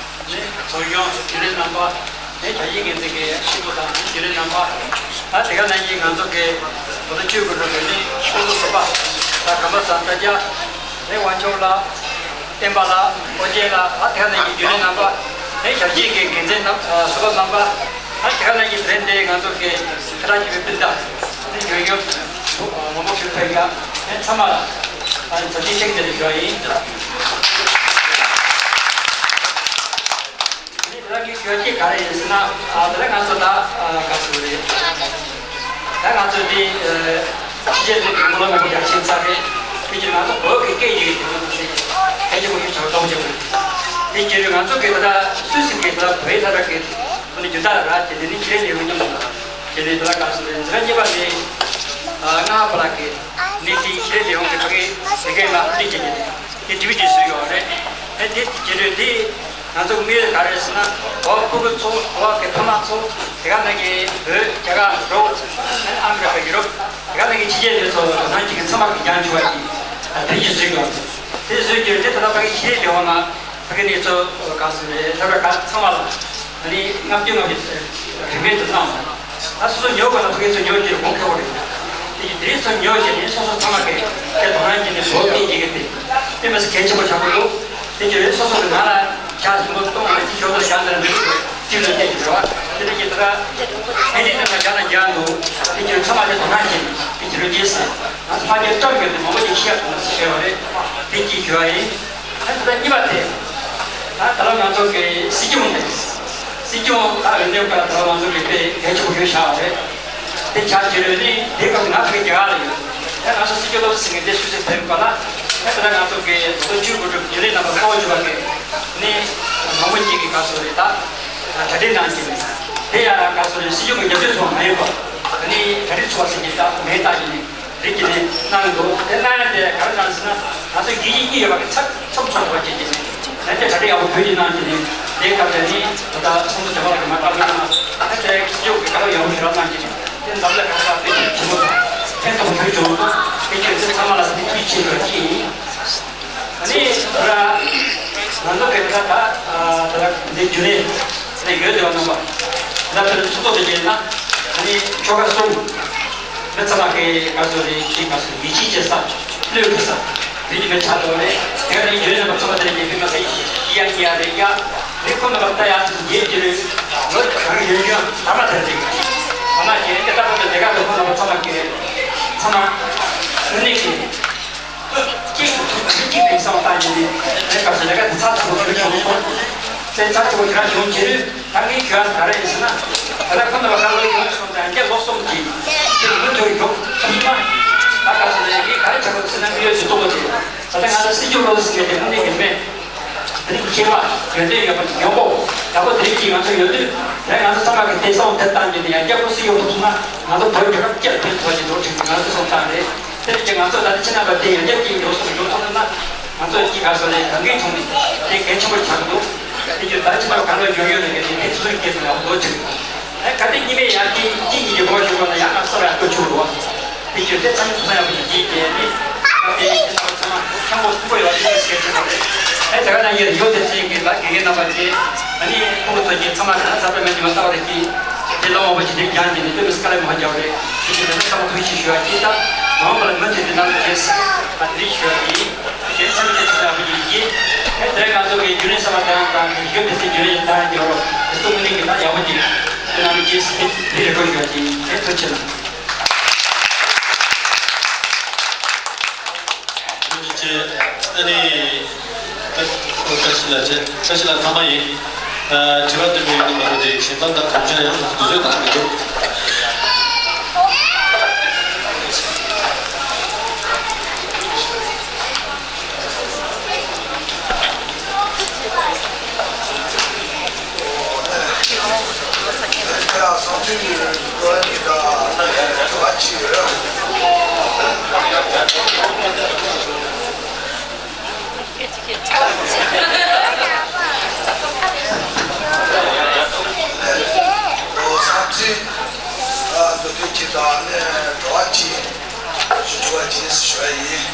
ནི་ཚོགས་ཆུང་རྒྱུན་ལས་རྣམ་པ་ནི་བྱ་ཡིག་འགན་འཛིན་གྱི་ཤིང་བུ་དང་རྒྱུན་ལས་རྣམ་པ་ད་དེ་ག་ནང་བཞིན་ང་ཚོ་གི་ད་ལྟ་ཆོས་སྐུ་འགྲོ་གི་ནི་སློབ་གསོ་ཚོགས་པ་ད་གམ་པ་སངས་ཏཱ་རྒྱ་ནི་དབང་ཕྱུག་ལགས། བསྟན་པ་ལགས། ཨོ་རྒྱན་ལགས། ཨ་དེ་ག་ནང་གི་རྒྱུན་ལས་རྣམ་པ། ཨེ་ཞབས་ཕྱི་གི་འགན་འཛིན་རྣམ་ཨ་ཟུར་པ་རྣམ་པ། ཨ་དེ་ག་ནང་གི་དེ་རིང་འདི་ང་ཚོ་གི་ཁ་ཐག་གཅིག་པའི་སྤུན་ཟླ་ནི་ཡོད་ཡོད་མང་པོ་ཞིག་ཕེབས་ཡ། ཨེ་ཚང་མ་ལ་ཨ་འཚམས་འདྲི་ཆེན་པོ་དེ་ཞུ་བ་ཡིན། ཨ་ནི་དེ་རིང་གི་ཞོགས་ཀྱི་ག་རེ་ཡིན་ཟེར་ན། ཨ་དེ་རིང་ང་ཚོ་ད་ཨ་ག་ཟེར་རེད། ད་ང་ཚོ་འདི་ཨ་ཕྱི་རྒྱལ་ནས་མི་མང་པོ་ཡར་ཕྱིན་ཚར་རེད། དེ་བཞིན་ང་ཚོ་བོད་ཀྱི་སྐད་ཡིག་དེ་ཚོ་ཞིག་གལ་ཆེན་པོ་ཞིག་ཆགས་གཏོང་བྱེད་དགོས། དེ་བྱེད་དུས་ང་ཚོ་གི་ད་ལྟ་སུད་སི་གི་ད་ལྟ་བོད་ས་ར་གི་ཁོ་ནི་རྒྱུན་དག་ར་དེ་འདི་ནི་ཤེས་ལས་ཡོང་སྙམ་དང་། དེ་ནི་ད་ལྟ་ག་ཟེར་རེད། འཛིན་གྲྭ་གཉིས་པ་ནས་ཨ་ལྔ་པ་ལ་གི་ནི་དེ་ཤེས་ལས་ཡོང་གི་ཕ་གི་དེ་གའི་ལ་འདི་བྱེད་ཀྱི་འདུག་དེ་དྲི་བ་དྲིས་སུ་ཡོད་རེད། དེ་དེ་བྱེད་དུས་དེ། ང་ཚོ་དམིགས་ཡུལ་ག་རེ་ཟེར་ན། བོད་ཕྲུ་གུ་ཚོ་བོད་ཀྱི་ཕ་མ་ཚོ་དེ་ག་ནང་གི་བོད་རྒྱ་གར་འགྲོ་ཨ་མི་རི་ཀ་ཡུ་རོབ་དེ་ག་ནང་གི་ཕྱི་རྒྱལ་ཡུལ་ཚོ་ནང་གི་ཚང་མ་གི་རྒྱང་ཆུ་བ་གི་དེ་ཅི་བཟོས་དགོས། དེ་བཟོས་རྒྱུ་དེ་ད་ལྟ་ཕ་གི་ཤེས་ལས་འོང་ན་ཕ་གི་ནས་ཚོ་ག་ཟེར་རེད། ལྷ་བྲག་ག་ཚང་མ་ལ་ཨ་ནི་ལྔ་བཅུ་ལྔ་བཅུ་རིན་མེད་དུ་གནང་སོང་། ད་སོ་སོ་ཉོ་དགོས་ན་ཕ་གི་ཚོ་ཉོ་རྒྱུ་རེད། གོང་ཁེ་བོ་རེད། དེ་ཡི་དེ་རིང་ཚོ་ཉོ་བྱས་ནས་སོ་སོ་ཚང་མ་གི་དེ་དོ་སྣང་བྱས་ནས་བོད་སྐད་ཡིག་གི་དེ་དེ་མི་སྲིད་གལ་ཆེན་པོ་ཆགས་ཀྱི་འདུག་དེ་ཀྱི་རེད། སོ་སོ་གི་ནང་ལ་ཆ་ཞིམ་པོ་གཏོང་ཨ་ཅི་ཞོ་དང་ཞང་དང་མི་རིགས་ཀྱི་ལོ་སྐྱེས་ཀྱི་རེད་བ། དེ་འདྲ་ཡིན་ཙང་ཨེ་འདི་དེ་ན་རྒྱ་ནང་རྒྱ་འདུག་དེ་ཀྱི་ཚང་མ་དེ་དོ་སྣང་བྱས་ནས་དེ་ཀྱི་རོལ་རྒྱས་སེ་ང་ཚོ་ཕ་རྒྱལ་སྐྲག་ཡོད་དེ་མང་པོ་ཅིག་ཤེས་ཡག་དོ་སྣང་སེ་བྱས་པ་རེད། དེ་ཀྱི་ཞུ་བ་ཡིན། ཨ་ད་ལྟ་གཉིས་པ་དེ། ཨ་ད་ལྟ་ང་ཚོ་གི་སྲིད་སྐྱོང་དེ། སྲིད་སྐྱོང་ད་འོས་འདེམས་སྐབས་ད་ལྟ་ང་ཚོ་གི་དཔེ་གལ་ཆེན་པོ་ཞིག་ཆགས་པ་རེད། དེ་ཆགས་ཀྱི་རེད་ནི་དེ་སྐབས་ང་ཚོ་གི་རྒྱ་གར་ལ་ཡོད། ཨ་ང་ཚོ་སྲིད་སྐྱོང་སློབ་གསོ་ཟིན་མཁན་དེ་སུད་སི་ཕེབས་པ་ལ། ཨ་ད་ལྟ་ང་ཚོ་གི་ལོ་ཆུ་གོ་གྲུབ་རྒྱུན་ལས་རྣམ་པ་གཙོ་བོ་བྱུང་བ་གི་ནི་མང་པོ་ཅིག་གི་ག་ཚོད་རེད་ད། གྲ་སྒྲིག་གནང་གི་རེད། དེ་ཡང་ག་ཚོད་རེད། སྲིད་སྐྱོང་གི་རྒྱབ་སྐྱོར་ཚོ་མ་ཡོད་པ། ཨ་ནི་གྲ་སྒྲིག་ཚོགས་ཟིན་གྱི་ད་མེད་ད་ཡིན་ནི། རིགས་ཀྱི་ནི་གནང་གི་འདུག་དེ་གནང་ཡ་དེ་ག་རེ་གནང་ཟེར་ན། ང་ཚོ་དགེ་བཤེས་གཉིས་ཡོད་པ་གི་ཚབ་ཚབ་ཚོགས་པ་བྱེད་ཀྱི་ནི། ལན་དེ་གྲ་སྒྲིག་ཡག་པོ་བོད་ཀྱི་གནང་གི་ནི། དེ་སྐབས་དེ་ནི་ད་ལྟ་ཚོགས་གཙོ་རྒྱ་བ་ལ་མ་བཀའ་མོལ་གནང་། ལན་དེ་སྤྱི་འོག་གི་ག་རེ་ཡག་པོ་ཞེ་དྲག་གནང་གི་ནི། དེ་འཛམ་གླིང་ག་ས་དཔེ་ཆེན་པོ་དང་ཕན་ཐོགས་བོད་བྱུང་སོང་། དེ་ཁྱོད་ཚོ་ཚང་མ་ལ་དེ་དུས་ཆེ་བའི་གཅིག་ཡིན། ཨ་ནི་ད་ང་ཚོ་གི་ད་ད་ད་འདི་རྒྱུན་ལས་ནས་ཡོད་དེ་བ་རྣམ་པ། ད་དེར་ཚོགས་གཙོ་དེ་བྱས་ན་ཨ་ནི་ཆོལ་ཁ་གསུམ། མི་ཚང་མ་གི་ག་ཚོད་རེད། ཅིག་ག་ཚོད་ཡིད་ཆེས་བྱེད་ས་བློས་འཁེལ་ས་རིགས་ཀྱི་མི་ཆགས་འགྲོ་རེད། དེ་ནས་ཡོད་ན་པ་ཚང་མ་དེ་རིང་གི་ཕི་མ་ས་ཡི་ཡ་ཡ་རེད་ཡ། རིགས་ཁོ་ན་པ་ལྟ་ཡ་ཡིན་གྱི་རེད། ལོ་གང་ཡོད་ཀྱང་ཐ་མ་དེར་རེད། ཐ་མ་གྱི་རིགས་ཀྱི་ལྟ་བུ་དེ་ལས་ཀ་དུ་ཁོ་ན་པ་ཚང་མ་གི་ཚང་མ་དངོས་གནས་ཀྱི། གཅིག་གཅིག་གཅིག་གཅིག་གི་བསམ་བློ་བཏང་ཡོད་དེ། དེ་སྐབས་སུ་ལས་ཀ་དེ་ཚར་ཚར་པོ་ཁྱོད་བྱུང་སོང་། དེ་ཚར་ཚར་པོ་ཁྱོད་རང་བྱུང་རྗེས་ལུས་ད་ངའི་ཁྱོད་རང་ག་རེ་ཡིན་ཟེར་ན། ད་ལྟ་ཁོ་ན་པ་ཁ་ལོ་ཡོང་སོང་དང་རྒྱ་ལོག་སོང་གི་དེ་མུ་མཐུད་ཡོང་ཐུབ་ན། ད་སྐབས་སུ་ལས་ངས་ག་རེ་བྱ་དགོས་ཟེར་ན་མི་ཡོད་ཚུལ་གཏོང་གི་དེ། ད་ལྟ་ང་ཚོ་སྲིད་སྐྱོང་བློ་ཟིན་གྱི་དེ་དངོས་གནས་ཡིན་མེད། དེ་རིང་གི་སྐྱེས་པ་ཡོན་ཏན་ཡོད་པ་ཡོང་གོ། ཡག་པོ་དེ་རིང་གི་ང་ཚོ་ཡོད་དུས་དེ་ང་ཚོ་ཚང་མ་གི་དེ་སོང་དེ་བཏང་རྒྱུ་ནི་ཡང་རྒྱ་སྐུ་སྲིད་ཡོད་པ་སོང་ན་ང་ཚོ་བོད་རྒྱལ་ཁབ་སྐྱབས་ཕན་ཐོགས་ཀྱི་འགྲོ་ཁྲིད་ཀྱི་ང་ཚོ་སོང་བཏང་རེད། དེ་རིང་གི་ང་ཚོ་ད་ལྟ་ཕྱི་ནང་པ་དེ་ཡང་རྒྱ་སྐྱིད་འགྲོ་སོང་འགྲོ་ཐུབ་ན་ང་ཚོ་གཅིག་ག་སོ་ལས་གང་གིས་ཐོག་ནས་དེ་གལ་ཆེན་པོ་ཆགས་འདུག་དེ་རྒྱུ་ད་ཕྱི་ནང་གང་ལ་ཡོད་ཡོད་ནས་གལ་ཏེ་དེ་ཚོ་སྐྱེས་སོང་ཡག་པོ་འགྲོ་ཁྲིད། ཨེ་ག་དེ་གཉིས་མེད་ཡང་དེ་གཅིག་གཉིས་ཀྱི་སྒོ་ཞུགས་པ་ན་ཡང་ང་ས་ལ་ལྟོ་ཆུ་རུ་བ། དེ་ཆུ་དེ་ཚང་མ་ཚང་ཡག་པོ་ཞིག་བྱེད་ཀྱི་ནི། ཨ་ཕའི་ཚང་མ་ཚང་མ་ཆང་པོ་ཐུག་པོ་ཡོད་དེ་སྐད་ཆ་རེད། ཨེ་ད་ག་ན་ཡོད་ཡོད་དེ་ཚེ་གི་ལ་དགེ་རྒན་རྣམ་པ་ཚེ། ཨ་ནི་ཁོང་ཚོ་གི་ཚང་མ་ག་ཚ་པའི་མེད་ཉི་མ་ལྟ་བ་རེད་ཀྱི། དེ་ལོ་མང་པོ་ཞིག་དེ་རྒྱང་གི་ནི་སྟོད་མི་སྐ་ལ་མ་རྒྱག་རེད། དེ་ཚེ་ཚང་མ་ཐུགས་རྗེ་ཆེ་ཞུ་ཡག་ཅིག་ད། མང་པོ་ལ་མི་ཚེ་དེ་ནང་ལ་བྱས་ཨ་དེ་རིགས་ཞུ་ཡག་ཡིན། དེ་ཚང་མ་དེ་ཚོ་ཡག་པོ་ཡིན་གྱི། ཨེ་དེ་ང་ཚོ་གི་རྒྱུན་ལས་གསར་པ་དང་དང་གི་ཡོད་དེ་ཚེ་རྒྱུན་ལས་དང་གི་རོ། དེ་ཚོ་མི་ནི་གི་ད་ཡག་པོ་ཅིག་དེ་ནང་ལ་ཅིག་དེ་རེ་སྐོར་ཞུ་ཡག་ཅིག་དེ་ཐུགས་རྗེ་ཆེ་ལ། ཐུགས་རྗེ་ཆེ། ཨ་ནི། བཀྲ་ཤིས་ལགས་བཀྲ་ཤིས་ལགས་ཚང་མ་ཡིན། ཨ་དྲི་བ་འདི་མི་ཡོང་ན་མ་གཏོགས་ཅིག་ཞིང་ཁམས་དང་གོམས་ཆ་ཡང་དུས་ཚོད་དང་མི་འདུག་ཞུ་ཆོག་པ་ཅིག་ཞུ་བ་ཡིན།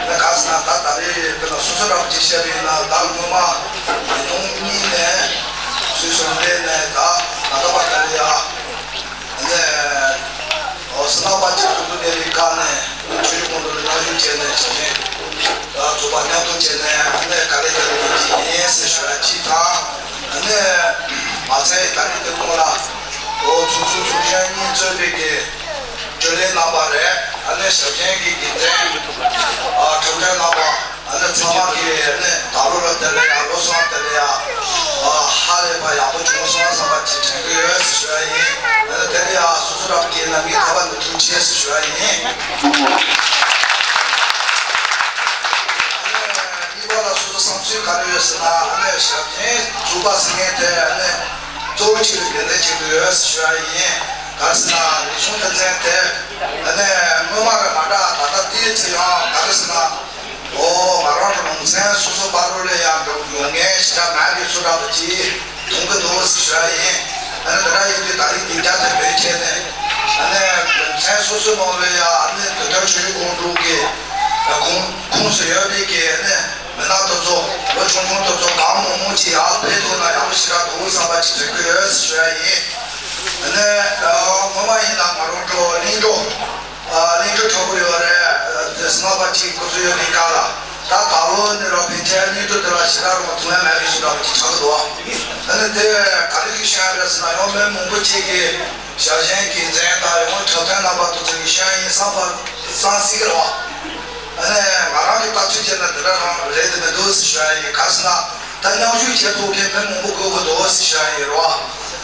ད་ག་ཟེར་ན་ད་ད་རེས་དཔེར་ན་སོ་སོ་རང་ཅིག་བཤད་པ་ཡིན་ན་ད་སྔོན་མ་ཉིས་སྟོང་གཉིས་ནས་སུད་སི་སླེབས་ནས་ད་ད་ལྟ་བར་དུ་ཡ་ནས་ཨོ་སྣང་བ་ཅིག་ཐུག་ཐུག་བསྡད་པའི་སྐབས་ནས་ཆོས་ཕྱོགས་ཀུན་ཏུ་ལ་མཉམ་ཞུགས་བྱས་ནས་བྱས་ནས་ད་རྫོགས་པ་མཉམ་དུ་བྱས་ནས་ནས་ག་ལེ་ག་ལེ་བྱས་ཡིན་ཟེར་ཞུ་བ་ཅིག་དང་ནས་མ་ཚད་ད་རེས་དེ་སྔོན་ལ་ཨོ་ཚོགས་གཙོ་ཚོགས་གཞོན་གཉིས་གཙོས་པའི་གི་བགྲོ་གླེང་གནང་བ་རེད། ཨ་ནི་ཞབས་བརྟན་གྱི་དགེ་མཚན་ཨ་འཁྲབ་སྟོན་གནང་བ་ཨ་ནི་ཚང་མ་གི་ཨ་ནི་ད་ལོ་ལ་དེ་ལ་ཡང་ལོ་སོང་དེ་ལ་ཡང་ཨ་ཧ་ལས་པ་ཡག་པོ་བྱུང་སོང་བསམ་པ་ཅིག་དྲན་གྱི་ཡོད་ཟེར་ཞུ་བ་ཡིན། ཨ་ནི་དེ་ལ་ཡང་སོ་སོ་རང་གི་ལ་ངའི་ཁ་པར་འདི་ཐུགས་རྗེ་ཆེ་ཟེར་ཞུ་བ་ཡིན། ཨ་ནི་གཉིས་པ་ལ་སོ་སོ་བསམ་ཚུལ་ག་རེ་ཡོད་ཟེར་ན་ཨ་ནི་ཞབས་བརྟན་འཛུགས་པ་ཟེར་མཁན་དེ་ཨ་ནི་གཙོ་བོ་གཅིག་ལ་དགེ་མཚན་ཆེན་པོ་ཡོད་ཟེར་ཞུ་བ་ཡིན། ག་རེ་ཟེར་ན་རིག་གཞུང་སྡེ་ཚན་དེ་ཨ་ནི་སྔོན་མ་རེད་མ་འདྲ་ད་ལྟ་དེའི་ཚེ་ཡང་ག་རེ་ཟེར་ན་ཨོ་ང་རང་གི་ལུང་ཚན་སོ་སོ་བར་དུ་ལ་ཡང་འགྲོ་ཡོང་མཁན་ཞེ་དྲག་མེད་པའི་བཟོ་འདྲ་པོ་ཅིག་མཐོང་གི་འདུག་ཟེར་ཞུ་བ་ཡིན། ཨ་ནི་དེ་འདྲ་ཡིན་དུས་ད་རེས་འདི་རྒྱ་དེ་བེད་སྤྱད་ནས་ཨ་ནི་ལུང་ཚན་སོ་སོའི་ནང་ལ་ཡང་ཨ་ནི་དེ་ལྟར་ཆོས་ཞུ་ཁོང་ཀྲུང་གི་ཁོངས་ཁོངས་སུ་ཡོད་པའི་གི་ཨ་ནི་མི་སྣ་དེ་ཚོ་ལོ་ཆུང་ཆུང་དེ་ཚོ་གང་མང་མང་ཅིག་ཡར་ཕེབས་ཐུབ་ན་ཡག་པོ་ཞེ་དྲག་འདུག་བསམ་པ་ཅིག་དྲན་གྱི་ཡོད་ཟེར་ཞུ་ཡ་ཡིན། ཨ་ནི་སྔོན་མ་ཡིན་ན་ང་རང་ཚོ་གླིང་བྲོ་གླིང་བྲོ་འཁྲབ་ཀྱི་ཡོད་རེད། དེ་སྔ་པ་ཅིག་འགོ་ཚུགས་ཡོད་པའི་སྐབས་ལ་ད་ད་ལོ་ནི་རོ་ཕན་ཆད་གླིང་བྲོ་དེ་ལ་ཞེ་དྲག་རུང་ཐུན་ལ་མེད་པའི་ཞེ་དྲག་ཅིག་ཆགས་ཀྱི་འདུག་ཨ་ནི་དེ་ག་རེ་གི་ཤན་རེད་ཟེར་ན་ཡང་མི་མང་པོ་ཅིག་གིས་ཞབས་ཞུའི་དགེ་མཚན་དང་ཡང་འཁྲབ་སྟོན་རྣམ་པ་དེ་ཚོ་གི་ཤན་ཡིན་བསམ་པ་བསམ་སྲིད་ཀྱི་རེད་བ། ཨ་ནི་ང་རང་གི་ལྟ་ཚུལ་བྱས་ན་དེ་འདྲ་རང་རེད་དེ་མི་འདུག་ཟེར་ཞུ་ཡ་ཡིན། ག་ཟེར་ན་ད་མཉམ་ཞུགས་བྱེད་ཐུབ་མཁན་མི་མང་པོ་དགོས་ཀྱི་འདུག་ཟེར་ཞུ་ཡ་ཡིན་རོ།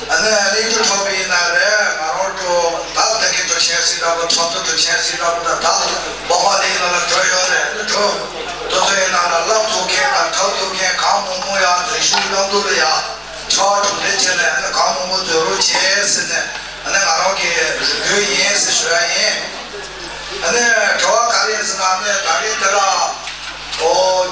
ཨ་ནི་གླིང་བྲོ་འཁྲབ་པ་ཡིན་ན་རེད། ང་རང་ཚོ་ད་དེ་གའི་འགྲོ་ཆེན་ཟེར་འདྲ་པོ་འཁྲབ་སྟོན་འགྲོ་ཆེན་ཟེར་འདྲ་པོ་ད་ད་འབའ་བ་ལི་ཡིན་ན་ལ་འགྲོ་ཡོད་རེད། ཨ་ནི་འགྲོ་དེ་ཚོ་ཡིན་ན་ལ་བསླབ་ཐུབ་མཁན་དང་འཁྲབ་ཐུབ་མཁན་གང་མང་མང་ཡང་འཛིན་ཤུགས་མཉམ་དུ་ལ་ཡ་ཕྱག་གྲུབ་འབྲས་བྱས་ནས་ཨ་ནི་གང་མང་མང་མཛོད་རོགས་བྱས་ཟེར་ནས་ཨ་ནི་ང་རང་གི་རེ་སྐུལ་ཡིན་ཟེར་ཞུ་ཡ་ཡིན། ཨ་ནི་དྲི་བ་ག་རེ་ཡིན་ཟེར་ན་ཨ་ནི་ད་རེས་དེ་ལ་ཨོ་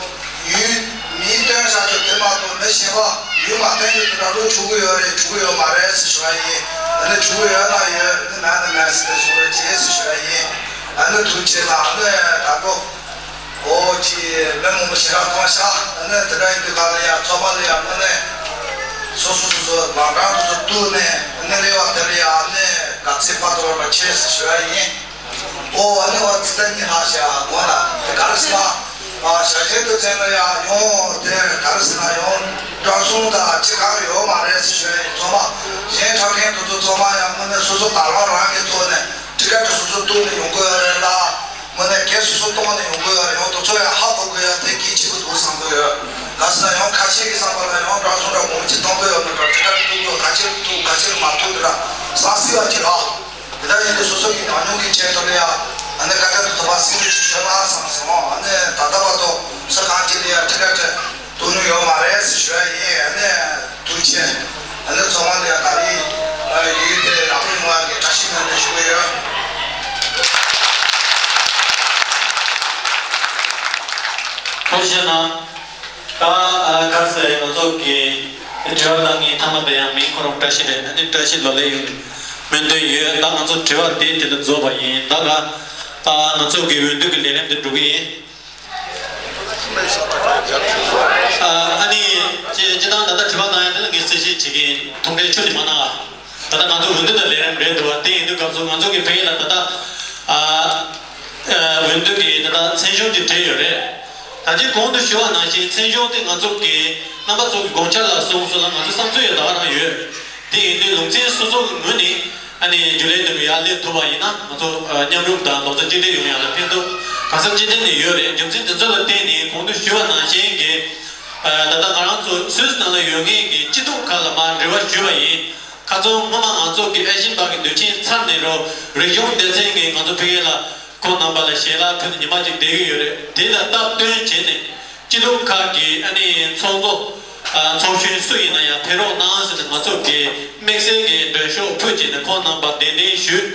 ཡུལ་མིང་བཏོན་བཞག་རྒྱུ་དེ་མ་གཏོགས་མི་གཞན་པ་ཡུལ་མ་བཏོན་རྒྱུ་དེ་འདྲ་ལོ་བྱུང་གི་ཡོད་རེད་བྱུང་གི་ཡོད་མ་རེད་ཟེར་ཞུ་བ་ཡིན། ཨ་ནི་བྱུང་གི་ཡོད་ན་ཡོད་ཨ་ནི་མེད་ན་མེད་ཟེར་ཏེ་གསུང་རོགས་བྱེད་ཟེར་ཞུ་བ་ཡིན། ཨ་ནི་ཐུགས་རྗེ་ཆེ་ལ་ཨ་ནི་ད་ལྟོ་ཨོ་ཅི་མི་མང་པོ་ཞེ་དྲག་གཏོང་ཤག་ཨ་ནི་དེ་འདྲ་ཡིན་དུས་ག་ལ་ཡ་ཚོགས་པ་ལ་ཡ་དངོས་གནས་སོ་སོ་སོ་སོ་ལམ་འགྲམ་དུ་སོ་གཏུག་ནས་ཨ་ནི་ལས་བ་དེ་ལ་ཡ་ཨ་ནི་ག་ཚད་ཕ་ཐོར་བ་ཆེ་ཟེར་ཞུ་བ་ཡིན། ཨོ་ཨ་ནི་བ་ཙི་ཙ་གཉིས་ལྷག་ཤག་ངོ་ལ་དེ་ག་རེ་ཟེར་ན་ཨ་ཞག་ཤེལ་དུ་བཙན་ལ་ཡ་ཡོང་དེ་ག་རེ་ཟེར་ན་ཡོང་འགྲོ་སོང་དང་ཅི་གང་ཡོད་མ་རེད་ཟེར་ཞུ་བ་ཡིན། ཚོགས་པ་གཞན་འཁྲབ་མཁན་དེ་ཚོ་ཚོགས་པ་ཡ་དངོས་གནས་སོ་སོ་དང་བླངས་རང་གི་ཐོག་ནས་ཊི་ཀེ་ཊི་སོ་སོ་གཏུག་ནས་ཡོང་དགོས་ཡོད་རེད་ལ། དངོས་གནས་གལ་སོ་སོ་གཏོང་ནས་ཡོང་དགོས་ཡོད་རེད། ཡང་དེ་ཚོ་ཡང་ཧ་གོ་དགོས་ཡ་དེ་གལ་ཆེ་པོ་འདུག་བསམ་གྱི་ཡོད། ག་ཟེར་ན་ཡང་ཁ་ཤས་ཀྱི་བསམ་པ་ལ་ཡང་འགྲོ་སོང་འདྲ་མང་པོ་ཅིག་གཏོང་དགོས་ཡོད་མི་འདྲ་ཊི་ཀེ་ཊི་གཏུག་དགོས་ག་ཅིར་གཏུག་ག་ཅིར་མ་གཏུག་དེ་འདྲ་བསམ་སྲིད་པ་ཅིག་རེད། དེ་འདྲ་ཡིན་དུས་སོ་སོ་གི་ཉམས་མྱོང་གི་ཆེད་དུ་ལ་ཡ་ཨ་ནི་དཀའ་ལས་དུ་ཐོབ་པ་སྲིད་པ་ཅིག་ཤོད་ན་བསམ་སོང་། ཨ་ནི་ད་ལྟ་བར་དུ་ས་གང་ཅིག་ལ་ཡ་ཊི་ཀེ་ཊི་གཏུག་མྱོང་ཡོད་མ་རེད་ཟེར་ཞུ་ཡ་ཡིན། ཨ་ནི་ཐུགས་རྗེ་ཆེ། ཨ་ནི་ཚང་མ་ལ་ཡ་ད་རེས་ཡུལ་དེ་ཡག་པོ་ཡོང་བ་གི་བཀྲ་ཤིས་སྨོན་འདུན་ཞུ་གི་ཡོད། ཐུགས་རྗེ་གནང་། ད་ག་རེ་ཟེར་ང་ཚོ་གི་ དྲི་བ་གནང་མཁན་མཐའ་མ་དེ་ཡང་མིང་ཁོ་རང་བཀྲ་ཤིས་རེད། ཨ་ནི་བཀྲ་ཤིས་ལོ་ལེགས་ཡོང་སྨོན་འདུན་ཡོད། ད་ང་ཚོ་དྲི་བ་དེ་དེ་ལ་རྫོགས་པ་ཡིན། ད་ག་ཨ་ང་ཚོ་གི་འོས་བསྡུ་གི་ལས་རིམ་དེ་འགྲོ་གི་ཡིན། ཨ་ནི་སྤྱི་སྤྱི་བཏང་ད་ལྟ་དྲི་བ་གནང་ཡ་དེ་ལ་ངས་གསལ་བཤད་བྱེད་ཀྱི་ཡིན། ཐུགས་ཁྲལ་ཁྱོན་ནས་མ་གནང་ཨ། ད་ལྟ་ང་ཚོ་འོས་བསྡུ་དང་ལས་རིམ་རེད་འདུག་བ། དེ་ཡིན་དུས་སྐབས་སུ་ང་ཚོ་གི་ཕ་གི་ལ་ད་ལྟ་ཨ་ཨ་འོས་བསྡུ་གི་ད་ལྟ་མཚན་གཞུང་ཅིག་བྲིས་ཡོད་རེད། ད་ཅི་གོང་དུ་ཞུ་བ་ནང་བཞིན་མཚན་གཞུང་དེ་ང་ཚོ་གི་རྣམ་པ་ཚོ་གི་དགོངས་འཆར་ལ་སོང་སོང་ལ་ང་ཚོ་བསམ་ཚུལ་ཡང་ད་ག་རང་ཡོད། དེ་ཡིན་དུས་ལུང་ཚན་སོ་སོ་གི་ངོས་ནས་ཨ་ནི་རྒྱུན་ལས་དེ་ལ་ཡར་སླེབས་ཐུབ་པ་ཡིན་ན་ང་ཚོ་ཨ་མཉམ་རུབ་དང་རྡོག་རྩ་གཅིག་སྒྲིལ་ཡོང་ཡག་ལ་ཕན་ཐོགས་གང་འཚམ་ཅིག་ཐོན་ནས་ཡོད་རེད། རྒྱུ་མཚན་དེ་ཚོ་ལ་བརྟེན་ནས་གོང་དུ་ཞུ་བ་ནང་བཞིན་གྱི་ཨ་ད་ལྟ་ང་རང་ཚོ་སུད་སི་ནང་ལ་ཡོད་མཁན་གྱི་སྐྱིད་སྡུག་ཁག་ལ་མར་འབྲེལ་བ་ཞུས་པ་ཡིན། ཁ་སང་སྔོན་མ་ང་ཚོ་གི་ཨེ་ཤི་ཡན་པ་གི་དུས་ཆེན་ཚར་ནས་རོ་རིག་གཞུང་སྡེ་ཚན་གྱིས་ང་ཚོ་ཕ་གི་ལ་ཁོང་རྣམ་པ་ལ་ཞལ་ལག་ཕུལ་ནས་ཉི་མ་གཅིག་བསྡད་ཀྱི་ཡོད་རེད། དེ་ལ་སྟབས་བསྟུན་བྱས་ནས་སྤྱི་ཚོགས་ཁག་གི་ཨ་ནི་ཚོགས་གཙོ་ཨ་ཚོགས་གཞོན་སུ་ཡིན་ན་ཡང་ཕེབས་རོགས་གནང་ཟེར་ནས་ང་ཚོ་གི་དམིགས་བསལ་གྱི་མགྲོན་ཤོག་ཕུལ་བྱས་ནས་ཁོང་རྣམ་པ་གདན་འདྲེན་ཞུས།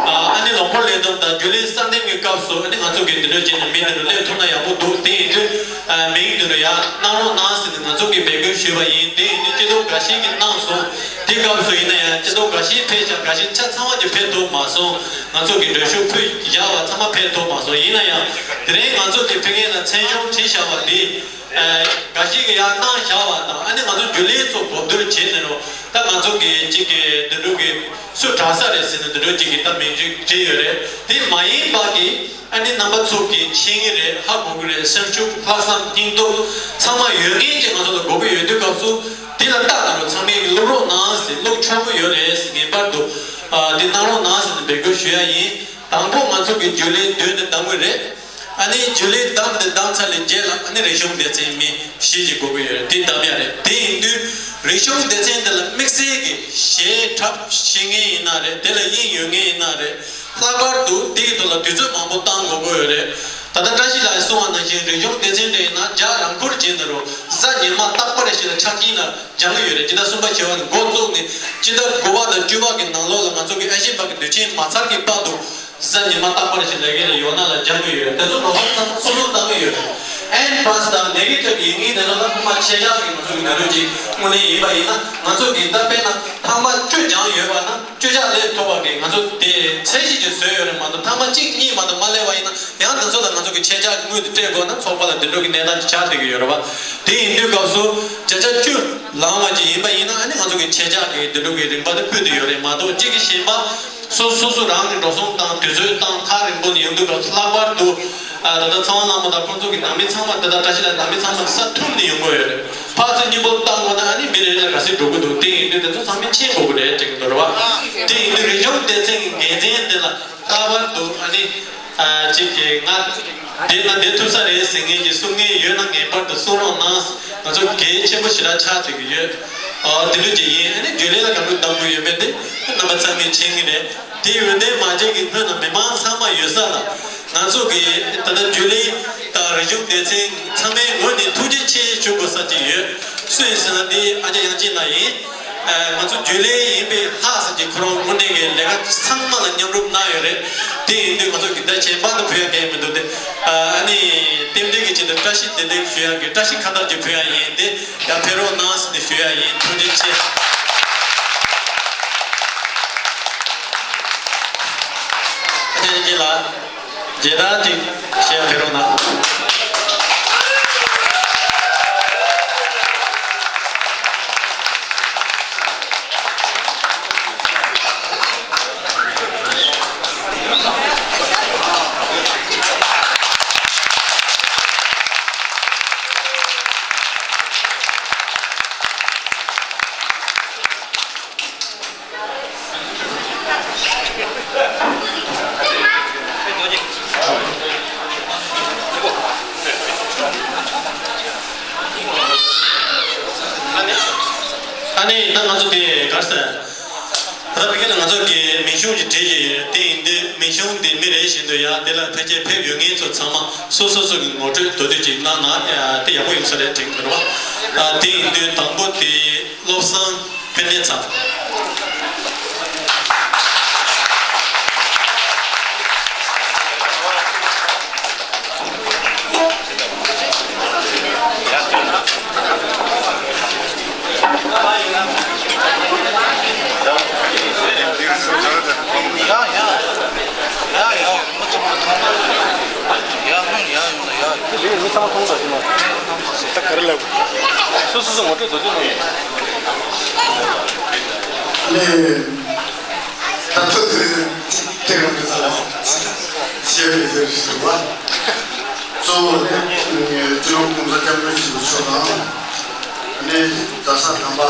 ཨ་ཨ་ནི་ལོ་འཁོར་ལས་བསྡོམས་དང་རྒྱུན་ལས་གསར་འདེམས་ཀྱི་སྐབས་སུ་ཨ་ནི་ང་ཚོ་གི་འདི་འདྲ་བྱས་ནས་མི་འདི་འདྲ་སླེབས་ཐུབ་ན་ཡག་པོ་འདུག་དེ་ཡིན་དུས་ཨ་མིང་འདི་འདྲ་ཡང་གནང་རོགས་གནང་ཟེར་ནས་ང་ཚོ་གི་འབོད་སྐུལ་ཞུས་པ་ཡིན། དེ་ཡིན་དུས་སྐྱིད་སྡུག་འགའ་ཤས་ཀྱིས་གནང་སོང་། དེ་སྐབས་སུ་ཡིན་ན་ཡང་སྐྱིད་སྡུག་འགའ་ཤས་ཕེབས་ཤག་འགའ་ཤས་ཆ་ཚང་བ་ཅིག་ཕེབས་ཐུབ་མ་སོང་། ང་ཚོ་གི་མགྲོན་ཤོག་ཕུལ་བཞག་པ་ཚང་མ་ཕེབས་ཐུབ་མ་སོང་། ཡིན་ན་ཡང་དེ་རིང་ང་ཚོ་གི་ཕ་གི་ལ་མཚན་གཞུང་བྲིས་བཞག་པ་འདི་ཨ་འགའ་ཤས་ཀྱིས་ཡང་གནང་བཞག་པ་དང་ཨ་ནི་ང་ཚོ་རྒྱུན་ལས་ཚོ་གོ་བསྡུར་བྱས་ནས་རོ་ད་ང་ཚོ་གི་གཅིག་གི་འདི་འདྲ་གི་སུ་དྲག་ས་རེད་ཟེར་ནས་འདི་འདྲ་གཅིག་གི་ད་མིང་ཅིག་བྲིས་ཡོད་རེད། དེ་མ་ཡིན་པ་གི་ཨ་ནི་རྣམ་པ་ཚོ་གི་མཁྱེན་གྱི་རེད། ཧ་གོ་གི་རེད། སེམས་ཤུགས་ལྷག་བསམ་སྙིང་སྟོབས་ཚང་མ་ཡོད་མཁན་ཅིག་ང་ཚོ་ལ་དགོས་ཀྱི་ཡོད་དུས་སྐབས་སུ་དེ་ལ་ལྟ་དང་རོ་ཚང་མས་ཀྱི་བླུག་རོགས་གནང་ཟེར། བླུག་ཆོག་གི་ཡོད་རེད་ཟེར། ངེས་པར་དུ་ཨ་དེ་གནང་རོགས་གནང་ཟེར་ནས་འབོད་སྐུལ་ཞུ་ཡ་ཡིན། དང་པོ་ང་ཚོ་གི་རྒྱུན་ལས་མདུན་དུ་བདམས་ཀྱི་རེད། ཨ་ནི་རྒྱུན་ལས་བདམས་ཏེ་བདམས་ཚར་ལས་རྗེས་ལ་ཨ་ནི་རིག་གཞུང་སྡེ་ཚན་མི་བཞི་ཅིག་དགོས་ཀྱི་ཡོད་རེད། དེ་བདམས་ཡ་རེད། དེ་ཡིན་དུས་རིག་གཞུང་སྡེ་ཚན་དེ་ལ་དམིགས་བསལ་གྱི་གཞས་འཁྲབ་ཤེས་མཁན་ཡིན་ན་རེད། དེ་ལ་དབྱིངས་ཡོད་མཁན་ཡིན་ན་རེད། ལྷག་པར་དུ་དེ་གི་ཐོག་ལ་དུས་ཚོད་མང་པོ་བཏང་དགོས་ཀྱི་ཡོད་རེད། ད་ལྟ་བཀྲ་ཤིས་ལགས་གསུངས་པ་ནང་བཞིན་རིག་གཞུང་སྡེ་ཚན་དེ་ཡིན་ན་རྒྱ་རང་འཁོར་བྱས་ནས་རུང་གཟའ་ཉི་མ་རྟག་པར་ཞིག་ལ་ཆ་རྐྱེན་ལ་སྦྱང་གི་ཡོད་རེད། སྤྱི་ཟླ་གསུམ་པ་བཞི་པ་ནས་འགོ་བཙུགས་ནས་སྤྱི་ཟླ་དགུ་པ་དང་བཅུ་པ་གི་ནང་ལོགས་ལ་ང་ཚོ་གི་ཨེ་ཤི་ཡན་པ་གི་དུས་ཆེན་མ་ཚར་གི་བར་དུ་གཟའ་ཉི་མ་རྟག་པར་ཞིག་ལས་ཀའི་ལ་ཡོང་ན་ལ་སྦྱང་གི་ཡོད་རེད། དེ་ཚོ་ང་ཚོ་ཚང་མ་སོ་སོ་བཏང་གི་ཡོད་རེད། ཨེན་པ་སི་དང་ནེ་གེ་ཊིབ་ཡིན་ངེས་དེ་ཚོ་ལ་ཚང་མ་ཆད་འཇགས་ཀྱི་ང་ཚོ་གི་ནད་དུག་ཅིག་དངོས་གནས་ཡིན་པ་ཡིན་ན་ང་ཚོ་གི་ད་དཔེར་ན་ཐེངས་མ་བཅུ་སྦྱངས་ཡོད་པ་ན་བཅུ་ཆ་སླེབས་ཐུབ་པ་གི་ང་ཚོ་དེ་ཚད་གཞི་ཅིག་བཟོས་ཡོད་རེད་མ་གཏོགས་ཐེངས་མ་གཅིག་གཉིས་མ་གཏོགས་མ་སླེབས་པ་ཡིན་ན་ཡང་དེ་ཚོ་ལ་ང་ཚོ་གི་ཆད་འཇགས་ཀྱི་དངུལ་དེ་སྤྲད་དགོས་ན་ཚོགས་པ་ལ་དེ་འདྲ་གི་གནས་སྟངས་ཅིག་ཆགས་བསྡད་ཀྱི་ཡོད་རེད་བ། དེ་ཡིན་དུས་སྐབས་སུ་བརྒྱ་ཆ་བཅུ་ལངས་པ་ཅིག་ཡིན་པ་ཡིན་ན་ཨ་ནི་ང་ཚོ་གི་ཆད་འཇགས་ཀྱི་དེ་འདྲ་གི་རིན་པ་དེ་ཕུལ་བསྡད་ཡོད་རེད་མ་གཏོགས་གཅིག་གི་གཞན་པ། སོ་སོ་སོ་རང་གི་འགྲོ་སོང་བཏང་དུས་ཚོད་བཏང་ཐག་རིང་པོ་ནས་ཡོང་དུས་སྐབས་སུ་ལྷག་པར་དུ་ཨ་ད་ལྟ་ཚེ་དབང་བླ་མ་དང་ཁོང་ཚོ་གི་ནང་མི་ཚང་མ་ད་ལྟ་བཀྲ་ཤིས་ལགས་ནང་མི་ཚང་མ་ས་ཐུབ་ནས་ཡོང་གི་ཡོད་རེད། ཕར་ཚུར་གཉིས་པོ་བཏང་དགོས་ན་ཨ་ནི་མི་རེ་རེ་ལ་ག་ཚོད་འགྲོ་གི་འདུག་དེ་ཡིན་དུས་དེ་ཚོ་ཚང་མས་མཁྱེན་དགོས་ཀྱི་རེད་དྲན་གྱི་འདུག་རེད་བ། དེ་ཡིན་དུས་རིག་གཞུང་སྡེ་ཚན་གྱི་འགན་འཛིན་དེ་ལ་ལྷག་པར་དུ་ཨ་ནི་ཨ་གཅིག་གིས་ང་བསྡད་ན་བསྡད་ཐུབ་ས་རེད་ཟེར་མཁན་གྱི་གསུང་མཁན་ཡོད་ན་ངེས་པར་དུ་གསུང་རོགས་གནང་། ང་ཚོ་གལ་ཆེན་པོ་ཞེ་དྲག་ཆགས་བསྡད་ཀྱི་ཡོད། ཨོ་དེ་འདྲ་ཅིག་ཡིན། ཨ་ནི་རྒྱུན་ལས་ལ་ག་འདྲ་བདམས་དགོས་ཡོད་མེད་དེ་རྣམ་པ་ཚང་མས་མཁྱེན་གྱི་རེད། དེ་འོས་འདེམས་མ་བྱས་ཀྱི་སྔོན་ལ་མི་མང་ཚང་མ་ཡོད་ས་ལ་ང་ཚོ་གི་ད་ལྟ་རྒྱུན་ལས་དང་རིག་གཞུང་སྡེ་ཚན་ཚང་མའི་ངོས་ནས་ཐུགས་རྗེ་ཆེ་ཞུ་དགོས་ས་ཅིག་ཡོད། སུ་ཡིན་ཟེར་ན་དེ་ཨ་ཅག་དབྱངས་ཅན་ལགས་ཡིན། ཨ་ང་ཚོ་རྒྱུན་ལས་ཡིན་པའི་ལྷག་ཟེར་གྱི་ཁོ་རང་དངོས་གནས་ཀྱི་ལས་ཀ་ཚང་མ་ལ་མཉམ་རུབ་གནང་ཡོད་རེད། དེ་ཡིན་དུས་ང་ཚོ་གི་ད་གཞན་པ་དང་ཕུལ་ཡ་གང་ཡང་མི་འདུག་སྟེ། ཨ་ནི་རྟེན་འབྲེལ་གྱི་ཆེད་དུ་བཀྲ་ཤིས་བདེ་ལེགས་ཞུ་ཡ་གི་བཀྲ་ཤིས་ཁ་བཏགས་ཅིག་ཕུལ་ཡ་ཡིན་ཏེ། ཡང་ཕེབས་རོགས་གནང་ཟེར་ནས་ཞུ་ཡ་ཡིན། ཐུགས་རྗེ་ཆེ། ཨ་ཅག་དབྱངས་ཅན་ལགས། མཇལ་དར་ཅིག་བཞེས་ཕེབས་རོགས་གནང་། ཨ་ནི་ད་ང་ཚོ་དེ་གར་ཟེར། ད་ཕ་གི་ལ་ང་ཚོ་གི་མིང་གཞུང་ཅིག་བྲིས་ཡོད། དེ་ཡིན་དུས་མིང་གཞུང་དེ་མི་རེ་བཞིན་དུ་ཡང་དེ་ལ་ཕལ་ཆེར་ཕེབས་ཡོད་མཁན་ཚོ་ཚང་མ་སོ་སོ་སོ་གི་ངོ་སྤྲོད་མདོར་བསྡུས་ཅིག་གནང་ན་དེ་ཡག་པོ་ཡོང་ས་རེད་དྲན་གྱི་འདུག་ར་བ། དེ་ཡིན་དུས་དང་པོ་དེ་བློ་བཟང་ཕན་བདེ་ཚང་། དེ་ལས་མི་ཚང་མ་མཐོང་ད་དེ་མ། ད་ག་རེ་ལབ། སོ་སོ་སོ་ངོ་སྤྲོད་རྡོ་རྗེ་གནང་ཡོད། ནས། ད་ཐུག་དེ་དེ་རང་གི་ས་ལ་ཞེས་པའི་དེར་ཞུ་བ། གཙོ་བོ་ནི་སྤྱི་ནོར་༸གོང་ས་༸སྐྱབས་མགོན་ཆེན་པོ་མཆོག་དང་། ནས་རྡ་ས་དམ་པ།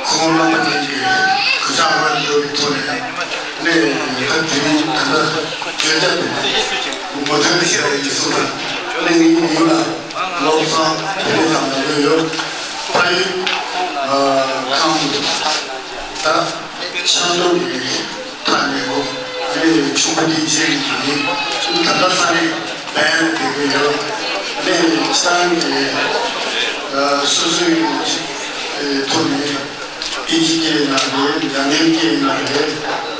ཁོང་རྣམ་པ་གཉིས་ཀྱིས་གུས་ཕྱག་དབང་འབྱོར་བའི་ཐོག་ནས་ནས་ད་དེ་རིང་ད་ལྟ་བརྗོད་བྱ་དེ་མོ་དོན་ཞེས་པའི་གསུང་དང་ནས་ངའི་མིང་ལ་བློ་བཟང་དེ་ལས་ཀྱང་ལ་ཡོད་ཡོད། ཕ་ཡུལ་ཁམས་ད་ཆབ་མདོ་གི་ཐག་ཉེ་པོ་ནས་ཆུང་པོ་དེའི་རྗེས་ཀྱི་ད་ལྟ་ས་གནས་བན་དེ་གི་ཡོད་ནས་ཆང་གི་སོ་སོའི་ཐོག་ནས། དབྱིན་ཇི་སྐད་ཡིན་ན་རེད། འཇར་མན་སྐད་ཡིན་ན་རེད།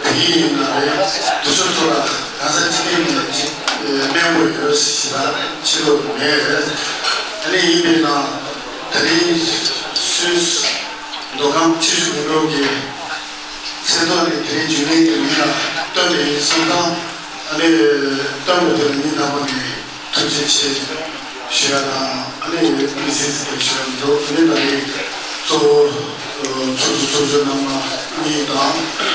བོད་ཡིག་ཡིན་ན་རེད། དེ་ཚོ་ཚོ་ལ་གང་ཟག་གཅིག་སྐད་ནས་ཅིག་སྨན་པོ་ཡོད་ཞེས་པ་ཕྱི་ལོགས་མེད། ཨ་ནི་ཡིན་པས་ན་ད་རིང་སུད་སི་མདོ་ཁམས་ཆུ་བཞི་སྒང་དྲུག་གི་མཚན་ཐོག་ནས་དེ་རིང་རྒྱུན་ལས་ཀྱི་མི་ལ་སྟོན་པའི་སོང་ཙང་ཨ་ནི་སྟོན་པ་དེ་ལ་ཉིན་དང་པོ་ནས། ཐུགས་རྗེ་ཆེ་ཞུ་ཡ་དང་ཨ་ནི་དམིགས་བསལ་ཞུ་ཡ་མི་འདུག་ཨ་ནི་ད་རེས་གཙོ་བོ་ཚོགས་གཙོ་ཚོགས་གཙོ་རྣམ་པ་གཉིས་དང་ཨ་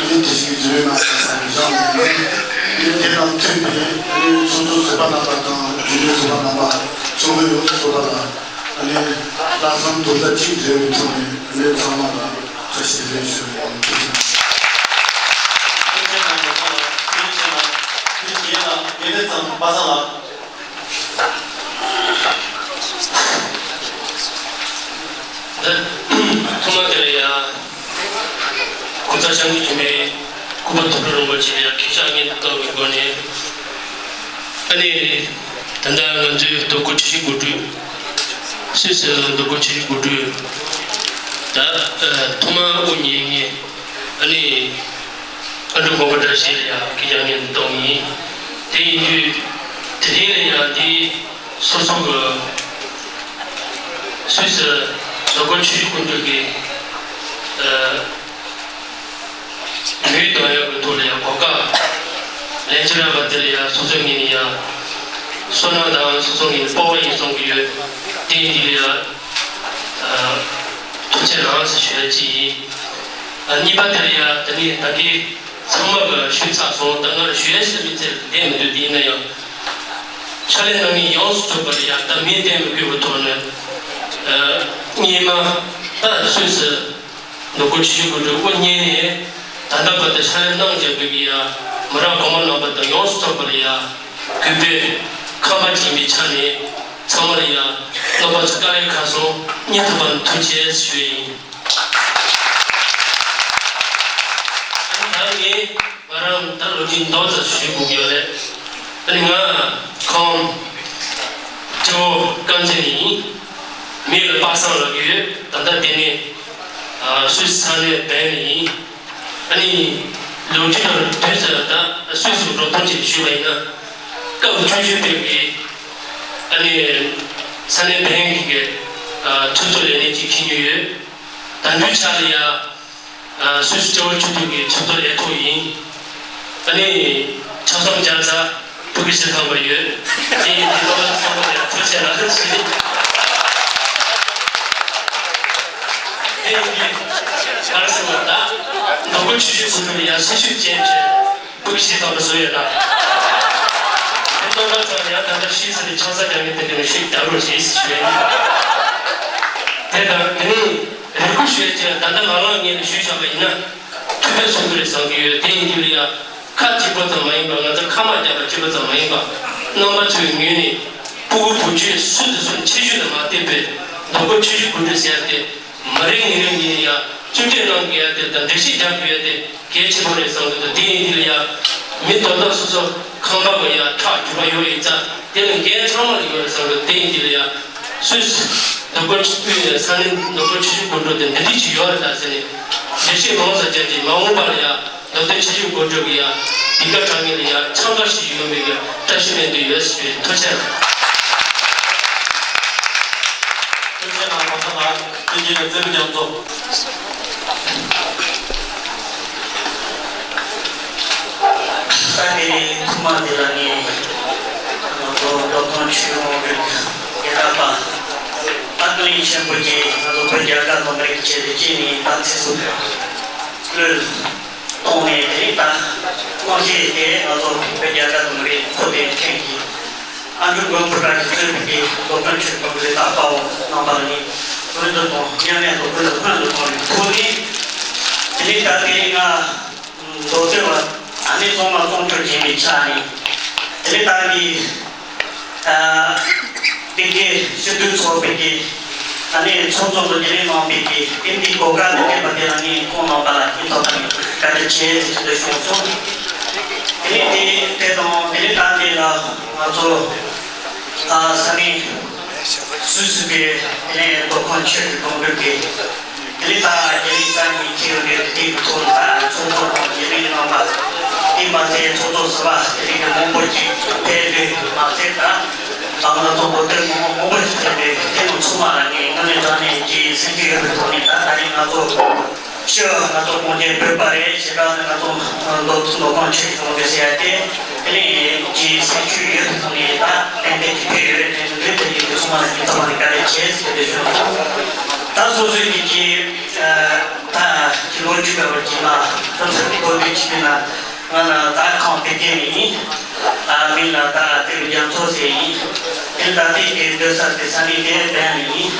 ནི་དེ་བཞིན་གྱི་འཛིན་གྲྭའི་ནང་གསན་པ་བཞག་ནས་ཨ་ནི་དེ་དང་མཐུན་པའི་ཨ་ནི་ཚོགས་གཙོ་ཟུར་པ་རྣམ་པ་དང་རྒྱུན་ལས་ཟུར་པ་རྣམ་པ་ཚོགས་མི་ཡོངས་སུ་རྫོགས་པ་ལ་ཨ་ནི་ལྷག་བསམ་རྡོག་རྩ་གཅིག་སྒྲིལ་བའི་ཐོག་ནས་ཨ་ནི་ཚང་མ་ལ་བཀྲ་ཤིས་བདེ་ལེགས་ཞུ་བའི་ཐུགས་རྗེ་ཆེ། ཐུགས་རྗེ་ཆེ་གནང་། ཐུགས་རྗེ་ཆེ་གནང་། དེ་ནས་ཚང་པ་ས་ལ། ཐོག་མ་དེ་ལ་ཡ། སྐུ་ཚ་སྐྱབས་མགོན་ཆེན་པོའི་སྐུ་པར་ཐུབ་པའི་རིན་པོ་ཆེ་ལ་ཡ་གུས་ཕྱག་སྙིང་ཐག་པའི་སྒོ་ནས། ཨ་ནི། ད་ལྟ་ང་ཚོའི་རྡོ་སྐུ་ཆུ་བཞི་སྒང་དྲུག་སུད་སི་རྡོ་སྐུ་ཆུ་བཞི་སྒང་དྲུག་ད་ཐོག་མ་དབུ་བརྙེས་མཁན་ཨ་ནི། ཨ་འབྲུག་མགོན་པོ་བཀྲ་ཤིས་ལ་ཡ་གུས་ཕྱག་སྙིང་ཐག་པ་ཡིན། དེ་ཡིན་དུས་དེ་རིང་ལ་ཡ་འདི། སོ་སོ་གི་སུད་སི་རྡོ་སྐུ་ཆུ་བཞི་སྒང་དྲུག་གི་ལུས་གཏོང་ཡག་གི་ཐོག་ལ་ཡང་གོ་སྐབས་ལེན་ཕྱིར་རག་པ་དེ་ལ་ཡང་སོ་སོའི་ངོས་ནས་ཡང་བསོད་ནམས་དང་སོ་སོའི་ངོས་ནས་སྤོབས་པ་ཡིན་བསམ་གྱི་ཡོད། དེ་ཡིན་དུས་ལ་ཡང་ཐུགས་རྗེ་གནང་ཟེར་ཞུ་ཡ་གཅིག་ཡིན། གཉིས་པ་དེ་ལ་ཡང་ད་ནི་ད་གིན་ཚང་མ་གི་ཞུས་ཚར་སོང་། ད་ང་ལ་ཞུ་ཡ་ཞིག་མི་ཚེ་ལ་བསྡད་མི་འདུག་དེ་ཡིན་ན་ཡང་། ཕྱག་ལས་གནང་མཁན་ཡོངས་སུ་གྲུབ་པ་ལ་ཡང་ད་མིང་བསྟན་མི་དགོས་པའི་ཐོག་ནས། སྔོན་མ་ད་སུད་སི་རྡོ་སྐུ་ཆུ་བཞི་སྒང་དྲུག་དབུ་བརྙེས་ནས་ད་ལྟ་བར་དུ་ཕྱག་ལས་གནང་བཞག་པའི་གི་ཡ་མི་རབས་གོང་མ་རྣམ་པ་དང་ཡོངས་སུ་གྲུབ་པ་ལ་ཡ་གུས་པས་ཁམས་པ་ཡིན་པའི་ཆ་ནས་ཚང་མ་ལ་ཡ་རྣམ་པ་ཚོ་དཀའ་ལས་ཁག་སོང་། སྙིང་ཐག་པ་ནས་ཐུགས་རྗེ་ཆེ་ཞུ་ཡ་ཡིན། ཨ་ནི་ད་ངས་ང་རང་ད་ལོ་རྒྱུས་མདོ་ཙམ་ཞུ་དགོས་ཀྱི་ཡོད་རེད། ཨ་ནི་ང་ཁམས་སྤྲེའུ་དཀར་མཛེས་ནས་ཡིན། མིང་ལ་པ་སངས་ལབ་ཀྱི་ཡོད། ད་ལྟ་དེ་ནས་སུད་སི་ས་གནས་བན་ནས་ཡིན། ཨ་ནི་ལོ་རྒྱུས་དང་དུས་ཚོད་ད་སུད་སི་འགྲོ་སྟངས་ཅིག་ཞུས་པ་ཡིན་ན། སྐབས་ཆུང་ཆུང་དུས་ཀྱི་ཨ་ནི་ས་གནས་བན་གྱི་ཆུ་ཚོད་ལས་གནས་ཅིག་ཁྱེར་མྱོང་ཡོད། ད་དུང་ཆ་ལ་ཡ། སུད་སི་སྤྲེའུ་ཆུང་ཆུང་གི་ཆུ་ཚོད་ལས་ཐོག་ཡིན། ཨ་ནི། ཆ་ཚང་བརྒྱ་རྩ་ཕྲུ་གུ་ཞིག་ཐོན་པ་ཡོད། དེ་ཡིན་དུས་སློབ་མ་ཚང་མ་ལ་ཡ་ཐུགས་རྗེ་གནང་ཞུ། དེ་ཡིན་དུས་ག་རེ་ཟེར་བ་ད། རྡོ་སྐུ་ཆུ་བཞི་སྒང་དྲུག་ལ་ཡ་སེམས་ཤུགས་ཅན་བྱས། ཕྲུ་གུ་ཞིག་ཐོན་པ་བཟོས་ཡོད་ན། དེ་སྟོན་པ་ཚང་ཡང་ད་ལྟ་ཤུལ་ཟིན་ནས་ཆང་ས་རྒྱག་མཁན་དེ་འདྲ་ནས་ཤུགས་རྒྱག་རོགས་བྱེད་ཞེས་ཞུ་ཡ་ཡིན། དེ་དང་དེ་ནས་རེ་སྐུལ་ཞུ་ཡ་ཅིག་ལ་ད་ལྟ་ང་རང་ངོས་ནས་ཞུས་བཞག་པ་ཡིན་ན་ཐུགས་ཕན་གསོས་ཀྱི་རེད་བསམ་གྱི་ཡོད། དེ་ཡིན་དུས་ལ་ཡང་ཁ་གཅིག་པོ་ཙམ་མ་ཡིན་པར་ང་ཚོ་ཁ་དམག་རྒྱག་པ་གཅིག་པོ་ཙམ་མ་ཡིན་པར་རྣམ་པ་ཚོའི་ངོས་ནས་ཕྲུ་གུ་བུ་བརྒྱུད་སུ་དང་སུ་ཆེ་ཤོས་དང་མ་བལྟས་པའི་རྡོ་སྐུ་ཆུ་བཞི་སྒང་དྲུག་ཟེར་ཡ་དེ། མི་རེ་ངོས་ནས་ཡང་བརྩོན་འགྲུས་གནང་དགོས་ཡ་དེ་དང་འགྲེལ་བཤད་རྒྱག་དགོས་ཡ་དེ་གལ་ཆེན་པོ་རེད་བསམ་གྱི་འདུག་དེ་ཡིན་དུས་ལ་ཡང་མི་དོན་དག་སོ་སོ་ཁང་པ་གི་ཡ་ཁྲག་རྒྱུག་པ་ཡོད་ཡིན་ཙང་དེ་ལ་འགན་ཚང་མ་ལ་ཡོད་རེད་བསམ་གྱི་འདུག་དེ་ཡིན་དུས་ལ་ཡང་སུད་སི་རྡོ་སྐུ་ཆུ་ས་གནས་རྡོ་སྐུ་ཆུ་བཞི་སྒང་དྲུག་དེ་འདི་འདྲ་ཅིག་ཡོད་རེད་ད་ཟེར་ནས་འགྲེལ་བཤད་མང་ཙམ་བརྒྱབ་རྗེས་མ་འོངས་པ་ལ་ཡང་། ལོ་ཏོག་ཆུ་བཞི་སྒང་དྲུག་གི་ཡ། འདི་ག་དྲང་ངེས་ལ་ཡ་འཚང་ཁ་ཞིག་ཡོང་བའི་གི་བཀྲ་ཤིས་སྨོན་འདུན་ཡོད་ཟེར་བའི་ཐུགས་རྗེ་གནང་། ཐུགས་རྗེ་གནང་། གོང་ས་ལགས་བསྟན་འཛིན་རྩེ་རུ་རྒྱ་མཚོ། ས་གནས་ཐུན་ དེ་ལ་ནི་ང་ཚོ་མདོ་ཁམས་ཆུས་ཀྱི་རྒན་རབས་པ་ཨ་ཀ་ལིང་ཆེན་པོ་གིས་ང་ཚོ་བོད་རྒྱལ་ཁབ་དང་མི་རིགས་ཀྱི་ཆེད་དུ་སྐྱེས་ནས་ད་ཚེ་སྲོག་བློས་བཏང་ནས། དེ་རིང་ད་གནང་ཤེས་ཏེ་ང་ཚོ་བོད་རྒྱལ་ཁབ་དང་མི་རིགས་འཁོར་དེ་ཐེངས་ཀྱི་ཨ་འབྲུག་མགོན་པོ་བཀྲ་ཤིས་གཙོས་པའི་མདོ་ཁམས་ཆུས་ཀྱི་རྒན་རབས་པ་དང་རྣམ་པ་ལ་ནི་སྨོན་འདུན་དང་མཉམ་ལས་དང་སྨོན་འདུན་སྔོན་དུ་བཏང་བའི་ཐོག་ནས། དེ་རིང་ད་དེ་རིང་ང་མདོ་སྟོད་པ་ཨ་ནེ་ཚང་མ་གཙང་ཆུ་ཡིན་པའི་ཆ་ནས། དེ་རིང་ད་འདི་ཨ་དེ་གའི་སྤྱི་འཐུས་ཚོགས་པའི་གི་ཨ་ནེ་ཚོགས་གཙོ་དང་རྒྱུན་ལས་གནང་བའི་གི་དེ་འདི་གོ་སྐབས་དེ་བྱས་པ་དེ་ལ་ནི་ཁོང་རྣམ་པ་ལ་སྙིང་ཐག་པ་ནས་བཀའ་དྲིན་ཆེ་ཟེར་གྱི་འདུག་གསུངས་སོང་། དེ་རིང་དེ་དེ་དང་དེ་རིང་ད་འདི་ལ་ང་ཚོ་ཨ་ས་གནས་སུད་སི་པའི་དེ་ནས་མདོ་ཁམས་ཆུས་ཀྱི་གྲོང་ཁྱེར་གྱི་དེ་ལས་ད་རྒྱ་རིགས་ས་གནས་ཁྱེར་ཡོང་དུས་དེ་གི་ཐོག་ལ་ད་ཚོགས་གཙོ་དང་རྒྱུན་ལས་རྣམ་པ། དེ་མ་ཟད་ཚོགས་གཙོ་ཟུར་པ་དེ་རིགས་ཀྱི་མང་པོ་ཅིག་ཕེབས་དུས་མ་ཟད་ད་ང་ཚོ་མདོ་སྟོད་མི་མང་མང་པོ་ཞིག་ཕེབས་དུས་དེ་རྣམས་ཚང་མ་ལ་ངས་དངོས་གནས་དྲང་གནས་ཀྱི་སེམས་ཤུགས་ཡོད་པའི་ཐོག་ནས། ད་ད་རིང་ང་ཚོ་ཕྱི་ང་ཚོ་གངས་ཅན་བོད་པ་རེད། བྱེ་བྲག་ནི་ང་ཚོ་མདོ་མདོ་ཁམས་ཆུས་ཀྱི་གྲོང་ཁྱེར་ཟེར་ཡ་དེ། དེ་ནས་ཀྱི་སེམས་ཤུགས་ཡོད་པའི་ཐོག་ནས་ད་ཏན་ཏན་གྱི་ཕེབས་ཡོད་རེད། དེ་ཚོ་འདི་ཕེབས་ཡོད་དུས་ཚང་མ་ལ་སྙིང་ཐག་པ་ནས་བཀའ་དྲིན་ཆེ་ཟེར་དེ་ཞུ། ད་སོ་སོའི་གི་ཀྱི་ད་ཀྱི་ལོ་རྒྱུས་པ་བར་གྱི་ན་ད་ལྟ་གོ་བསྡུར་བྱེད་དུས་ན། ང་ལ་ད་ཁང་དེ་གས་ནི་ཡིན། ཨ་མིང་ལ་ད་དེ་རུ་རྒྱ་མཚོ་ཟེར་ཡིན། དེ་ད་ལྟའི་དེ་སྡོད་ས་དེ་ས་གནས་དེ་བན་ནི་ཡིན།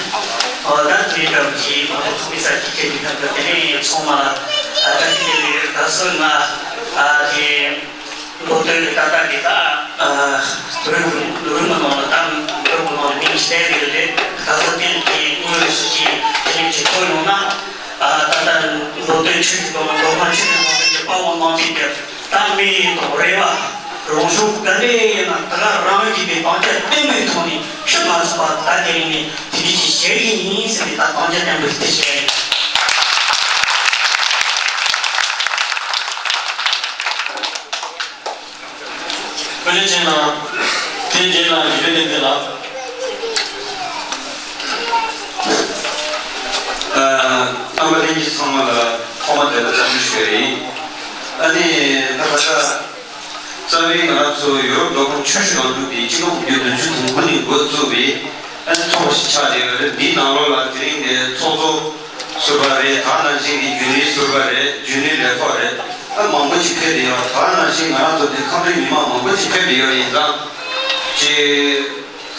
ཨོ་ད་དེ་འདྲ་བ་ཞིག་མ་གཏོགས་ཁང་པའི་ས་ཀྱི་ཁྱེད་ཀྱི་ཁ་ཐུག་དེ་ནས་ཚང་མ་ལ་ཨ་བཀྲ་ཤིས་བདེ་ལེགས་ཡོད། ད་སོ་ང་ཨ་དེ་མདོ་སྟོད་ཀྱི་ད་ལྟ་གི་ད་ཨ་རུ་རུ་མི་ནང་ལ་ད་རུ་མི་ནང་ལ་མིང་ཞིག་བསྡད་ཡོད་རེད། ད་སོ་དེ་དེ་དངོས་སུ་ཀྱི་དེ་ནས་ཀྱི་ཐོ་ཡོང་ན། ཨ་ད་ལྟ་མདོ་སྟོད་ཆུས་ཀྱི་དོན་མདོ་ཁམས་ཆུས་ཀྱི་དོན་གྱི་དཔའ་བོ་རྣམ་པས་ཀྱི་ད་མི་ཡི་དང་རེ་བ་རང་ཤུགས་ག་འདྲ་ཡིན་ན་ད་ག་རང་ཡིན་པའི་དམ་བཅའ་བརྟན་པོའི་ཐོག་ནས་ཤི་མ་ཚུགས་པ་ད་དེ་རིང་ནས་དེ་འདྲ་ཞིག་བྱེད་ཀྱི་ཡིན་ཟེར་ནས་ད་དམ་བཅའ་བརྟན་པོ་ཞིག་བྱས་ཡིན། བཀའ་དྲིན་ཆེ་གནང་། དེ་རྗེས་ལ་ཡིད་བདེ་ལྡན་ལགས། ཨ་རྣམ་པ་ལྷན་རྒྱས་ཚང་མ་ལ་ཐོག་མ་དེ་ལ་འཚམས་འདྲི་ཞུ་ཡ་ཡིན། ཨ་ནི་ད་ལྟ་རྩ་བའི་ང་རང་ཚོ་ཡོ་རོབ་མདོ་ཁམས་ཆུ་བཞི་སྒང་དྲུག་གི་སྤྱི་ལོ་དགུ་བརྒྱ་བདུན་ཅུ་དོན་དགུ་ནས་འགོ་བཙུགས་པའི་ཨ་ནི་ཚོགས་པ་ཞིག་ཆགས་བསྡད་ཡོད་རེད། འདིའི་ནང་ལོགས་ལ་དེ་རིང་ནས་ཚོགས་གཙོ་ཟུར་པ་རེད། དེ་ནང་བཞིན་གྱི་རྒྱུན་ལས་ཟུར་པ་རེད། རྒྱུན་ལས་ལས་ཐོག་རེད། ཨ་མང་པོ་ཅིག་ཕེབས་བསྡད་ཡོད། དེ་ནང་བཞིན་ང་རང་ཚོ་འདི་ཁམས་རིགས་མི་མང་མང་པོ་ཅིག་ཕེབས་བསྡད་ཡོད་ཡིན་ཙང་། ཅིག་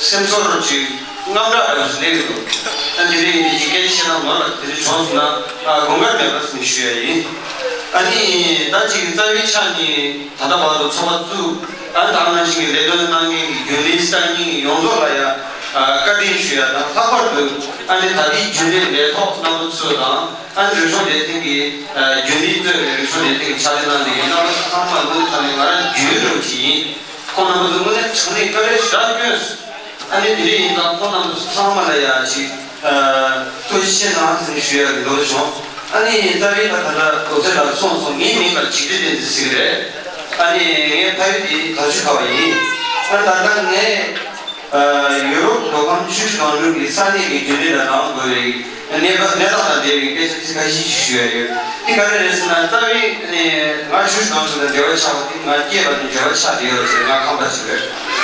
སེམས་ཚོར་ཅིག་དངངས་སྐྲག་རང་ཞིག་སླེབས་ཀྱི་འདུག་ཨ་འདི་རིང་འདི་ཅིག་སྐད་ཆ་བཤད་ན་ནོར་ལ་དེ་རིང་བྱུང་སོང་ན་ཨ་དགོངས་འགལ་མེད་པ་ཟིན་ཞུ་ཡ་ཡིན། ཨ་ནི་ད་ཅིག་རྩ་བའི་ཆ་ནས་ད་ལྟ་བར་དུ་ཚོགས་པ་བཙུགས། ཨ་ནི་དེ་ནང་བཞིན་གྱི་ལས་དོན་གནང་མཁན་གྱི་རྒྱུན་ལས་གསར་རྙིང་ཡོངས་རྫོགས་ལ་ཡང་ཨ་བཀའ་དྲིན་ཞུ་ཡ་དང་། ལྷག་པར་དུ་ཨ་ནི་ད་ལྟའི་རྒྱུན་ལས་ལས་ཐོག་རྣམ་པ་ཚོ་དང་། ཨ་ནི་རིག་གཞུང་སྡེ་ཚན་གྱི་ཨ་རྒྱུན་ལས་གཙོས་པའི་རིག་གཞུང་སྡེ་ཚན་གྱི་ཕྱག་ལས་གནང་བསྡད་མཁན་རྣམ་པ་ཚོ་ཚང་མ་ལ་དངོས་གནས་དྲང་གནས་ང་རང་རྒྱུན་རིང་ཞིག་ཡིན། ཁོང་རྣམ་པ་ཚོ་དངོས་གནས་དྲང་གནས་བཀའ་དྲིན་ཞེ་དྲག་བསྐྱོན་སོང་། ཨ་ནི་དེ་འདྲ་ཡིན་ཙང་ཁོང་རྣམ་པ་ཚོ་ཚང་མ་ལ་ཡང་ཅིག་ཨ་ཐུགས་རྗེ་ཆེ་གནང་ཟེར་ཞུ་ཡ་གི་འདོད་བྱུང་། ཨ་ནི་རྩ་བའི་ད་ད་ལྟ་རྡོ་རྗེ་ལགས་གསུངས་སོང་། ངའི་མིང་ལ་འཇིགས་བྲལ་བསྟན་འཛིན་ཟེར་གི་རེད། ཨ་ནི་ངའི་ཕ་ཡུལ་དེ་དར་ཆུ་ཁ་བ་ཡིན། ཨ་ད་ལྟ་ངས་ཨ་ཡོ་རོབ་མདོ་ཁམས་ཆུ་བཞི་སྒང་དྲུག་གི་ས་གནས་ཀྱི་རྒྱུན་ལས་ལ་གནང་དགོས་པའི་གནས་བབ་གནས་སྟངས་དང་འབྲེལ་བའི་སྐད་ཆ་ཚིག་ཁ་ཤས་ཤིག་ཞུ་ཡ་ཡོད། དེ་ག་རེ་རེད་ཟེར་ན། རྩ་བའི་ནས་ང་ཆུ་བཞི་སྒང་དྲུག་དང་འབྲེལ་བ་ཆགས་པ་དེ་ང་སྐྱེས་པ་ནས་འབྲེལ་བ་ཆགས་བསྡད་ཡོད་ཟེར། ང་ཁམས་པ་ཞིག་རེད།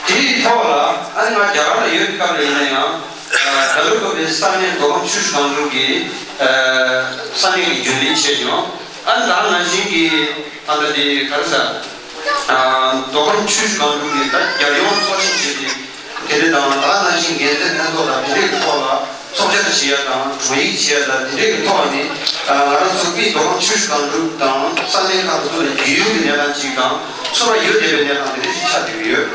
དེའི་ཐོག་ལ་ཨ་ནི་ང་རྒྱ་གར་ལ་ཡོད་པའི་སྐབས་ལ་ཡིན་ན་ཡང་ཨ་ད་ལོ་འགོ་པའི་ས་གནས་མདོ་ཁམས་ཆུ་བཞི་སྒང་དྲུག་གི་ཨ་ས་གནས་ཀྱི་རྒྱུན་ལས་བྱས་མྱོང་། ཨ་ནི་ད་ནང་བཞིན་གྱི་ཨ་ད་དེ་ག་རེ་ཟེར། ཨ་མདོ་ཁམས་ཆུ་བཞི་སྒང་དྲུག་གི་ད་རྒྱལ་ཡོངས་ཚོགས་ཆེན་བྱས་ཏེ། དེ་འདྲ་དང་ད་ནང་བཞིན་འགན་འཛིན་ལྷན་ཚོགས་དང་དེ་འདྲའི་ཐོག་ལ་ཚོགས་བཅར་བྱེད་ཡ་དང་དྲུང་ཡིག་བྱེད་ཡ་དང་དེ་འདྲའི་ཐོག་ནས་ང་རང་ཚོ་གི་མདོ་ཁམས་ཆུ་བཞི་སྒང་དྲུག་དང་ས་གནས་ཁག་ཏུ་ཚུར་ལ་རྒྱུས་ཡོད་ཀྱི་གནས་སྟངས་གཅིག་དང་། ཚུར་ལ་ཡོད་བསྡད་པའི་གནས་སྟངས་དེ་འདྲ་ཞིག་ཆགས་བསྡད་ཀྱི་ཡོད།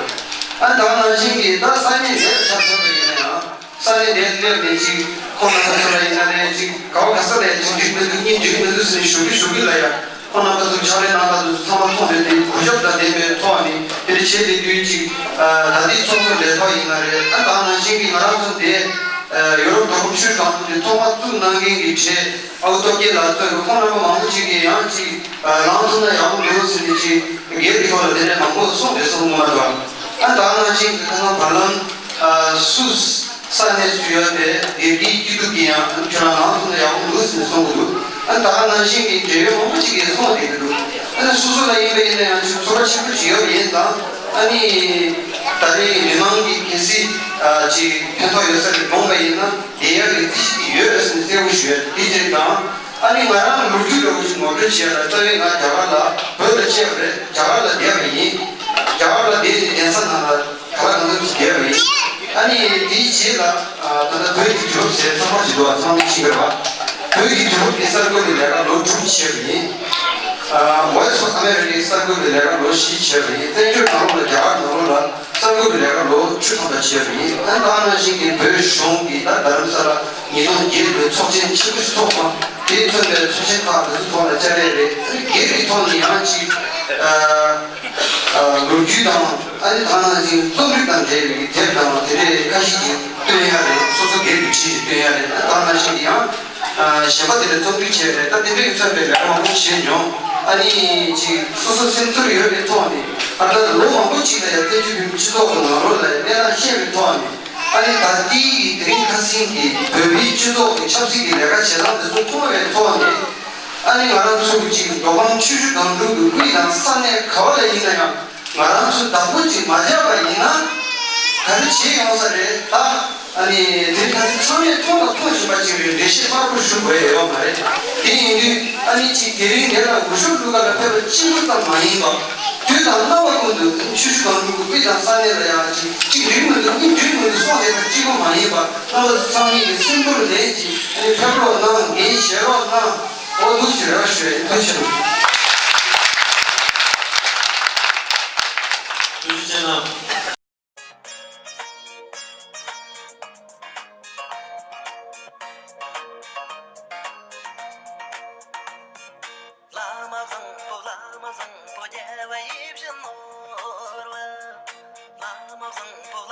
ཨ་ད་ནང་བཞིན་གྱི་ད་ས་གནས་འདིར་ཆ་མཚོན་པ་ཡིན་ན་ཡང་། ས་གནས་འདིར་སླེབས་ནས་ཅིག་ཁོང་རྣམ་པ་ཚོ་ལ་ཡིན་ན་རེད། ཅིག་ག་བ་ག་ས་ལ་ཡང་ཅིག་འགྲིག་མི་འདུག་གཉིས་འགྲིག་མི་འདུག་ཟེར་ནས་ཞུ་གི་ཞུ་གི་ལ་ཡ། ཁོང་རྣམ་པ་ཚོ་ཕྱག་ལས་གནང་སྟངས་དེ་ཚོ་ཚང་མ་མཐོང་བའི་དེ་གུས་ཞབས་དང་ལྡན་པའི་ཐོག་ནས་དེ་འདྲ་བྱེད་བསྡད་དུས་ཅིག་ད་ལྟའི་ཚོགས་གཙོ་ལས་ཐོག་ཡིན་ན་རེད། ད་ད་ནང་བཞིན་གྱི་ང་རང་ཚོ་འདི་ཡོ་རོབ་མདོ་ཁམས་ཆུ་བཞི་སྒང་དྲུག་དེ་ཐོག་མར་བཙུགས་གནང་མཁན་གྱི་གྲས་ཨའུ་ཏོ་སྐྱེ་ལགས་གཙོས་པའི་ཁོང་རྣམ་པ་མང་པོ་ཅིག་གིས་ཡང་ཅིག་ལངས་ཐུབ་ན་ཡག་པོ་འདུག་ཟེར་ནས་ཅིག་སྒེར་གྱི་ཐོག་ལ་དེ་འདྲ་མང་པོ་གསུངས་བསྡད་སོང་། ངོ་མ་འདྲ། ཨ་ད་ནང་བཞིན་གྱི་ཁ་སང་བར་ལམ་སུད་ས་གནས་སུ་ཡོད་པའི་སྒེར་གྱི་སྐྱིད་སྡུག་གི་ཡང་ཁྱོད་རང་ལངས་ཐུབ་ན་ཡག་པོ་འདུག་ཟེར་ནས་གསུང་གི་འདུག་ཨ་ད་ནང་བཞིན་གྱི་འབྲེལ་ཡོད་མང་པོ་ཅིག་གིས་གསུངས་བསྡད་ཀྱི་འདུག་ཨ་ནི་སོ་སོ་ལ་ཡིན་པ་ཡིན་ན་ཡང་ཅིག་ཚོར་བ་ཆེན་པོ་ཅིག་ཡོད་པ་ཡིན་ཙང་། ཨ་ནི་ད་རེས་མི་མང་གིས་གལ་སྲིད་ཨ་ཅིག་ཕན་ཐོགས་ཡོད་ས་རེད་དགོངས་པ་ཡིན་ན་བསྡད་ཡག་གི་རྩིས་གཞི་དེ་ཡོད་རེད་ཟེར་ནས་གསལ་པོ་ཞུ་ཡ་དེ་བྱས་ཙང་། ཨ་ནི་ང་རང་ལོ་རྒྱུས་འདྲ་བོ་ཞིག་ངོ་སྤྲོད་བྱས་ཡ་ལ་རྩ་བའི་ང་རྒྱ་གར་ལ་བོད་ལ་སྐྱེས་པ་རེད། རྒྱ་གར་ལ་བསྡད་པ་ཡིན། རྒྱ་གར་ལ་བསྡད་ནས་གདན་ས་ནང་ལ་ག་ལ་གང་འཚམ་ཞིག་བསྡད་པ་ཡིན། ཨ་ནི་དེའི་རྗེས་ལ་ཨ་ད་ལྟ་བོད་ཀྱི་དུས་བབ་ཟེར་ཚང་མ་ཞིག་འདུག་ཨ་ཚང་མས་ཤེས་ཀྱི་རེད་པ། བོད་ཀྱི་དུས་བབ་ཀྱི་གསར་འགོད་པའི་ལས་ཀ་ལོ་དྲུག་བྱས་པ་ཡིན། ཨ་Voice of America གསར་འགོད་པའི་ལས་ཀ་ལོ་བཞི་བྱས་པ་ཡིན། བཙན་བྱོལ་ནང་ལོགས་ལ་རྒྱ་གར་ནང་ལོགས་ལ་གསར་འགོད་པའི་ལས་ཀ་ལོ་བཅུ་ཐམ་པ་བྱས་པ་ཡིན། ཨ་ད་ནང་བཞིན་གྱི་བོད་གཞུང་གི་ད་རྡ་རམ་ས་ལ་ཉིས་སྟོང་བརྒྱད་པའི་ཚོགས་ཆེན་ཆེན་པོ་ཞིག་ཚོགས་པ་དེས་མཚོན་པའི་ཚོགས་ཆེན་ཁག་དེ་ཚོ་ཐོག་ལ་བཅར་ཡས་རེད། ཨ་ནི་སྒེར་གྱི་ཐོག་ནས་ཡང་ཅིག་ཨ་ཨ་ལོ་རྒྱུས་དང་ཨ་ནི་ད་ནང་བཞིན་རྩོམ་རིག་དང་འབྲེལ་བའི་དེབ་དང་དེ་འདྲའི་ཁ་ཤས་ཅིག་སྟོན་ཡ་རེད། སོ་སོ་སྒེར་གྱི་ཁྲིད་ཅིག་སྟོན་ཡ་རེད། ད་ནང་བཞིན་གྱི་ཡང་། ཨ་གཞན་པ་དེ་འདྲ་རྩོམ་སྒྲིག་བྱས་རེད། ད་དེ་འདྲའི་མཚོན་པའི་ལས་ཀ་མང་པོ་བྱས་མྱོང་། ཨ་ནི་ཅིག་སོ་སོ་སེམས་ཚོར་ཡོད་པའི་ཐོག་ནས་ཨ་ད་ལོ་མང་པོ་ཅིག་ལ་ཡང་བཙན་བྱོལ་བོད་མིའི་སྤྱི་ཚོགས་ཀྱི་ནང་ལོགས་ལ་ཡང་གནས་སྟངས་ཤེས་པའི་ཐོག་ནས། ཨ་ནི་ད་ལྟའི་དེ་རིང་ཁ་སང་གི་བོད་པའི་སྤྱི་ཚོགས་ཀྱི་ཆབ་སྲིད་ཀྱི་ལས་ཀ་བྱེད་སྟངས་དེ་ཚོ་མཐོང་བའི་ཐོག་ནས། ཨ་ནི་ང་རང་ཚོ་ཅིག་མདོ་ཁམས་ཆུ་བཞི་སྒང་དྲུག་གི་དབུས་དང་ས་གནས་ག་བ་ལ་ཡིན་ན་ཡང་། ང་རང་ཚོ་བདག་པོ་ཅིག་མ་བརྒྱབ་པ་ཡིན་ན། ག་རེ་བྱེད་ཡོང་ས་རེད་ད། ཨ་ནི་དེ་ཁ་སང་ཚང་མས་མཐོང་དང་མཐོང་བཞིན་པ་ཅིག་རེད། འགྲེལ་བཤད་དམར་པོ་ཞུ་དགོས་ཡ་ཡོད་མ་རེད། དེ་ཡིན་དུས་ཨ་ནི་ཅིག་དེ་རིང་འདིར་ལ་འུ་ཤོབ་བླུག་ག་ལ་ཕེབས་པ་གཅིག་པུ་ཙམ་མ་ཡིན་པ། དུས་དང་རྣམ་པ་ཀུན་ཏུ་ཆུ་བཞི་སྒང་དྲུག་གི་དབུས་དང་ས་གནས་ལ་ཡང་ཅིག་གཅིག་འགྲིག་མི་འདུག་གཉིས་འགྲིག་མི་འདུག་གསུངས་བསྡད་པ་གཅིག་པུ་མ་ཡིན་པ། རྣམ་པ་ཚོ་ཚང་མས་ཀྱི་སེམས་ཁུར་ལེན་ཅིག་ཨ་ནི་ཕེབས་རོགས་གནང་། འགན་བཞེས་རོགས་གནང་། འོ་འདུག་ཟེར་རེ་བ་ཞུ་ཡ་ཡིན། ཐུགས་རྗེ་ཆེ། ཐུགས་རྗེ་ཆེ་གནང་།